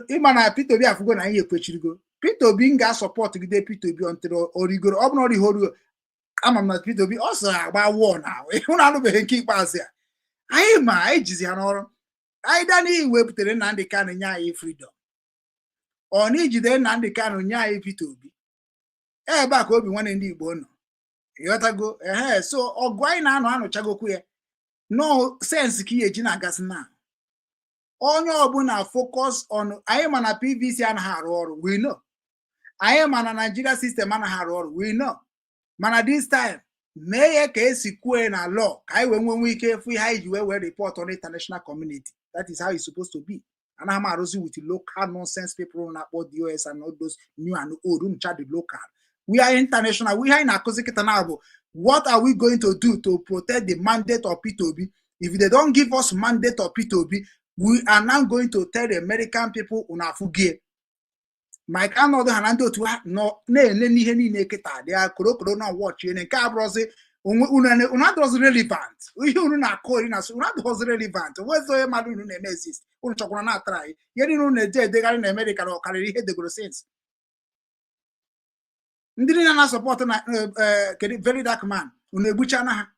ịma na Peter Obi afụgo na anyị ekwechirigo Peter Obi. M ga-asupport gide Peter Obi until o rigoro. Ọ bụ na ọ rigoro, ama m na Peter Obi ọ sọ agba wọọ na ịhụ na anụbeghị nke ikpeazụ ya. Anyị ma anyị jizi ha n'ọrụ anyị daa n'ihi wepụtara Nnamdị Kanụ nye anyị freedom. Ọ na ijide Nnamdị Kanụ nye anyị Peter Obi, ebe a ka obi nwanne ndị Igbo nọ, ịghọtago? Ehe, so ọgụ anyị na-anọ anụchagokwu ya no sense ka ihe eji na-agasị na onye ọbụla focus on anyị. Ma na PVC anaghị arụ ọrụ, we know. Anyị ma na Nigeria system anaghị arụ ọrụ, we know. Mana this time, mee ya ka esi kwue na law ka anyị wee nwenwe ike fụ ihe anyị ji wee report on international community. That is how it's supposed to be. Anaghị m arụzi with local nonsense people na-akpọ DOS and all those new and old ncha. The local, we are international. We anyị na-akụzi kịta na bụ what are we going to do to protect the mandate of Peter Obi? If they don't give us mandate of Peter Obi, we are now going to tell the American people. Unu afụgie Mike anọdụ ha na ndị otu ha nọ na-ele n'ihe niile kịta dị ya korokoro na watch ene nke abụrụzi unu adịrọzi relevant. Ihe unu na-akụ ori na unu adịghọzi relevant. Onwezi onye mmadụ unu na-eme exist. Unu chọkwara na-atara anyị ihe niile unu na-eje edegharị na Amerịka na ọkarịrị ihe degoro since. Ndị niile na-asupport na kedu Very Dark Man, unu egbuchana ha.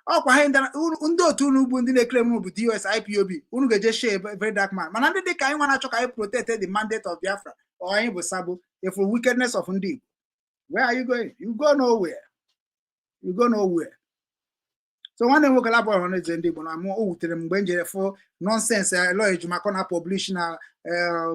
Ọkwa ha ndị otu unu bụ ndị na-ekele m bụ DOS IPOB. Unu ga-eje share Very Dark Man, mana ndị dịka anyị nwa na-achọ ka anyị protect the mandate of Biafra, or anyị bụ sabo efu wickedness of ndị Igbo. Where are you going? You go nowhere, you go nowhere. So nwanne m nwoke labụ Ọhaneze ndị Igbo na mụ o wutere m mgbe m jere fụ nonsense Aloy Ejimakor na publish na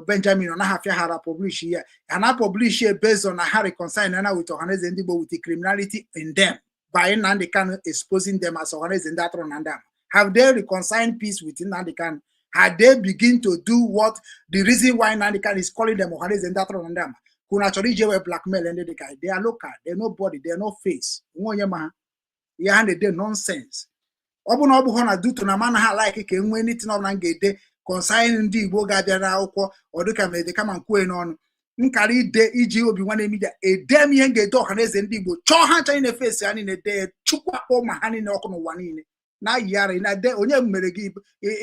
Benjamin. Ọ naghị afịa hara publish ya, ha na publish ya based on na ha reconcile na with Ọhaneze ndị Igbo with the criminality in them by Nnamdi Kanu exposing them as Ọhaneze ndị atụrụ na ndị ama. Have they reconciled peace with Nnamdi Kanu? Had they begin to do what the reason why Nnamdi Kanu is calling them Ọhaneze ndị atụrụ na ndị ama ka unu achọrọ ije wee blackmail ndị dịka they are local, they nobody, they no face, nwe onye ma ha ihe ha na-ede nonsense. Ọ bụ na ọ bụghị na duto na mana ha like ka e nwee anything ọbụla m ga-ede concerning ndị Igbo ga-abịa n'akwụkwọ, ọ dịka ma ede kama nkwue n'ọnụ nkara ide iji Obi Nwanne Media ede m ihe m ga-ede. Ọhaneze ndị Igbo chọọ ha ncha niile fesi ha niile dee Chukwu akpọ ma ha niile ọkụ n'ụwa niile na-ayị ara na-ede. Onye mere gị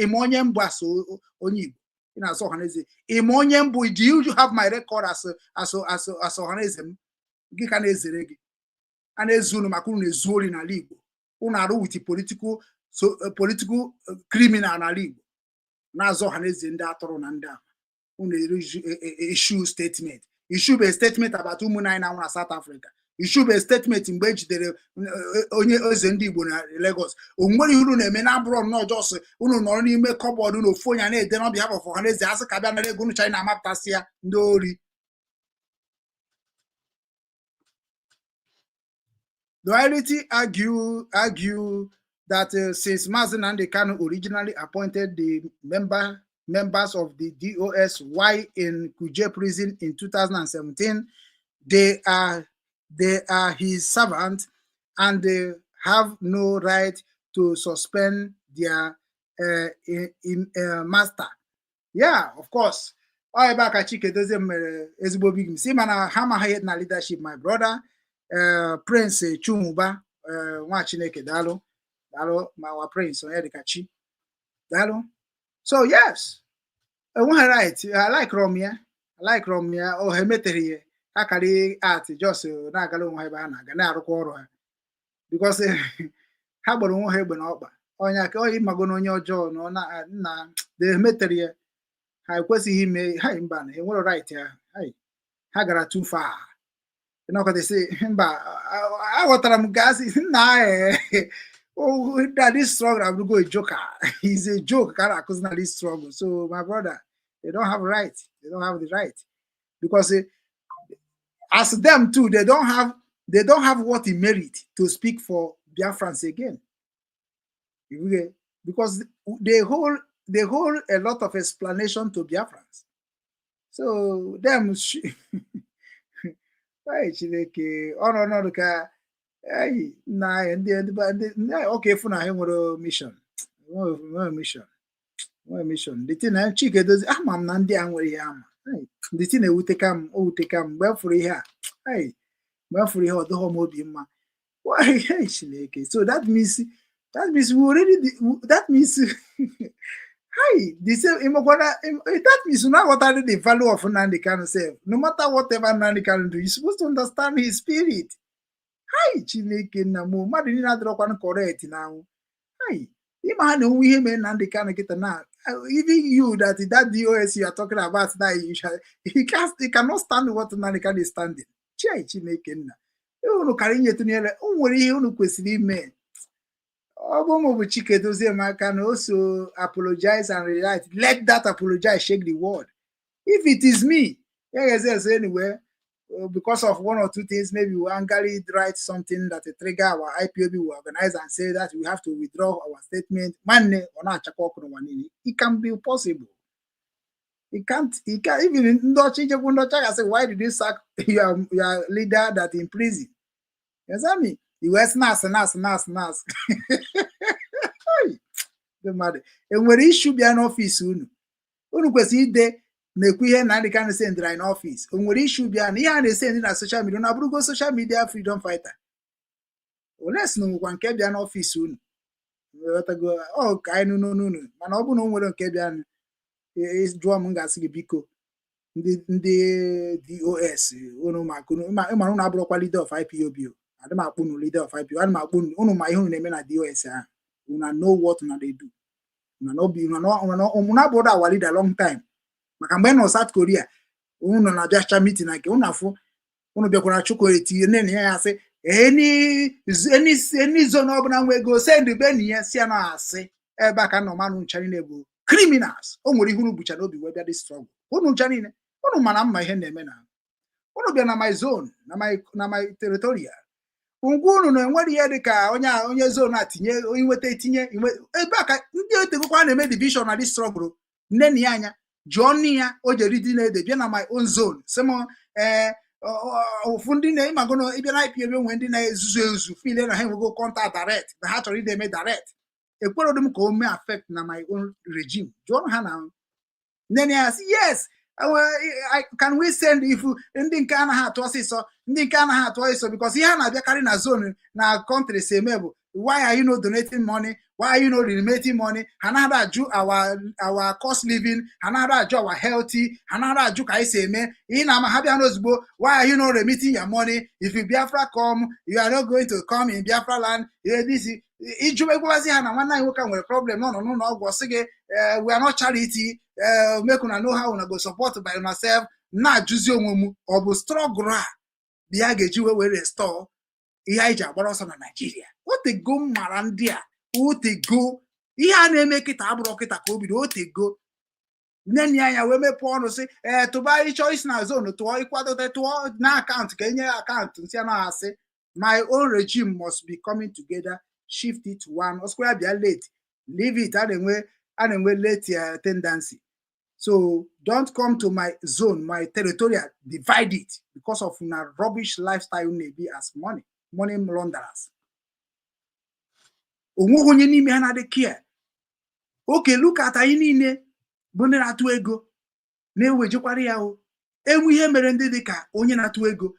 ịma onye mbụ asụ onye Igbo ị na-asụ Ọhaneze? Ịma onye mbụ? Do you have my record as Ọhaneze m gị ka na-ezere gị a na-ezu unu maka unu na-ezu ori n'ala Igbo? Unu arụ with political, so political criminal n'ala Igbo na-azụ Ọhaneze ndị atụrụ na ndị ama. Unu issue statement, issue a statement about ụmụnne anyị na-anwụ na South Africa, issue a statement mgbe e jidere onye eze ndị Igbo na Lagos. O nwere ihe unu na-eme na abụrọ nnọọ just unu nọrọ n'ime cupboard unu, ofu onye a na-ede n'ọbịa hafọ Ọhaneze asị ka bịa nara ego unu. China amapụtasị ya ndị ori. Loyalty argue that since Mazi Nnamdi Kanu originally appointed the members of the DOS while in Kuje prison in 2017, they are his servant and they have no right to suspend their master. Yeah, of course. Ọ ebe a ka Chike Dozie mere ezigbo big si mana ha amaghị na leadership. My brother, Prince Chumuba, nwa Chineke, daalụ, daalụ ma wa Prince onye dịka chi, daalụ. So yes, enweghị right. I like rom ya, I like rom ya. O ha emetere ya ha karị art just na-agara onwe ha ebe ha na-aga na-arụkwa ọrụ ha because ha gbara onwe ha egbe n'ọkpa onye aka onye ịmago na onye ọjọọ na na nna emetere ya. Ha ekwesịghị ime ha mba na enwere right ha. Ha gara too far. Ịnọkọta sị mba, aghọtara m gasị nna that this struggle abụrụgo a joker. Is a joke ka a na-akụzi na this struggle. So my brother, they don't have right, they don't have the right because as them too, they don't have what he merit to speak for Biafrans again. Because they hold a lot of explanation to Biafrans. So them, hey, Chineke, ọnụ ọnọdụ ka ei nna anyị ndị ọka efu na ha nwere mission, nwere mission, nwere mission. The thing na Chike Dozie, ama m na ndị a nwere ihe ama. The thing na-ewuteka m, o wuteka m mgbe m fụrụ ihe a. Hey, mgbe m fụrụ ihe ọ dịghọ m obi mma. Why, hey, Chineke. So that means we already, that means, hi, the same ịmakwara, that means na aghọtara the value of Nnamdi Kanu sef. No matter whatever Nnamdi Kanu do, you supposed to understand his spirit. Hi, Chineke nna m, mmadụ niile adịrọkwanụ correct na anwụ. Hi, ịma ha na onwe ihe mere Nnamdi Kanu kịta na even you that DOS you are talking about now, you cannot stand what Nnamdi Kanu is standing. Chei, Chineke nna, unu kara inyetụnyere o nwere ihe unu kwesịrị ime. Ọ bụ mụ bụ Chike Dozie m aka na also apologize and rewrite. Let that apologize shake the world. If it is me, yes, anyway, because of one or two things, maybe we angrily write something that will trigger our IPOB will organize and say that we have to withdraw our statement. Nwanne, ọ na-achakwa ọkụ n'ụwa niile. It can be possible. It can't, it can even ndị ọcha ijekwu ndị ọcha ga-asị, "Why did you sack your leader that in prison?" You understand me? I wee sị nas nas nas nas. Ndị mmadụ enwere issue bịa n'office unu, unu kwesịrị ide na-ekwu ihe Nnamdi Kanu sendịrị anyị n'office. O nwere issue bịa na ihe a na-esendị na social media na abụrụgo social media freedom fighter ole si na nwekwa nke bịa n'office unu. Ghọtago? Ọ ka anyị nụ n'onu unu, mana ọ bụrụ na o nwere nke bịa jụọ m, m ga-asị gị biko, ndị DOS unu, maka unu ịmara unu abụrụkwa leader of IPOB o. Adị m akpụ unu leader of IPOB, adị m akpụ unu. Unu ma ihe unu na-eme na DOS ahụ. Una know what una dey do. Una no be una abụrụ our leader long time, maka mgbe nọ South Korea unu na-abịacha meeting na nke unu afụ unu bịakwara Chukwu etinye nne ya, ya sị any zone ọbụla nwe ego send beni ya si ya na asị ebe a ka nọ manụ ncha niile bụ criminals. O nwere ihe unu bucha n'obi wee bịa dị struggle. Unu ncha niile unu mara mma ihe na-eme na unu bịa na my zone, na my territorial. Ngwa, unu na enwere ihe dị ka onye onye zone a tinye inweta etinye ebe a ka ndị otegokwa na-eme division na this struggle. Nne na ya anya jụọ nne ya o jere di na-ede bịa na my own zone, sị m ee, ofu ndị na-ịmagono ịbịa na IPOB, nwe ndị na-ezuzu ezu feel na ha enwego contact direct, na ha chọrọ ide eme direct. Ekwerodo m ka o mee affect na my own regime. Jụọ ha na nne ya sị yes, can we send if ndị nke anaghị atụ ọsịsọ, ndị nke anaghị atụ ọsịsọ, because ihe a na-abịakarị na zone na country si eme bụ, "Why are you not donating money? Why are you not remitting money?" Ha anaghị ajụ our cost living, ha anaghị ajụ our healthy, ha anaghị ajụ ka anyị si eme ihe na ama ha bịa n'ozugbo, "Why are you not remitting your money? If you Biafra come, you are not going to come in Biafra land." Ihe this ijụba ha na nwanne anyị nwoke nwere problem nọ n'ụlọ ọgwụ, ọ sị gị, "We are not charity, make una know how una go support by yourself." Na-ajụzi onwe m, ọ bụ struggle a bụ ya ga-eji wee restore ihe anyị ji agbara ọsọ na Naịjirịa? Otego mara ndị a, otego ihe a na-eme kịta abụrụ kịta ka o bido. Otego nne nne anya wee mepee ọnụ sị ee, tụba ịchọ isi na zone tụọ, ịkwadote tụọ na akaụntụ ka enye akaụntụ nsị anaghị asị my own regime must be coming together, shift it one ọsịkwa ya bịa late, leave it. A na-enwe late tendency, so don't come to my zone, my territorial, divide it because of na rubbish lifestyle na-ebi as money launderers. Onweghị onye n'ime ha na-adị care. Oke, look at anyị niile bụ ndị na-atụ ego na-ewejekwara ya o enwe ihe mere ndị dị ka onye na-atụ ego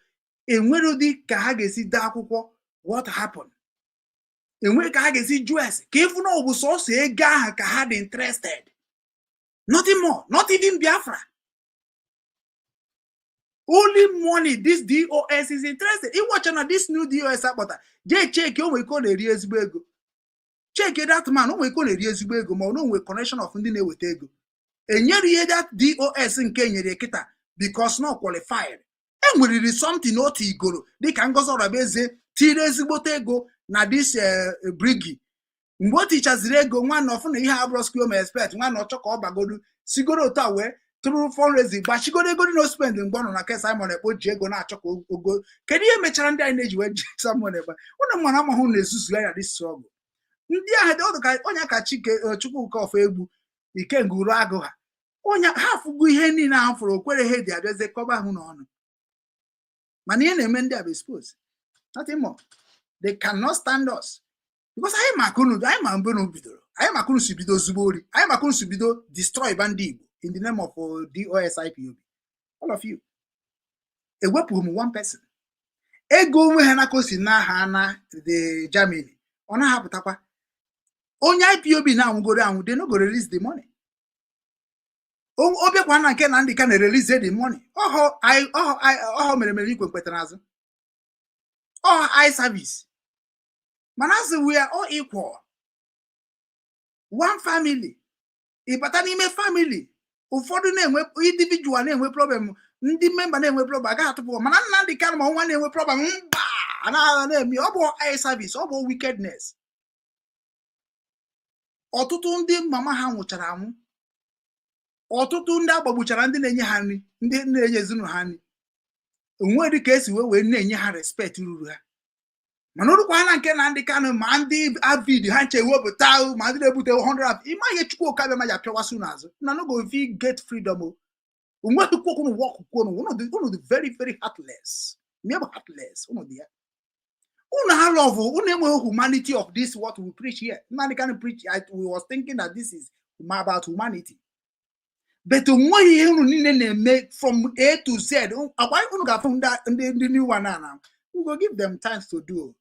enwere ụdị ka ha ga-esi dee akwụkwọ what happened, enwere ka ha ga-esi jụọ ese ka ịfụ na ọ bụ sọsọ ego ahụ ka ha dị interested, nothing more, not even Biafra, only money. This DOS is interested. Ịwacha na this new DOS akpọta, jee check, o nwere ike ọ na-eri ezigbo ego. Check that man, o nwere ike ọ na-eri ezigbo ego, ma ọ na o nwere connection of ndị na-eweta ego enyere ihe. That DOS nke nyere kịta because not qualified, enweriri something otu igoro dịka Ngozi Orabueze tiri ezigbote ego na this brigi. Mgbe o tichaziri ego, nwanne, ọfụ na ihe abụrụ square ma expect, nwanne, ọchọ ka ọ bagodu sigoro otu a wee tụrụ fundraising, gbachigoro ego dị na spend mgbe ọ nọ na ke Simon Ekpa ji ego na-achọ ka ogo. Kedu ihe mechara ndị anyị na-eji wee ji Simon Ekpa? Ụnụ mara amahụ na-ezuzu ya this struggle. Ndị ahụ dị ọdụ ka onye ka Chike Chukwuka ọfọ egbu Ikenga uru agụ ha, onye ha afụgo ihe niile ahụ fụrụ okwere ha dị abịazie kọba ahụ n'ọnụ. Mana ihe na-eme ndị a bụ expose, nothing more. They cannot stand us because anyị maka unu, anyị ma mgbe unu bidoro, anyị maka unu si bido ozugbo ori, anyị maka unu si bido destroy ba ndị Igbo in the name of DOS IPOB. All of you, ewepụghị m one person. Ego onwe ha n'aka o si n'aha na the Germany, ọ na-ahapụtakwa onye IPOB na-anwụgoro anwụ. They no go release the money. O bịakwa na nke na ndị ka na-release the money ọhọ ọhọ mere mere ikwe mkpetara azụ ọ eye service. Mana asị we are all equal, one family. Ịbata n'ime family, ụfọdụ na-enwe individual na-enwe problem, ndị member na-enwe problem, agaghị atụpụ. Mana Nnamdị Kanụ ma nwa na-enwe problem, mba, anaghị na-eme. Ọ bụ eye service, ọ bụ wickedness. Ọtụtụ ndị mama ha nwụchara anwụ, ọtụtụ ndị agbagbuchara, ndị na-enye ha nri, ndị na-enye ezinụlọ ha nri, onwe dị ka esi wee na-enye ha respect ruru ha. Mana orukwa na nke na ndị Kanụ ma ndị avid ha nche ewepụta ma ndị na-ebute 100 ịma ihe Chukwu Okabịa ma ji apịawasị unu azụ na no go fit get freedom. O onweghị kwokwu unu work kwonu. Unu dị very very heartless. Me bụ heartless unu dị ya. Unu ha love unu enweghị humanity of this what we preach here. Nnamdi Kanu preach, we was thinking that this is about humanity, but onweghị ihe unu niile na-eme from A to Z. Akwa unu ga-afụ ndị new one na we go give them time to do.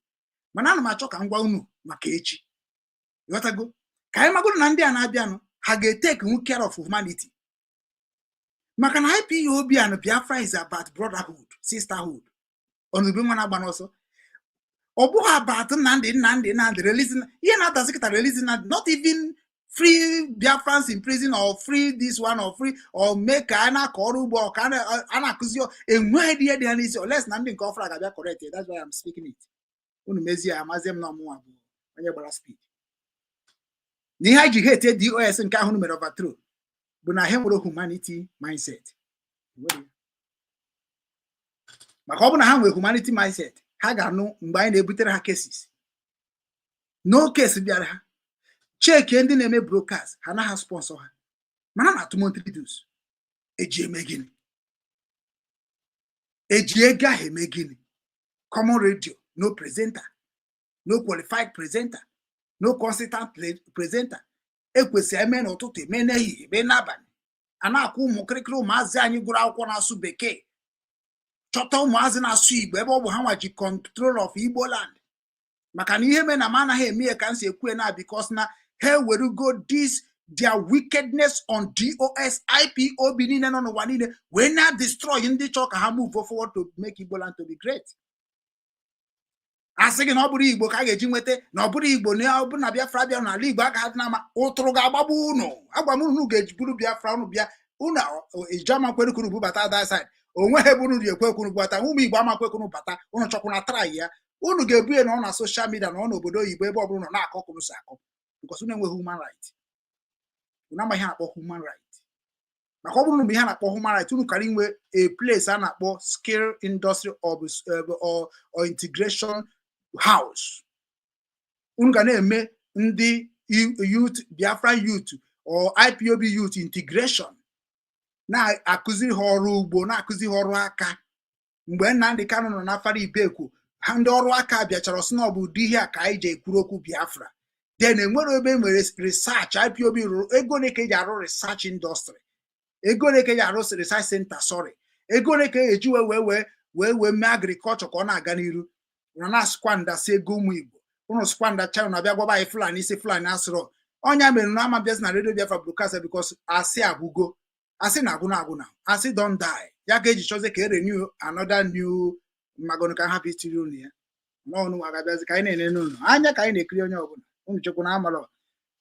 Mana ana m achọ ka m gwa unu maka echi, ghọtago, ka anyị magoro na ndị a na-abịanụ ha ga-etake care of humanity, maka na IPOB and Biafra is about brotherhood, sisterhood. Ọnụbe nwa na-agba n'ọsọ, ọ bụghị about Nnamdi, Nnamdi, Nnamdi releasing. Ihe na-adazi kịta, releasing Nnamdi, not even free Biafrans in prison or free this one or free or make ka a na-akọ ọrụ ugbo or ka a na-akụzi. Enweghị ihe dị ha n'isi unless na ndị nke ọfụrụ ga-abịa correct it. That's why I'm speaking it. Unu mezie ya, amazie m na ọmụnwa bụ onye gbara speed na ihe anyị ji hate DOS nke ahụ mere overthrow bụ na ha nwere humanity mindset. Enwere ya. Maka ọ bụ na ha nwere humanity mindset, Ha ga-anụ mgbe anyị na-ebutere ha cases. No case bịara ha. Chekie ndị na-eme broadcast, ha naghị sponsor ha, mana na atụ monthly dues. Eji eme gịnị? Eji ego ahụ eme gịnị? Common radio, no presenter, no qualified presenter, no consistent presenter. Ekwesịrị eme n'ụtụtụ, eme n'ehihie, eme n'abalị. A na-akwụ ụmụ kịrịkịrị ụmụazị anyị gụrụ akwụkwọ na-asụ Bekee. Chọta ụmụazị na-asụ Igbo, ebe ọ bụ ha nwa ji control of Igbo land. Maka na ihe mere na m anaghị eme ya ka m si ekwu na, because na ha ewerugo this their wickedness on DOS, IPOB niile nọ n'ụwa niile, wee na destroy ndị chọọ ka ha move forward to make Igbo land to be great. Asị gị na ọ bụrụ Igbo ka a ga-eji nweta, na ọ bụrụ Igbo, na ọ bụrụ na Biafra bịa n'ala Igbo, agaghị adị na ụtụrụ ga-agbagbu unu. Agwa m unu, ga-eji buru Biafra unu bịa, unu eji amakweru kwuru bubata that side. Onwe ha ebe unu ji ekwe kwuru bubata. Ụmụ Igbo amakwe kwuru bata. Unu chọkwuna try ya, unu ga-ebu ya na ọ na social media na ọ n'obodo oyibo, ebe ọ bụla nọ na-akọ kwuru si akọ, because unu enweghị human right. Unu amaghị akpọ human right. Maka ọ bụrụ na ihe a na-akpọ human right, unu kara inwe a place a na-akpọ skill industry or integration house. Unu ga na-eme ndị youth, Biafra youth or IPOB youth integration, na-akụziri ha ọrụ ugbo, na-akụzi ha ọrụ aka. Mgbe Nnamdi Kanu nọ na Afara Ibekwu ha, ndị ọrụ aka bịachara sị na ọ bụ ụdị ihe a ka anyị ji ekwuru okwu Biafra. Then enwere ebe enwere research IPOB rụrụ. Ego ole ka eji arụ research industry? Ego ole ka eji arụ research center? Sorry, ego ole ka eji wee mee agriculture ka ọ na-aga n'iru? Ụnụ na-asụkwa ndasị ego ụmụ Igbo. Ụnụ sụkwa China na-abịa gwaba anyị Fulani isi Fulani asịrọ ọnya mere na ama bịazi na redio Biafra broadcast, because asị agwụgo, asị na agwụna agwụna, asị don die. Ya ka eji chọzie ka e renew another new mmagonu ka hapụ itiri unu ya n'ọnụ. Nwa ga-abịazi ka anyị na-enene unu anya, ka anyị na-ekiri onye ọbụla. Unu chekwa na amarọ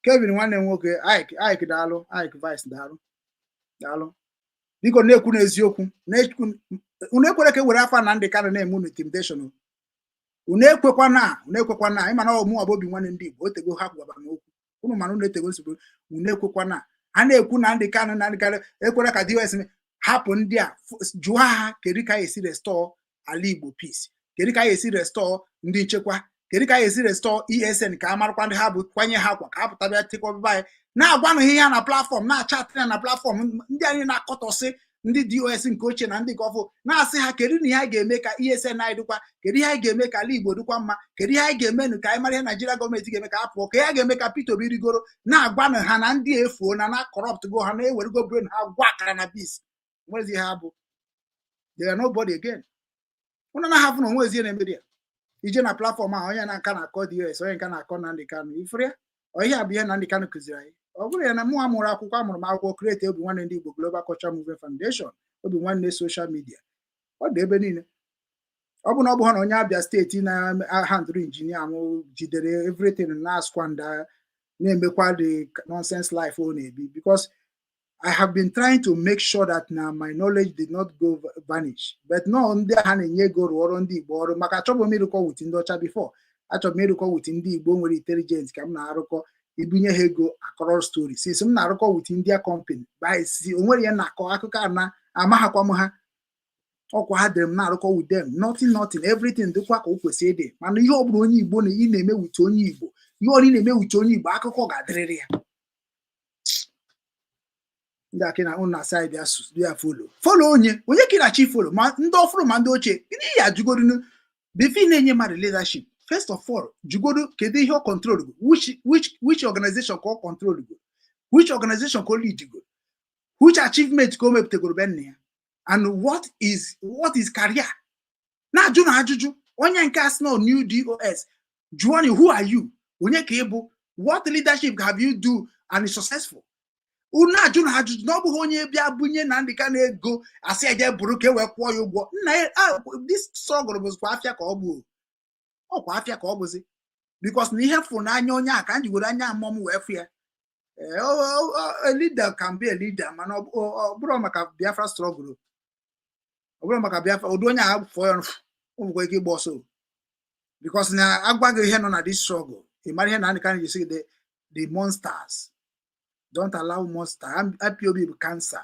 Kevin nwanne m nwoke Ike. Ike, daalụ. Ike Vice, daalụ, daalụ. Biko, na-ekwu n'eziokwu. Unu ekwere ka e were afa na ndị Kanu na-eme unu intimidation o. Unu ekwekwana, unu ekwekwana. Ịma na ọmụ ọbụ obi nwanne ndị Igbo otego ha gwara m okwu unu, mana unu etego nsogbu. Unu ekwekwana a na-ekwu na ndị Kanu, na ndị Kanu ekwere ka DOS hapụ ndị a. Jụọ ha, kedu ka anyị esi restore ala Igbo peace? Kedu ka anyị esi restore ndị nchekwa? Kedu ka anyị esi restore ESN, ka a marakwa ndị ha bụ, kwanye ha akwa ka ha pụta bịa chekwaba anyị? Na-agwanụ ihe ha na platform, na-achatị ya na platform. Ndị anyị na-akọtọsị ndị DOS nke ochie na ndị nke ọfụ, na-asị ha, kedu na ihe anyị ga-eme ka ESN anyị dịkwa? Kedu ihe anyị ga-eme ka ala Igbo dịkwa mma? Kedu ihe anyị ga-emenụ ka anyị mara ihe Naijiria gọọmenti ga-eme ka ha pụọ? Ka ihe a ga-eme ka Peter Obi rigoro? Na-agwanụ ha na ndị efuo na na corrupt go ha, na-ewerego brain ha gwa akara na bis nwezi ha bụ they are nobody again. Ụnụ na-ahapụ na onwe ezi na-emeri ya. Ije na platform ahụ, onye na-nka na-akọ DOS, onye nka na-akọ Nnamdi Kanu. Ifere ya, ọ ihe a bụ ihe Nnamdi Kanu kụziri anyị. Ọ bụrụ ya na mụ amụrụ akwụkwọ, amụrụ m akwụkwọ, create Obi Nwanne Ndị Igbo Global Cultural Movement Foundation, Obi Nwanne social media, ọ dị ebe niile. Ọ bụ na ọ bụ ha na onye Abia steeti na-ahandụrụ injinia m jidere everything, na squander, na-emekwa the nonsense life ọ na-ebi, because I have been trying to make sure that na my knowledge did not go vanish. But no, ndị agha na-enye ego rụọ ọrụ ndị Igbo ọrụ, maka achọbụ m ịrụkọ with ndị ọcha before. Achọrọ m ịrụkọ with ndị Igbo nwere intelligence ka m na-arụkọ. Ibunye ha ego, akọrọ story. Since m na-arụkọ with India company by si o nwere ihe na-akọ akụkọ a na amaghakwa m ha ọkwa ha dịrị m na-arụkọ with them, nothing, nothing, everything dịkwa ka o kwesịrị ịdị. Mana ihe ọ bụla onye Igbo na ị na-eme with onye Igbo, ihe ọbụla ị na-eme with onye Igbo, akụkọ ga-adịrịrị ya. Ndị akị na unu na-asị anyị bịa bịa follow, follow onye, onye ka ị na-achọ ifollow? Ma ndị ọfụrụ ma ndị ochie, gịnị ya ajụgodunu before ị na-enye mmadụ leadership? First of all, jụgodu kedu ihe ọ control go, which organization ka ọ control go, which organization ka o lead go, which achievement ka o mepụtagoro be nna ya, and what is career. Na-ajụ na ajụjụ onye nke a sị na new DOS, jụọ ni, who are you? Onye ka ị bụ? What leadership have you do and is successful? Unu ajụ na ajụjụ na ọ bụghị onye bịa bunye na ndị ka na-ego asị eje bụrụ ka e wee kwụọ ya ụgwọ nna ya. This struggle bụzikwa afịa ka ọ bụ, ọkwa afịa ka ọ bụzi, because na ihe fụ n'anya onye a ka m jigoro anya mmụọ m wee fụ ya. A leader can be a leader, mana ọ bụrụ maka Biafra struggle, ọ bụrụ maka Biafra, ụdị onye a fụọ ya, o nwekwa ike ịgba ọsọ, because na agwa gị ihe nọ na this struggle, ị mara ihe na ndị ka na-esi the monsters. Don't allow monster. IPOB bụ cancer.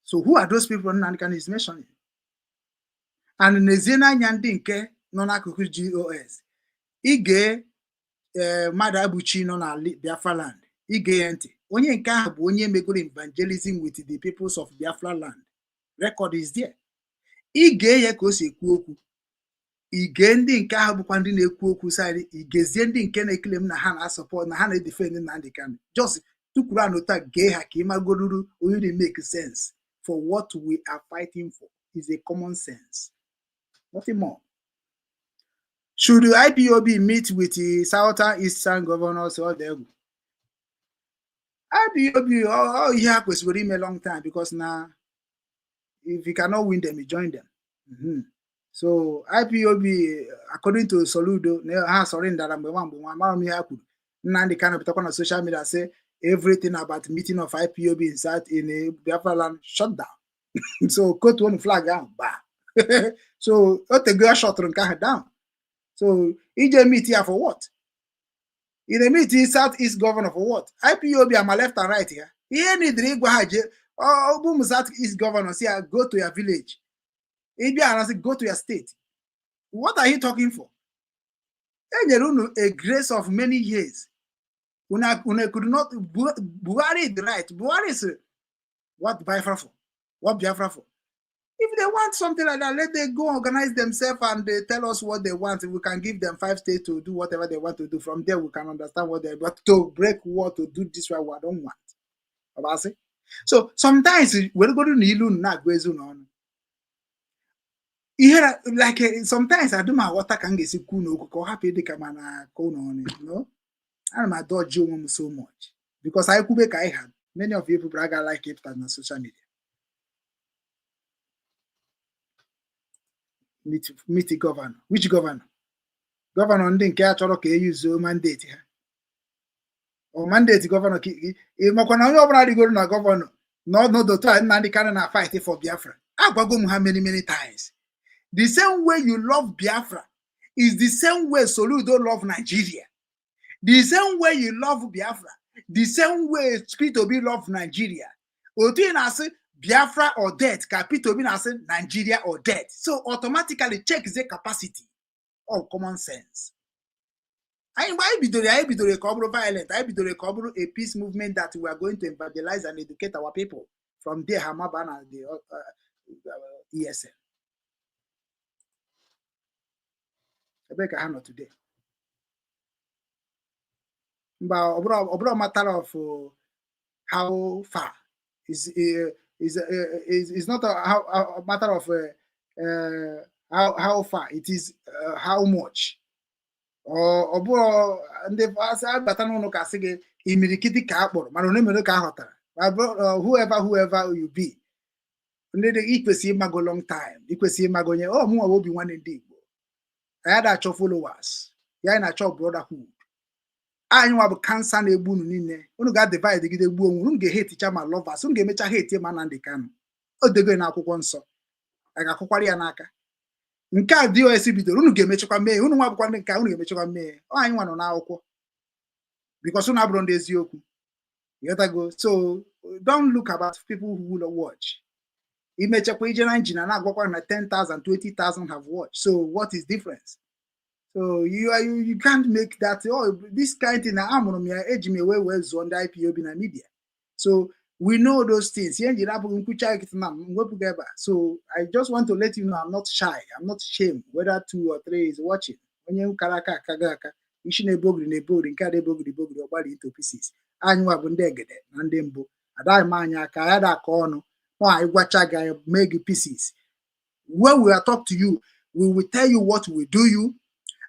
So who are those people Nnamdi Kanu is mentioning? And n'ezie n'anya ndị nke nọ n'akụkụ GOS, ige ee mmadụ abụchi nọ na Biafra land, ige ya ntị, onye nke ahụ bụ onye megoro evangelism with the peoples of Biafra land. Record is there. Ige ya ka o si ekwu okwu, ige ndị nke ahụ bụkwa ndị na-ekwu okwu side, igezie ndị nke na-ekele m na ha na-asupport, na ha na-edefend Nnamdi Kanu. Just tukwuru anụ taa, gee ha ka ị magoruru onye na-make sense for what we are fighting for. Is a common sense, nothing more. Should the IPOB meet with the Southern Eastern governors? Ọ dị egwu. IPOB, ọ ihe ha kwesịrị ime long time, because na if you cannot win them, you join them. So IPOB, according to Soludo, na ha surrendara mgbe nwa amara m ihe ha kwuru. Nnamdi Kanu pụtakwa na social media say everything about meeting of IPOB in South, in Biafra land, shut down. So kotuonu flag ahụ gbaa. So o tego ya shutụrụ nke ahụ down. So ije meet ya for what? Ị na-meet South East governor for what? IPOB ama left and right ya. Ihe nidiri ịgwa ha, jee ọ bụ ụmụ South East governor, si ya go to your village. Ịbịa arasị, go to your state. What are you talking for? E nyere unu a grace of many years. Una could not. Buhari is right. Buhari is what Biafra for? What Biafra for? If they want something like that, let them go organize themselves and they tell us what they want. We can give them five states to do whatever they want to do. From there, we can understand what they, but to break war, to do this one, we don't want. Ọbasị. So sometimes were go na ilu na-agụ ezu n'ọnụ. Ihe like sometimes adị m aghọta ka m ga-esi kwu n'okwu ka ọ hapụ ịdị ka ma na-akọ n'ọnụ. No? Ana m adọji onwe m so much because anyị kwube ka anyị ha, many of you people aga like ịpụta na social media. Meet governor. Which governor? Governor ndị nke a chọrọ ka e yuzuo mandate ha, ọ mandate governor ka ị makwa na onye ọbụla rigoro na governor n'ọnọdụ taa, Nnamdi Kanu na fight for Biafra. Agwago m ha many, many times, the same way you love Biafra is the same way Soludo love Nigeria. The same way you love Biafra, the same way Peter Obi love Nigeria. Otu ị na-asị Biafra or death ka Peter Obi na-asị Nigeria or death. So automatically check the capacity of common sense. Anyị mgbe anyị bidoro ka ọ bụrụ violent, anyị bidoro ka ọ bụrụ a peace movement that we are going to evangelize and educate our people. From there ha maba na the ESN. Ebe ka ha nọ today? Mba, ọ bụrụ matter of how far is not a matter of how far it is, how much. Ọ bụrụ ndị asị abata n'ụlọ ka asị gị imirikiti ka a kpọrọ, mana onye mere ka a ghọtara. Ma whoever you be, ndị dị ikwesị ịmago long time, ikwesị ịmago onye ọ mụnwa bụ Obi Nwanne ndị Igbo. Anyị ada achọ followers ya, anyị na-achọ brotherhood. Anyị nwa bụ cancer na-egbu unu niile. Unu ga-divide gide gbuo onwe unu, ga-eheticha ma lovers unu ga-emecha hate ma Nnamdi Kanu. O dego na akwụkwọ nsọ, a ga-akwụkwara ya n'aka. Nke a DOS bidoro, unu ga-emechakwa mee. Unu nwa bụkwa ndị nke a, unu ga-emechakwa mee. Ọ anyị nwa nọ n'akwụkwọ because unu abụrụ ndị eziokwu. Ịghọtago? So don't look about people who will watch. Imechakwa ije na engine na-agwakwa na 10,000, 20,000 have watched. So what is difference? So you can't make that. Oh, this kind thing na amụrụ m ya, eji m ewe wee zụọ ndị IPOB na media. So we know those things. Ihe njiri abụghị nkwucha nkịtị na m wepụga ebe a. So I just want to let you know, I'm not shy, I'm not shame whether two or three is watching. Onye kara aka akago aka, isi na-ebe ogiri na-ebe ogiri, nke a na-ebe ogiri ebe ogiri, ọgbari into pieces. Anyị nwa bụ ndị egede na ndị mbụ. Adaghị m anyị aka ya da aka ọnụ nọ. Anyị gwacha gị, anyị mee gị pieces. When we are talk to you, we will tell you what we do you,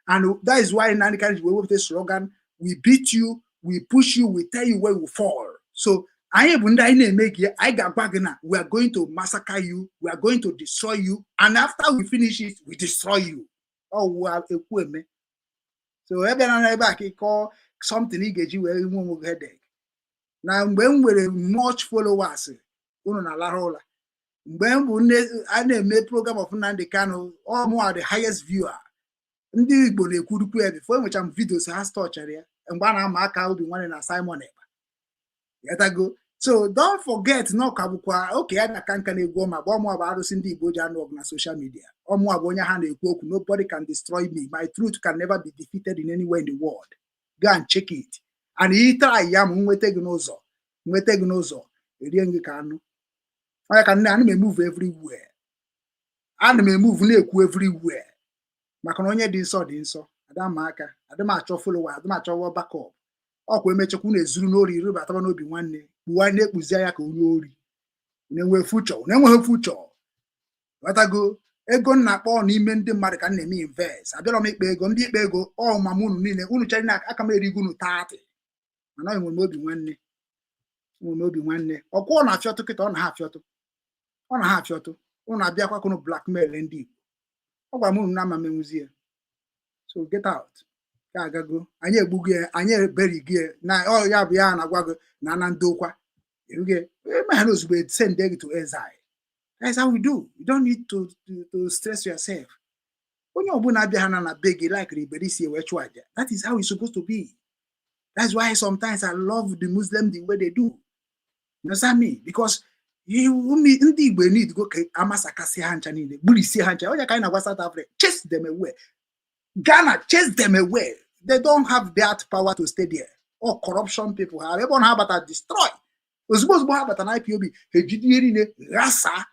and that is why Nnamdi Kanu ji wee wepụta slogan, "We beat you, we push you, we tell you where you fall." So anyị bụ ndị anyị na-eme gị, anyị ga-agwa gị na we are going to massacre you, we are going to destroy you, and after we finish it, we destroy you. Ọ ekwu eme. So ebe na ebe a ka ị kọọ something ị ga-eji wee nwe onwe gị headache. Na mgbe m nwere much followers, unu na-alara ụla. Mgbe m bụ nne a na-eme program of Nnamdi Kanu, ọ mụnwa the highest viewer. Ndị Igbo na-ekwurukwu ya before enwecha m videos ha stọchara ya mgbe a na-ama aka Obi Nwanne na Simon Ekpa. Ghọtago? So don't forget na ọka bụkwa oke ya na-aka nka na-egwu ọma bụ ọmụa bụ arụsị ndị Igbo ji anụ ọgụ na social media. Ọmụa bụ onye ha na-ekwu okwu. Nobody can destroy me. My truth can never be defeated in anywhere in the world. Go and check it. And ị try ya, ma nweta gị n'ụzọ, nweta gị n'ụzọ, erie gị ka anụ. Onye ka nne, ana m emove everywhere, ana m emove na-ekwu everywhere, maka na onye dị nsọ dị nsọ. Ada m aka, adị m achọ follower, adị m achọ backup. Ọkwa emechakwa unu ezuru n'ori rịbataba n'obi nwanne kpuwa na-ekpuzi anya ka onye ori na-enwe future na-enweghị future. Ghọtago? Ego m na-akpọ n'ime ndị mmadụ ka m na-eme invest. Abịarọ m ikpe ego ndị ikpe ego ọ ma m unu niile unu chere na aka m erigo unu 30, mana enwere m obi nwanne, enwere m obi nwanne. Ọkwa ọ na-afịọtụ kịta, ọ na ha afịọtụ, ọ na ha afịọtụ. Unu abịakwa kunu blackmail ndị Igbo. Ọ gwara m unu na ama m enwuzi ya. So get out ka agago. Anyị egbugo ya, anyị eberigo ya na ọ ya bụ ya na-agwa gị na na ndokwa erughị eme ha na ozugbo send gị to exile. That's how we do. You don't need to stress yourself. Onye ọbụla abịa ha na be gị like ibere isi wee chụọ aja. That is how it's supposed to be. That's why sometimes I love the Muslim, the way they do. You understand me? Because ndị Igbo need go ka amasakasị ha ncha niile, gburisie ha ncha. Onye ka anyị na-agwa South Africa, chase them away. Ghana, chase them away. They don't have that power to stay there. All corruption people ha ebe ọ na ha bata destroy ozugbo ozugbo. Ha bata na IPOB, ha ejide ihe niile ghasa.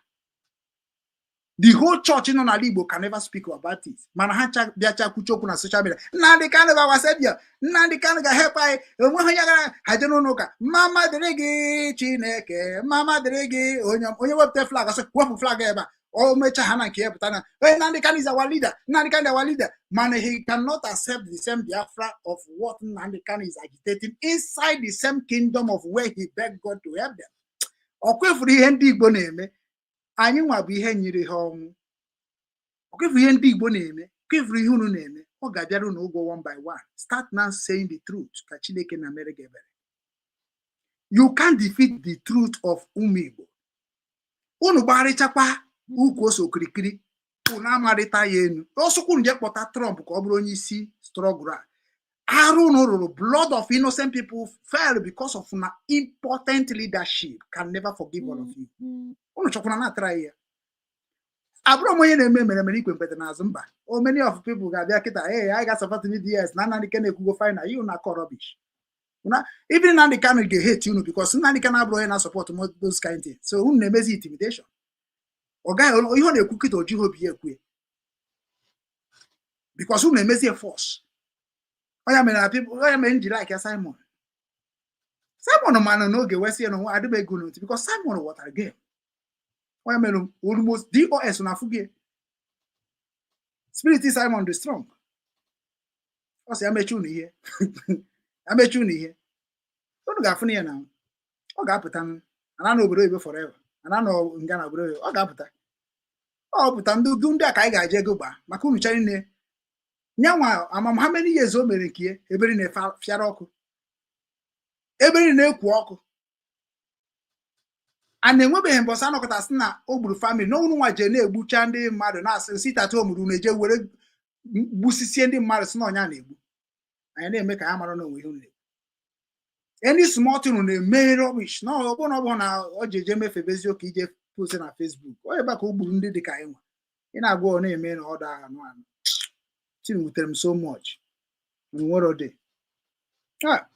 The whole church nọ n'ala Igbo can never speak about it, mana ha bịacha kwuche okwu na social media. Nnamdị Kanụ ga wasebia, Nnamdị Kanụ ga-help anyị. Onweghị onye gara ha je n'ụlọ ụka. Mama dịrị gị Chineke, mama dịrị gị. Onye onye wepụta flag, ọsọ wepụ flag ebe a. O mechaa ha na nke ya pụta na onye Nnamdị Kanụ is our leader, Nnamdị Kanụ is our leader, mana he cannot accept the same Biafra of what Nnamdị Kanụ is agitating inside the same kingdom of where he begged God to help them. Ọ kwefuru ihe ndị Igbo na-eme. Anyị nwa bụ ihe nyiri ha ọnwụ. Ọ kwefuru ihe ndị Igbo na-eme, kwefuru ihe unu na-eme. Ọ ga-abịara unu ụgwọ one by one. Start now saying the truth ka Chineke na mere gị ebere. You can't defeat the truth of ụmụ Igbo. Unu gbarịchakwa ukwu ose okirikiri, unu amarịta ya enu. Ọsọkwu nje kpọta Trump ka ọ bụrụ onye isi struggle a. Arụ unu rụrụ, blood of innocent people fell because of na impotent leadership can never forgive all of you. Unu chọkwara na atara ya. Abụrụ m onye na-eme mere mere ikwe mkpete n'azụ mba. O many of people ga-abịa kịta, hey, anyị ga-support BDS na Nnamdi Kanu ekwugo final. You na akọ rubbish na even Nnamdi Kanu ga-hate unu because Nnamdi Kanu abụrụ onye na-support those kind things. So unu na-emezi intimidation. Ọ gaghị ihe ọ na-ekwu kịta, o jighị obi ya ekwu ya because unu na-emezi force. Ọ ya mere na people, ọ ya mere m ji like ya. Simon, Simon manụ n'oge wee sị ya na onwe adịm ego n'otu because Simon ghọtara game. Ọ ya mere almost DOS na afụ gị spirit Simon dị strong. Ọ sị ya mechi unu ihe, ya mechi unu ihe, unu ga-afụ na ya na ọ ga-apụta ana n'obodo oyibo forever, ana nọ nga na obodo oyibo. Ọ ga-apụta, ọ pụta. Ndị udu ndị a ka anyị ga-aje ego gbaa maka unu chara nne nyanwa. Amam how many years o mere nke ya ebere na-efiara ọkụ, ebere na-ekwu ọkụ a na-enwebeghị mbọsị anọkọta sị na o gburu family n'ọnwụ. Nwa jee na-egbucha ndị mmadụ na-asị sit at home ruru na-eje were gbusisie ndị mmadụ, sị na ọnya na-egbu anyị na-eme ka ha mara na onwe ihe unu na-egbu. Any small thing unu na-eme rubbish na ọ bụrụ na ọ bụrụ na ọ ji eje mefebe eziokwu ije post na Facebook, ọ ebe a ka o gburu ndị dị ka anyị nwa. Ị na-agwa ọ na-eme na ọ da anụ anụ tin wutere m so much. Nwere dị. Ah,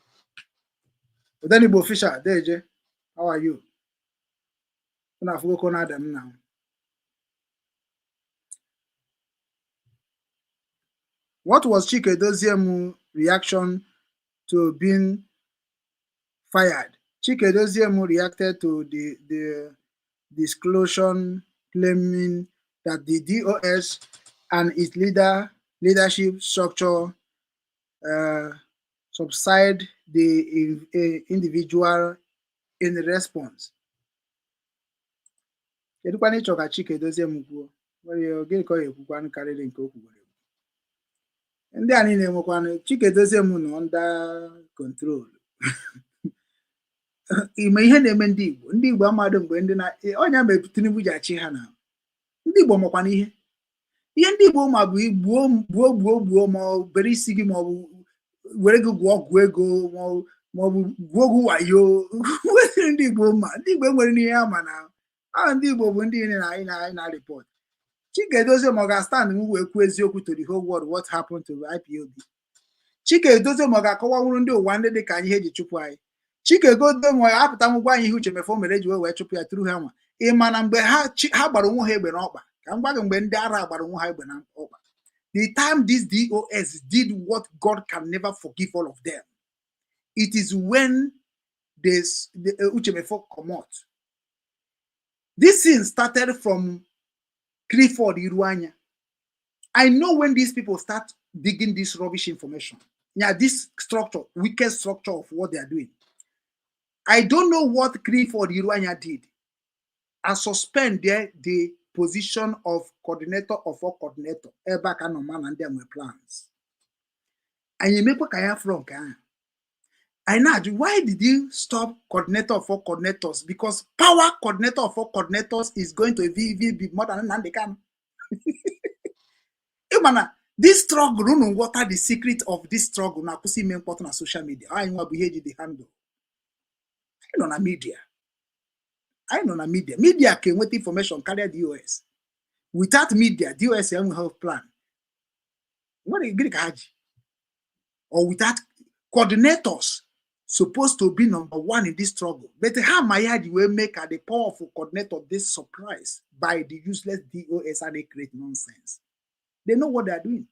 Odenigbo official deje, how are you? Unu afụgoko na ada m na what was Chike Doziem reaction to being fired? Chike Doziem reacted to the disclosure, claiming that the DOS and its leadership structure subside the individual in response. Kedụkwana ịchọ ka Chike Doziem kwuo? Nwere gịnị ka ọ ga-ekwukwanụ karịrị nke o kwugoro ekwu? Ndị a niile nwekwanụ Chike Doziem nọ under control. Ime ihe na-eme ndị Igbo, ndị Igbo amadụ mgbe ndị na ọnya mere Tinubu ji achị ha na ndị Igbo makwana ihe ihe ndị Igbo ma bụ gbuo gbuo gbuo gbuo, ma ọ bere isi gị, ma ọ bụ were gị gwụọ ọgwụ ego, ma ọ Maọbụ gwuo gị wayo. Nwere ndị Igbo, ma ndị Igbo nwere n'ihe ha ma na ahụ. Ndị Igbo bụ ndị na anyị na anyị na report. Chike Edozie ma ọ ga-stand m wee kwuo eziokwu to the whole world what happened to IPOB. Chike Edozie ma ọ ga-akọwanwuru ndị ụwa ndị dị ka anyị ihe eji chụpụ anyị. Chike Edozie ma ọ ga-apụta ngwa anyị ihe Uche Mefo mere eji wee chụpụ ya tụrụ ha nwa. Ị ma na mgbe ha gbara onwe ha egbe n'ọkpa, ka m gwa gị, mgbe ndị ara gbara onwe ha egbe n'ọkpa, the time this DOS did what God can never forgive all of them, it is when this the Uche Mefo comot. This thing started from Clifford Iruanya. I know when these people start digging this rubbish information. Yeah, this structure, wicked structure of what they are doing. I don't know what Clifford Iruanya did. I suspend there the position of coordinator of all coordinator. Ebe a ka nọ ma na ndị a nwere plans. Anyị emekwa ka ya fụrụ nke ahụ. I na-ajụ, why did you stop coordinator of all coordinators? Because power coordinator of all coordinators is going to be more than Nnamdi Kanu. Ịma na this struggle, unu nghọta the secret of this struggle na-akwụsị ime mkpọtụ na social media. Anyị nwa bụ ihe eji the handle. Anyị nọ na media. Anyị nọ na media. Media ka enweta information karịa DOS. Without media, DOS enweghị plan. Nwere gịnị ka ha ji? Or without coordinators supposed to be number one in this struggle. But how ma ya ji wee make the power of coordinator this surprise by the useless DOS, and they create nonsense. They know what they are doing.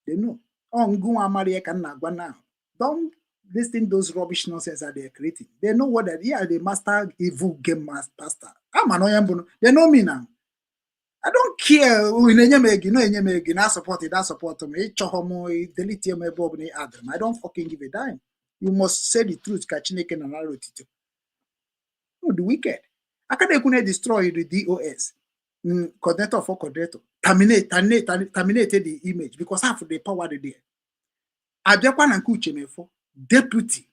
They know. Oh, ngụ amara ya ka m na-agwa now. Don't listen those rubbish nonsense that they are creating. They know what they are. The master evil game master. Ama na onye mbụ. They know me now. I don't care. Ị na-enye m ego, ị na-enye m ego, ị na-support, ị na-support m, ịchọghọ m, delete m ebe ọbụla ị add m. I don't fucking give a dime. You must say the truth ka Chineke na nara otito. No, the wicked. Aka na-ekwu na destroy the DOS. Coordinator for coordinator. Terminate, terminate, terminate the image because half the power dị there. Abịakwa na nke Uche Mefo, deputy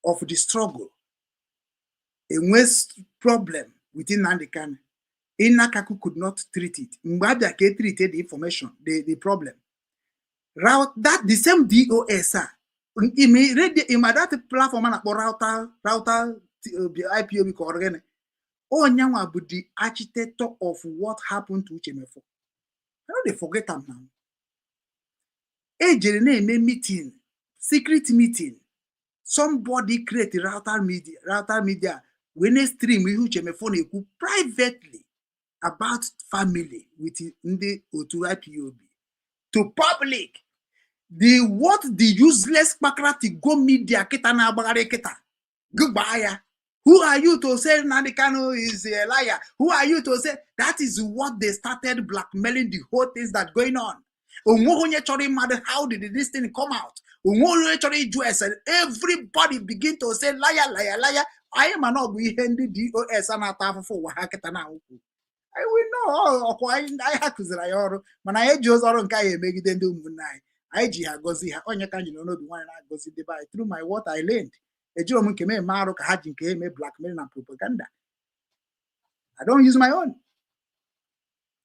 of the struggle, enwe problem within Nnamdi Kanu. Inakaku could not treat it. Mgbe abịa ka e treat the information, the problem. Route that the same DOS a ime radio, ima that platform a na-akpọ router IPOB ka ọ gịnị? Onyanwa bụ the architect of what happened to Uche Mefo. I no dey forget am now. Ejere na-eme meeting, secret meeting. Somebody create router media wee na-stream ihe Uche Mefo na-ekwu privately about family with ndị otu IPOB to public. The what the useless kpakrati go media kịta na-agbagharị kịta gụgbaa ya. Who are you to say Nnamdi Kanu is a liar? Who are you to say that is what they started blackmailing, the whole things that going on? Onweghị onye chọrọ ịmadụ how did this thing come out. Onweghị onye chọrọ ịjụ ese. Everybody begin to say liar, liar, liar. Anyị ma na ọ bụ ihe ndị DOS a na-ata afụfụ ụwa ha kịta na akwụkwọ. I will know ọkwa anyị ha kụziri anyị ọrụ, mana anyị eji ụzọ ọrụ nke anyị emegide ndị ụmụnne anyị. Anyị ji ha gọzi ha. Onye ka anyị nọ n'obi nwaanyị na-agọzi ndị be anyị through my what I learned. Ejiro m nke m eme arụ ka ha ji nke eme blackmail na propaganda. I don't use my own.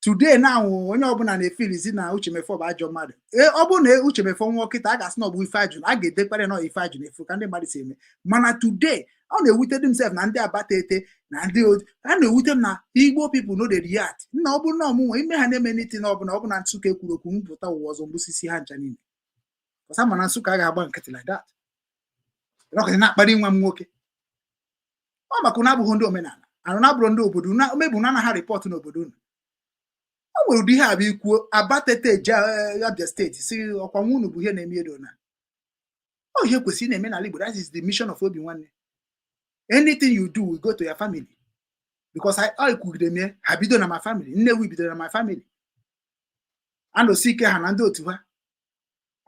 Today now, onye ọbụla na-efilizi na Uche Mefo bụ ajọ mmadụ. Ee, ọ bụrụ na Uche Mefo nwụọ kịta, a ga-asị na ọ bụ ife ajụ, a ga-edekwara na ife ajụ na-efu ka ndị mmadụ si eme. Mana today, ọ na-ewute m sef na ndị abata ete na ndị a na-ewute m na Igbo people no dey react. Nna, ọ bụrụ na ọmụnwe ime ha na-eme nitin ọbụla ọbụla Nsụka ekwuru okwu, mpụta ụwa ọzọ mbusisi ha ncha niile ọsa. Mana Nsụka agaghị agba nkịtị like that. Nọkịtị na-akparị nwa m nwoke ọ maka unu abụghị ndị omenala anụ na abụrụ ndị obodo unu mebu na anaghị report n'obodo unu. O nwere ụdị ihe a bụ ikwuo Abatete je Abia Steeti si ọkwa nwa unu bụ ihe na-eme edo na ọ ihe kwesịrị na-eme n'ala Igbo. That is the mission of Obi Nwanne. Anything you do will go to your family because I kwugide m ya ha bido na my family. Nnewi bidoro na my family, anọsi ike ha na ndị otu ha.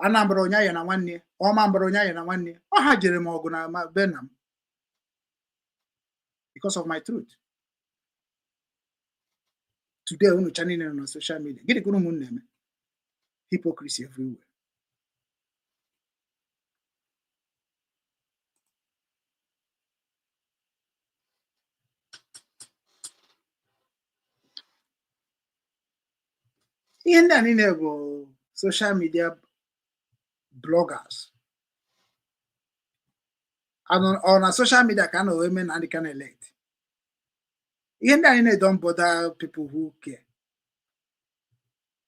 Anambra onye ya na nwanne ya, ọma mbara onye ya na nwanne ya, ọ ha jere m ọgụ na be nna m because of my truth. Today unu cha niile nọ na social media, gịnị ka unu ụmụnne na-eme? Hypocrisy everywhere. Ihe ndị a niile bụ social media bloggers. Ọ na social media ka a na eme Nnamdi Kanu elect. Ihe ndị anyị na-don't bother people who care.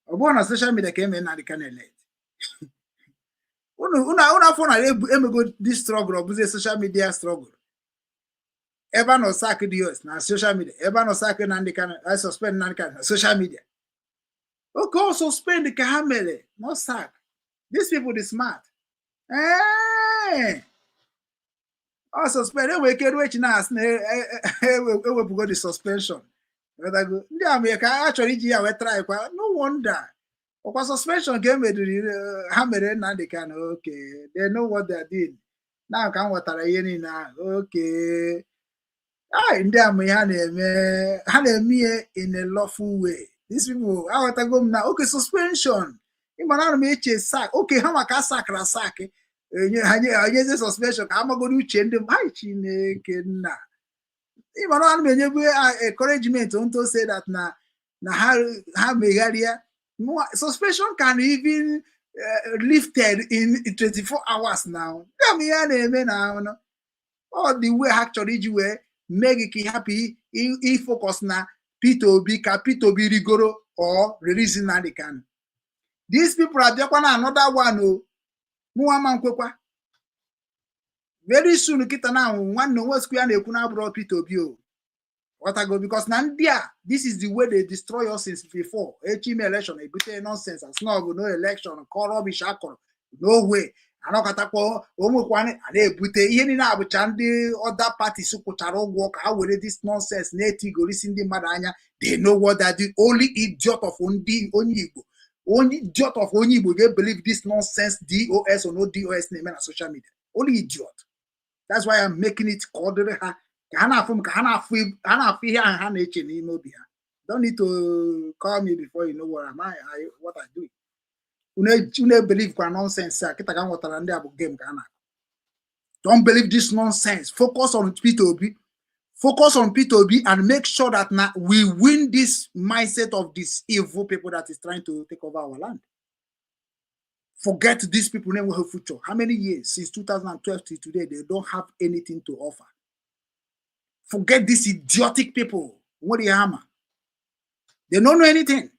Ọ bụrụ na social media ka eme Nnamdi Kanu elect, unu unu afọ na emego this struggle, ọ bụzie social media struggle. Ebe a nọ sack DOS na social media, ebe a nọ sack Nnamdi Kanu, suspend Nnamdi Kanu na social media. Oke ọ suspend ka ha mere, no sack. These people dey smart. Ee, ọ suspend, enwere ike ruo echi na asị na ewepụgo the suspension. Ghọtago? Ndị a ka a chọrọ iji ya wee try kwa. No wonder, ọkwa suspension ka emediri ha mere Nnamdi Kanu. Okay, they know what they are doing now. Ka m ghọtara ihe niile ahụ. Okay, ai, ndị ama ihe ha na-eme, ha na-eme ihe in a lawful way. These people, aghọtago m na okay, suspension, ịma na ana m eche sack. Okay, ha maka sakara sack enye ha nyezie suspension ka amagoro uche ndị m. Hai, Chineke nna! Ịma na ana m enyebu encouragement to say that na ha megharịa. Suspension can even lifted in 24 hours now. Ndị ama ihe a na-eme na ọ dị way ha chọrọ iji wee mee gị ka ị hapụ ifocus na Peter Obi, ka Peter Obi rigoro or release Nnamdi Kanu. These people abịakwa na another one o. Mụnwa ma nkwekwa, very soon kịta na nwanne onwesikwu ya na-ekwu na abụrụ Peter Obi o. Ghọtago? Because na ndị a, this is the way they destroy us since before. Echi ime election, ebute nonsense as na ọ bụ no election, kọ rubbish akọrọ, no way. Anọkọtakwa onwekwana a na-ebute ihe niile abụcha ndị other parties kwụchara ụgwọ ka ha were this nonsense na-etigorisi ndị mmadụ anya. They know what they do. Only idiot of ndị onye Igbo, only idiot of onye Igbo ga-believe this nonsense DOS or no DOS na-eme na social media. Only idiot. That's why I'm making it ka ọ dịrị ha, ka ha na-afụ m, ka ha na-afụ ihe ahụ ha na-eche n'ime obi ha. Don't need to call me before you know what am I, what I do. Unu believe kwa nonsense a kịta ka m ghọtara ndị a bụ game ka a na. Don't believe this nonsense. Focus on Peter Obi, focus on Peter Obi and make sure that now we win this mindset of these evil people that is trying to take over our land. Forget these people na-enweghị future. How many years since 2012 to today, they don't have anything to offer. Forget these idiotic people. Nwere ihe ama, they don't know anything.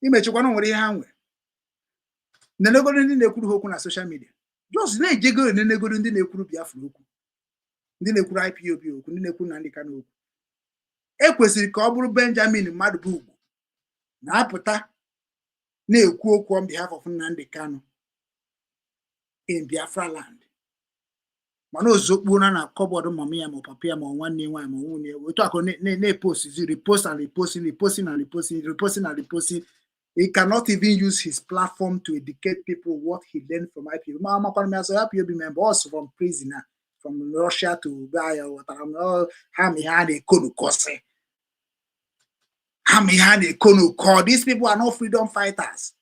Imechekwana nwere ihe ha nwere. Nenegoro ndị na-ekwuru ha okwu na social media, just na-ejego nenegoro ndị na-ekwuru Biafra okwu, ndị na-ekwuru IPOB okwu, ndị na-ekwuru Nnamdi Kanu okwu. E kwesịrị ka ọ bụrụ Benjamin Mmadụbugwu na-apụta na-ekwu okwu on behalf of Nnamdi Kanu in Biafra land, mana ozokpuona na cupboard mama ya ma papa ya ma nwanne ya nwaanyị ma nwunye ya. Otu akụ na-epostizi, repost and reposting, reposting and reposting, reposting and reposting. He cannot even use his platform to educate people what he learned from IPOB. Ma amakwana m ya so IPOB member also from prison, from Russia to ya ghọtara m ha ma ihe a na-eko n'ụkọsị, ha ma ihe a na-eko n'ụkọ. These people are not freedom fighters.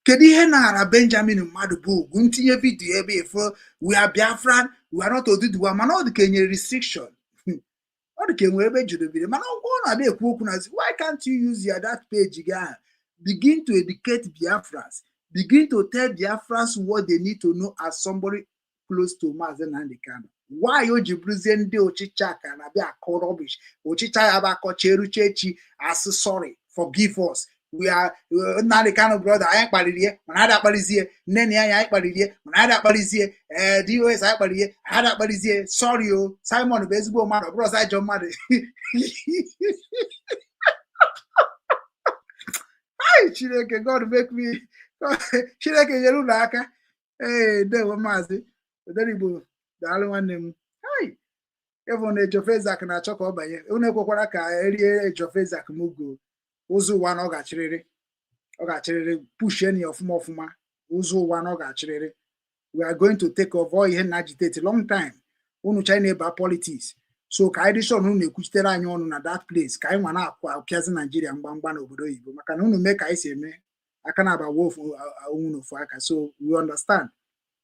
Kedu ihe nara Benjamin Mmadụbugwu ntinye video ebe efo "We are Biafran, we are not Oduduwa"? Mana ọ dị ka enyere restriction, ọ dị ka enwere ebe jedobere, mana ọ na-adị ekwu okwu na why can't you use your that page gị ahụ, begin to educate Biafrans, begin to tell Biafrans what they need to know as somebody close to Maazị Nnamdi Kanu? Why o ji bụrụzie ndị ọchịchị ka na-abịa akọ rubbish? Ọchịcha ya bụ akọcha eruche echi asị, "Sorry, forgive us, we are Nnamdi Kanu brother, anyị kparịrị ya mana ada akparịzie nne na ya, anyị kparịrị ya mana ada akparịzie ee DOS, anyị kparịrị ya, ada akparịzie, sorry o. Simon bụ ezigbo mmadụ, ọ bụrụ ọsọ ajọ mmadụ." Ai, Chineke, God make me, Chineke nyere unu aka. Ee, ndewo Maazị Odenigbo, daalụ nwanne m. Hai, ịbụ na Ejofezak na-achọ ka ọ banye, unu ekwekwara ka erie Ejofezak mugo ụzọ ụwa na ọ ga-achịrịrị, ọ ga-achịrịrị pushie ya ọfụma ọfụma ụzọ ụwa na ọ ga-achịrịrị. We are going to take over. Ihe na agitate long time, unu China eba politics, so ka anyị dị sure na unu na-ekwuchitere anyị ọnụ na that place, ka anyị nwa na-akwa apịazi Naijiria mgbamgba n'obodo oyibo, maka na unu mee ka anyị si eme aka na-abawa ofu onwu n'ofu aka. So we understand,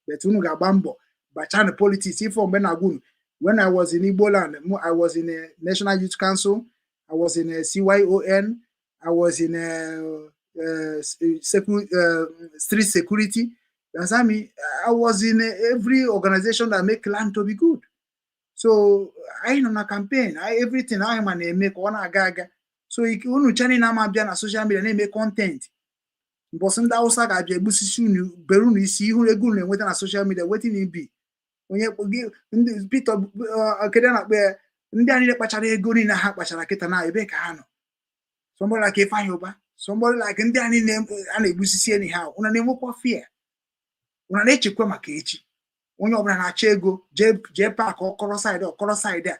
but unu ga-agba mbọ bachanụ politics. Ifo mgbe na-agwa unu, when I was in Igbo land, I was in a National Youth Council, I was in a CYON, I was in a street security. You understand me? I was in every organization that make land to be good. So anyị nọ na campaign, everything anyị ma na-eme ka ọ na-aga aga. So unu chani na-ama bịa na social media na-eme content. Mbọsị ndị Hausa ga-abịa egbusisi unu, bere unu isi, ihu ego unu na-enweta na social media, wetin e be? Onye ndị Peter, kedu na-akpọ ya, ndị a niile kpachara ego niile ha kpachara kịta na ebe ka ha nọ? Somebody like Ifeanyi Uba, somebody like ndị a niile a na-egbusisi anyhow. Unu na-enwekwa fear, unu na-echekwa maka echi. Onye ọbụla na-achọ ego jee jee park ọkọrọ side, ọkọrọ side a.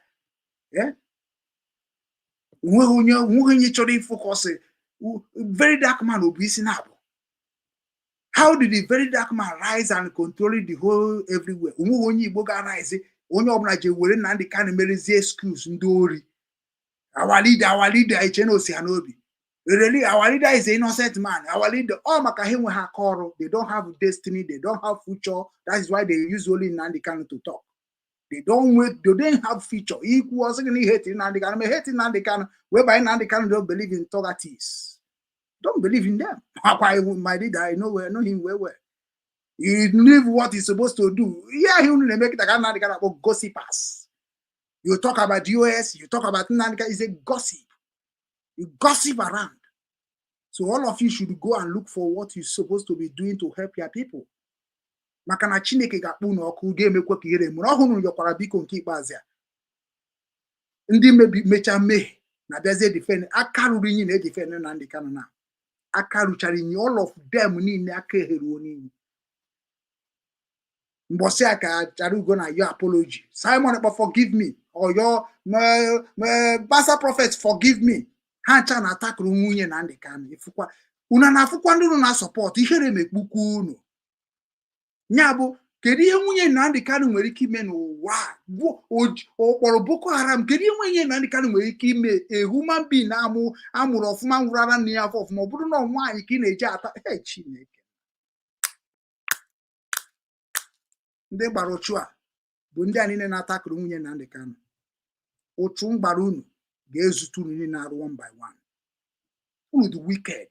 Onweghị onye chọrọ ịfocus. Very Dark Man bụ isi na-abụ. How did the Very Dark Man rise and control the whole everywhere? Onweghị onye Igbo ga-arise. Onye ọbụla ji were Nnamdi Kanu merezie excuse ndị ori. Our leader, our leader, eche na osi ha n'obi. Really, our leader is an innocent man. Our leader, all maka ha enweghị aka ọrụ. They don't have destiny, they don't have future. That is why they use only Nnamdi Kanu to talk. They don't wait, they don't have future. Ikwu ọsị gị na ihe Nnamdi Kanu, ma hate Nnamdi Kanu, whereby Nnamdi Kanu don't believe in authorities. Don't believe in them. My leader, I know him well well. He knew what he's supposed to do. Yeah, he will make it a Nnamdi Kanu about gossipers. You talk about US, you talk about Nnamdi Kanu, it's a gossip. You gossip around. So all of you should go and look for what you're supposed to be doing to help your people. Maka na Chineke ga-akpọ unu ọkụ, ga-emekwa ka ihere mụrụ ọhụrụ yọkwara biko nke ikpeazụ ya. Ndị mebi mechaa mmehie na-abịazie defend aka ruru inyi na edefend Nnamdi Kanu na aka ruchara inyi. All of them niile aka eheruo n'inyi. Mbọsị a ka Charugo na yo apology. Simon Ekpa, forgive me, or your Basa Prophet, forgive me. Ha ncha na-atakụrụ nwunye Nnamdi Kanu. Ifụkwa unu na-afụkwa ndị unu na-asupport, ihere mekpukwu unu. Ya bụ, kedu ihe nwunye Nnamdi Kanu nwere ike ime n'ụwa a? Bụ ọ kpọrọ Boko Haram? Kedu ihe nwunye Nnamdi Kanu nwere ike ime? A human being amụ amụrụ ọfụma, nwụrụ ara nne ya afọ ọfụma, ọ bụrụ na ọ nwaanyị ka ị na-eji ata. Hey, Chineke! Ndị gbara ụchụ a bụ ndị a niile na-atakụrụ nwunye Nnamdi Kanu. Ụchụ mgbara unu ga-ezute unu niile arụ one by one. Unu dị wicked.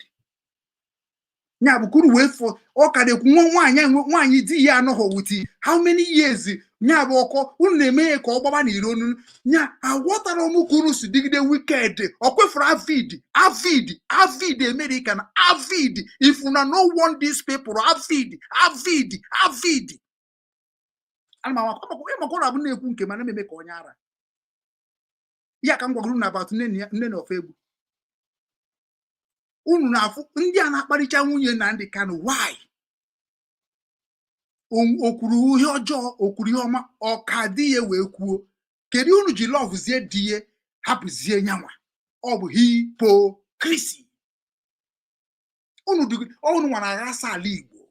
Ya bụ ka unu wee fọ ọ ka na-ekwu nwa nwaanyị a nwaanyị di ya anọghọ wuti how many years. Ya bụ ọkọ unu na-eme ya ka ọ gbaba n'iro onu ya. Aghọtara m ka unu si dịgide wicked. Ọ kwefuru avid avid avid America na avid. If una no want these people, avid avid avid. Ana m ịmakwa ụlọ abụ na-ekwu nke mana na-eme ka onye ara ya ka m gwagoro unu about nne na nne na ofe egwu unu na-afụ ndị a na-akparịcha nwunye Nnamdi Kanu. Why? O kwuru ihe ọjọọ? O kwuru ihe ọma? Ọ ka di ya wee kwuo, kedu unu ji lovezie di ya, hapụzie nyanwa? Ọ bụ hypocrisy. Unu unu nwa na-aghasa ala Igbo.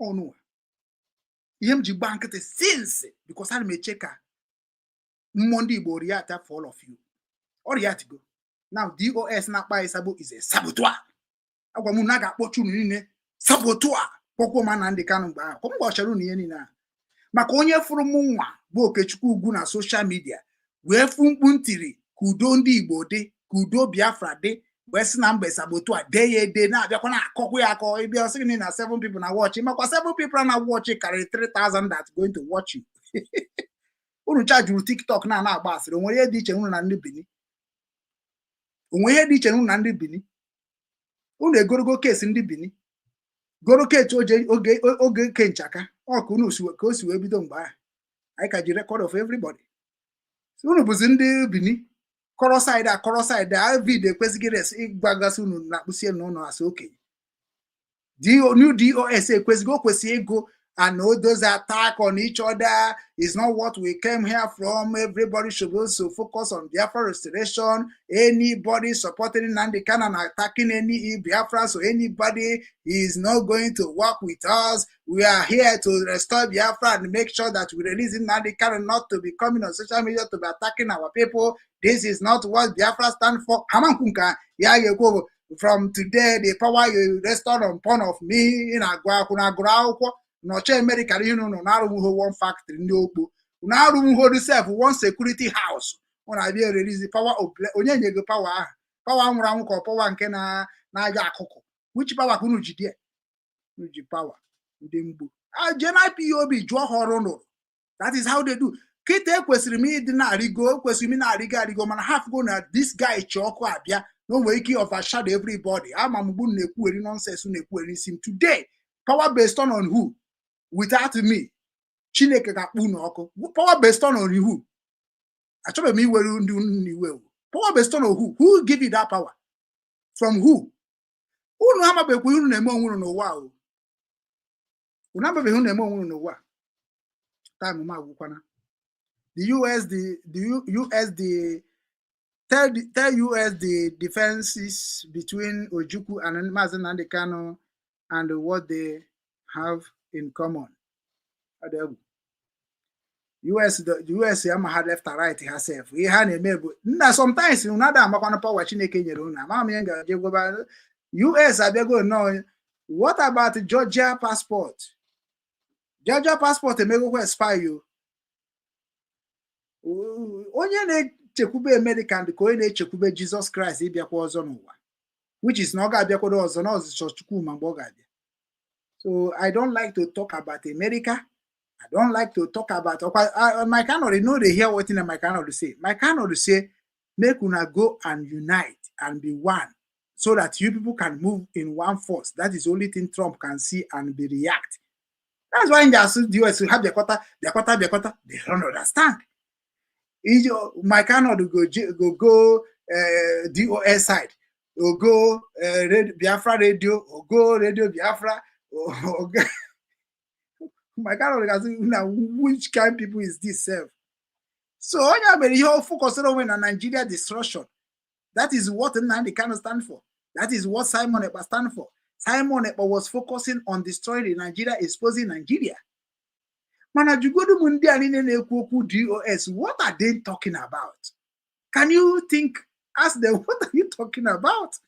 Unu nwa ihe m ji gba nkịtị since, because ana m eche ka mmụọ ndị Igbo react for all of you. Ọ react go now. DOS na-akpa ịsabo is a saboteur. Agwa m na a ga-akpọchi unu niile saboteur. Kpọkwuo ma Nnamdi Kanu mgbe ahụ m gbachara unu ihe niile ahụ maka onye fụrụ m nwa bụ Okechukwu Ugwu na social media wee fụ mkpu ntiri ka udo ndị Igbo dị, ka udo Biafra dị, wee sị na mgbe saboteur dee ya ede na-abịakwa na-akọkwa ya akọ. Ịbịa sị gị na seven people na watch, makwa seven people na watch karịrị 3000 that going to watch you. Unu chajuru TikTok na na-agba asịrị. Onwere ihe dị iche unu na ndị Bini? Onwe ihe dị iche unu na ndị Bini? Unu egorogo kesi ndị Bini goro keti oge oge oge ke nchaka ọ ka unu ka o si wee bido mgbe ahụ. Anyị ka ji record of everybody. So unu bụzi ndị Bini kọrọ side a, kọrọ side a. Vid ekwesịghị res ịgbagasị unu na akpụsie na ụnụ asị okenye. New DOS ekwesịghị, o kwesịrị ịgụ and all those attack on each other is not what we came here from. Everybody should also focus on Biafra restoration. Anybody supporting Nnamdi Kanu and attacking any Biafra, so anybody is not going to work with us. We are here to restore Biafra and make sure that we release Nnamdi Kanu, not to be coming on social media to be attacking our people. This is not what Biafra stand for. Hamankunka, ya ga-ekwu, from today, the power you restore upon of me. Na-agụ akwụkwọ, na-agụrụ akwụkwọ nọcha America ihe unu na-arụwuho one factory, ndị okpo unu arụwuho sef one security house. Unu abịa release power of onye nye gị power ahụ? Power nwụrụ anwụ ka ọ power nke na-aja akụkụ. Which power ka unu ji die? Unu ji power ndị mgbu. Jee na IPOB jụọ ha ọrụ nụrụ. That is how they do. Kịta ekwesịrị m ịdị na-arịgo, ekwesịrị m na-arịgo arịgo, mana ha afụgo na this guy chi ọkụ abịa na o nwere ike overshadow everybody. Ama m mgbu na-ekwugheri nonsense na-ekwugheri isi m today. Power based on who? Without me. Chineke ga-akpụ unu ọkụ. Power based on who? Achọbeghị m iwere ndị unu iwe. Power based on who? Who give you that power? From who? Unu amabekwa ihe unu na-eme onwe unu n'ụwa o. Unu amabeghị unu na-eme onwe unu n'ụwa. Time m agwụkwana. The US, the US, the tell the, tell US the differences between Ojukwu and Mazi Nnamdi Kanu and what they have in common. Ọ dị egwu. US, the US ama ha left and right ha sef. Ihe ha na-eme bụ nna sometimes unu ada amakwana power Chineke nyere unu. Ama m ihe m ga-eje gwaba US abịago nnọọ. What about Georgia passport? Georgia passport emegokwa expire o. Onye na-echekwube American dị ka onye na-echekwube Jizọs Kraịst ịbịakwa ọzọ n'ụwa, which is na ọ ga-abịakwado ọzọ na ọzụzụ Chukwu ma mgbe ọ ga-abịa. So I don't like to talk about America. I don't like to talk about Mike Arnold no dey hear wetin Mike Arnold say. Mike Arnold say make una go and unite and be one so that you people can move in one force. That is the only thing Trump can see and be react. That's why ndị asụ US ha bịakọta bịakọta bịakọta, they don't understand. Iji Mike Arnold go DOS side, go go Biafra radio, go go radio Biafra. Go Mike Arnold ga-asị na which kind people is this sef? So onye mere ihe o focusịrị onwe na Nigeria destruction. That is what Nnamdi Kanu stand for. That is what Simon Ekpa stand for. Simon Ekpa was focusing on destroying the Nigeria, exposing Nigeria. Mana jugodu m ndị a niile na-ekwu okwu DOS, what are they talking about? Can you think? Ask them, what are you talking about?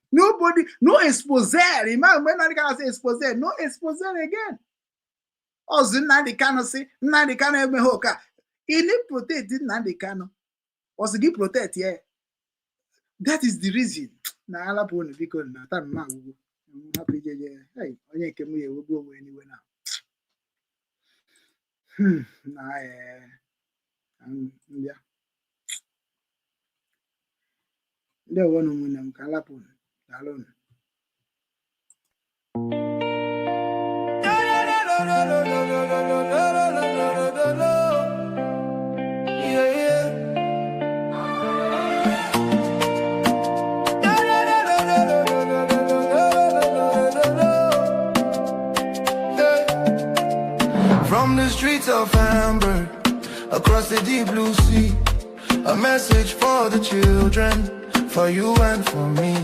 Nobody, no expose. Remember when Nnamdi Kanu say expose, no expose again. Ọzọ Nnamdi Kanu si Nnamdi Kanu emeghe ụka. Ị need protect Nnamdi Kanu. Ọsị gị protect ya. That is the reason. Na alapụ unu biko na taa m agwụgwụ. Hapụ ijeje. Hey, onye nke m ya ewegbu onwe ya n'iwe na. Na mbịa. Ndewo nụ ụmụnne m ka alapụ unu. Daalụ unu. Yeah. From the streets of Hamburg, across the deep blue sea, a message for the children, for you and for me.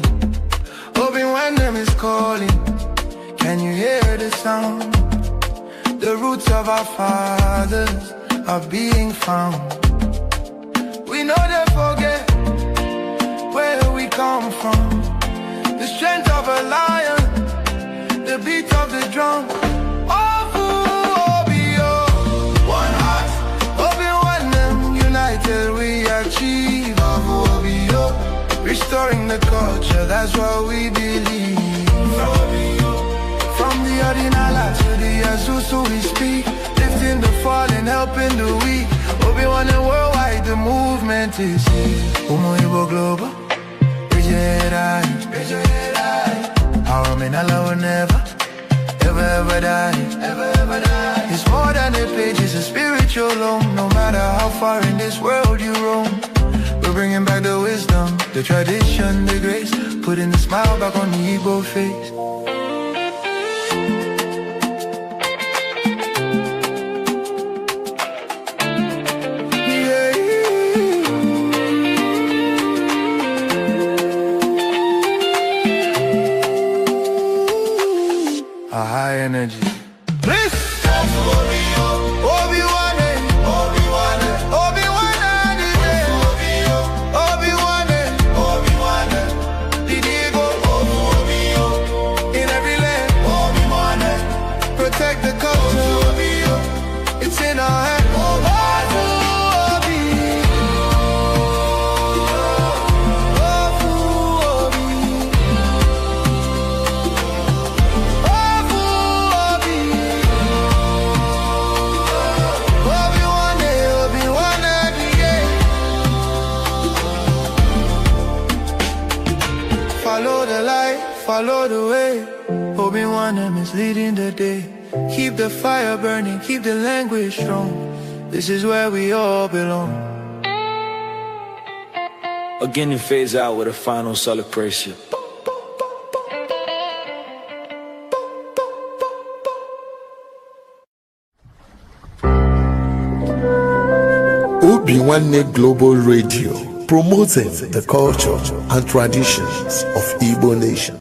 Obi Wan is calling, can you hear the sound? The roots of our fathers are being found. We know they forget where we come from. The strength of a lion, the beat of the drum. Ofu Obio, one heart. Obi Wan, united we achieve. Ofu Obio, restoring the culture, that's what we believe. From the Odinala to the Azusu we speak, lifting the fallen, helping the weak. Obi Wan and worldwide, the movement is here. Umu Igbo Global, Ijedi, Our Omenala will never, ever, ever die. Ever, ever die. It's more than a page, it's a spiritual home. No matter how far in this world you roam, we're bringing back the wisdom, the tradition, the grace, putting the smile back on the Igbo face. Yeah. A high energy. Please. Obi-Wan, Obi-Wan, Obi-Wan, Obi-Wan, Obi-Wan, Didigo, in every land, Obi-Wan, protect the culture, it's in our hand. Obi, Obi, light, follow the way. Obi Nwanne is leading the day. Keep the fire burning, keep the language strong. This is where we all belong. Again, it fades out with a final celebration. Obi Nwanne Global Radio, promoting the culture and traditions of Igbo nation.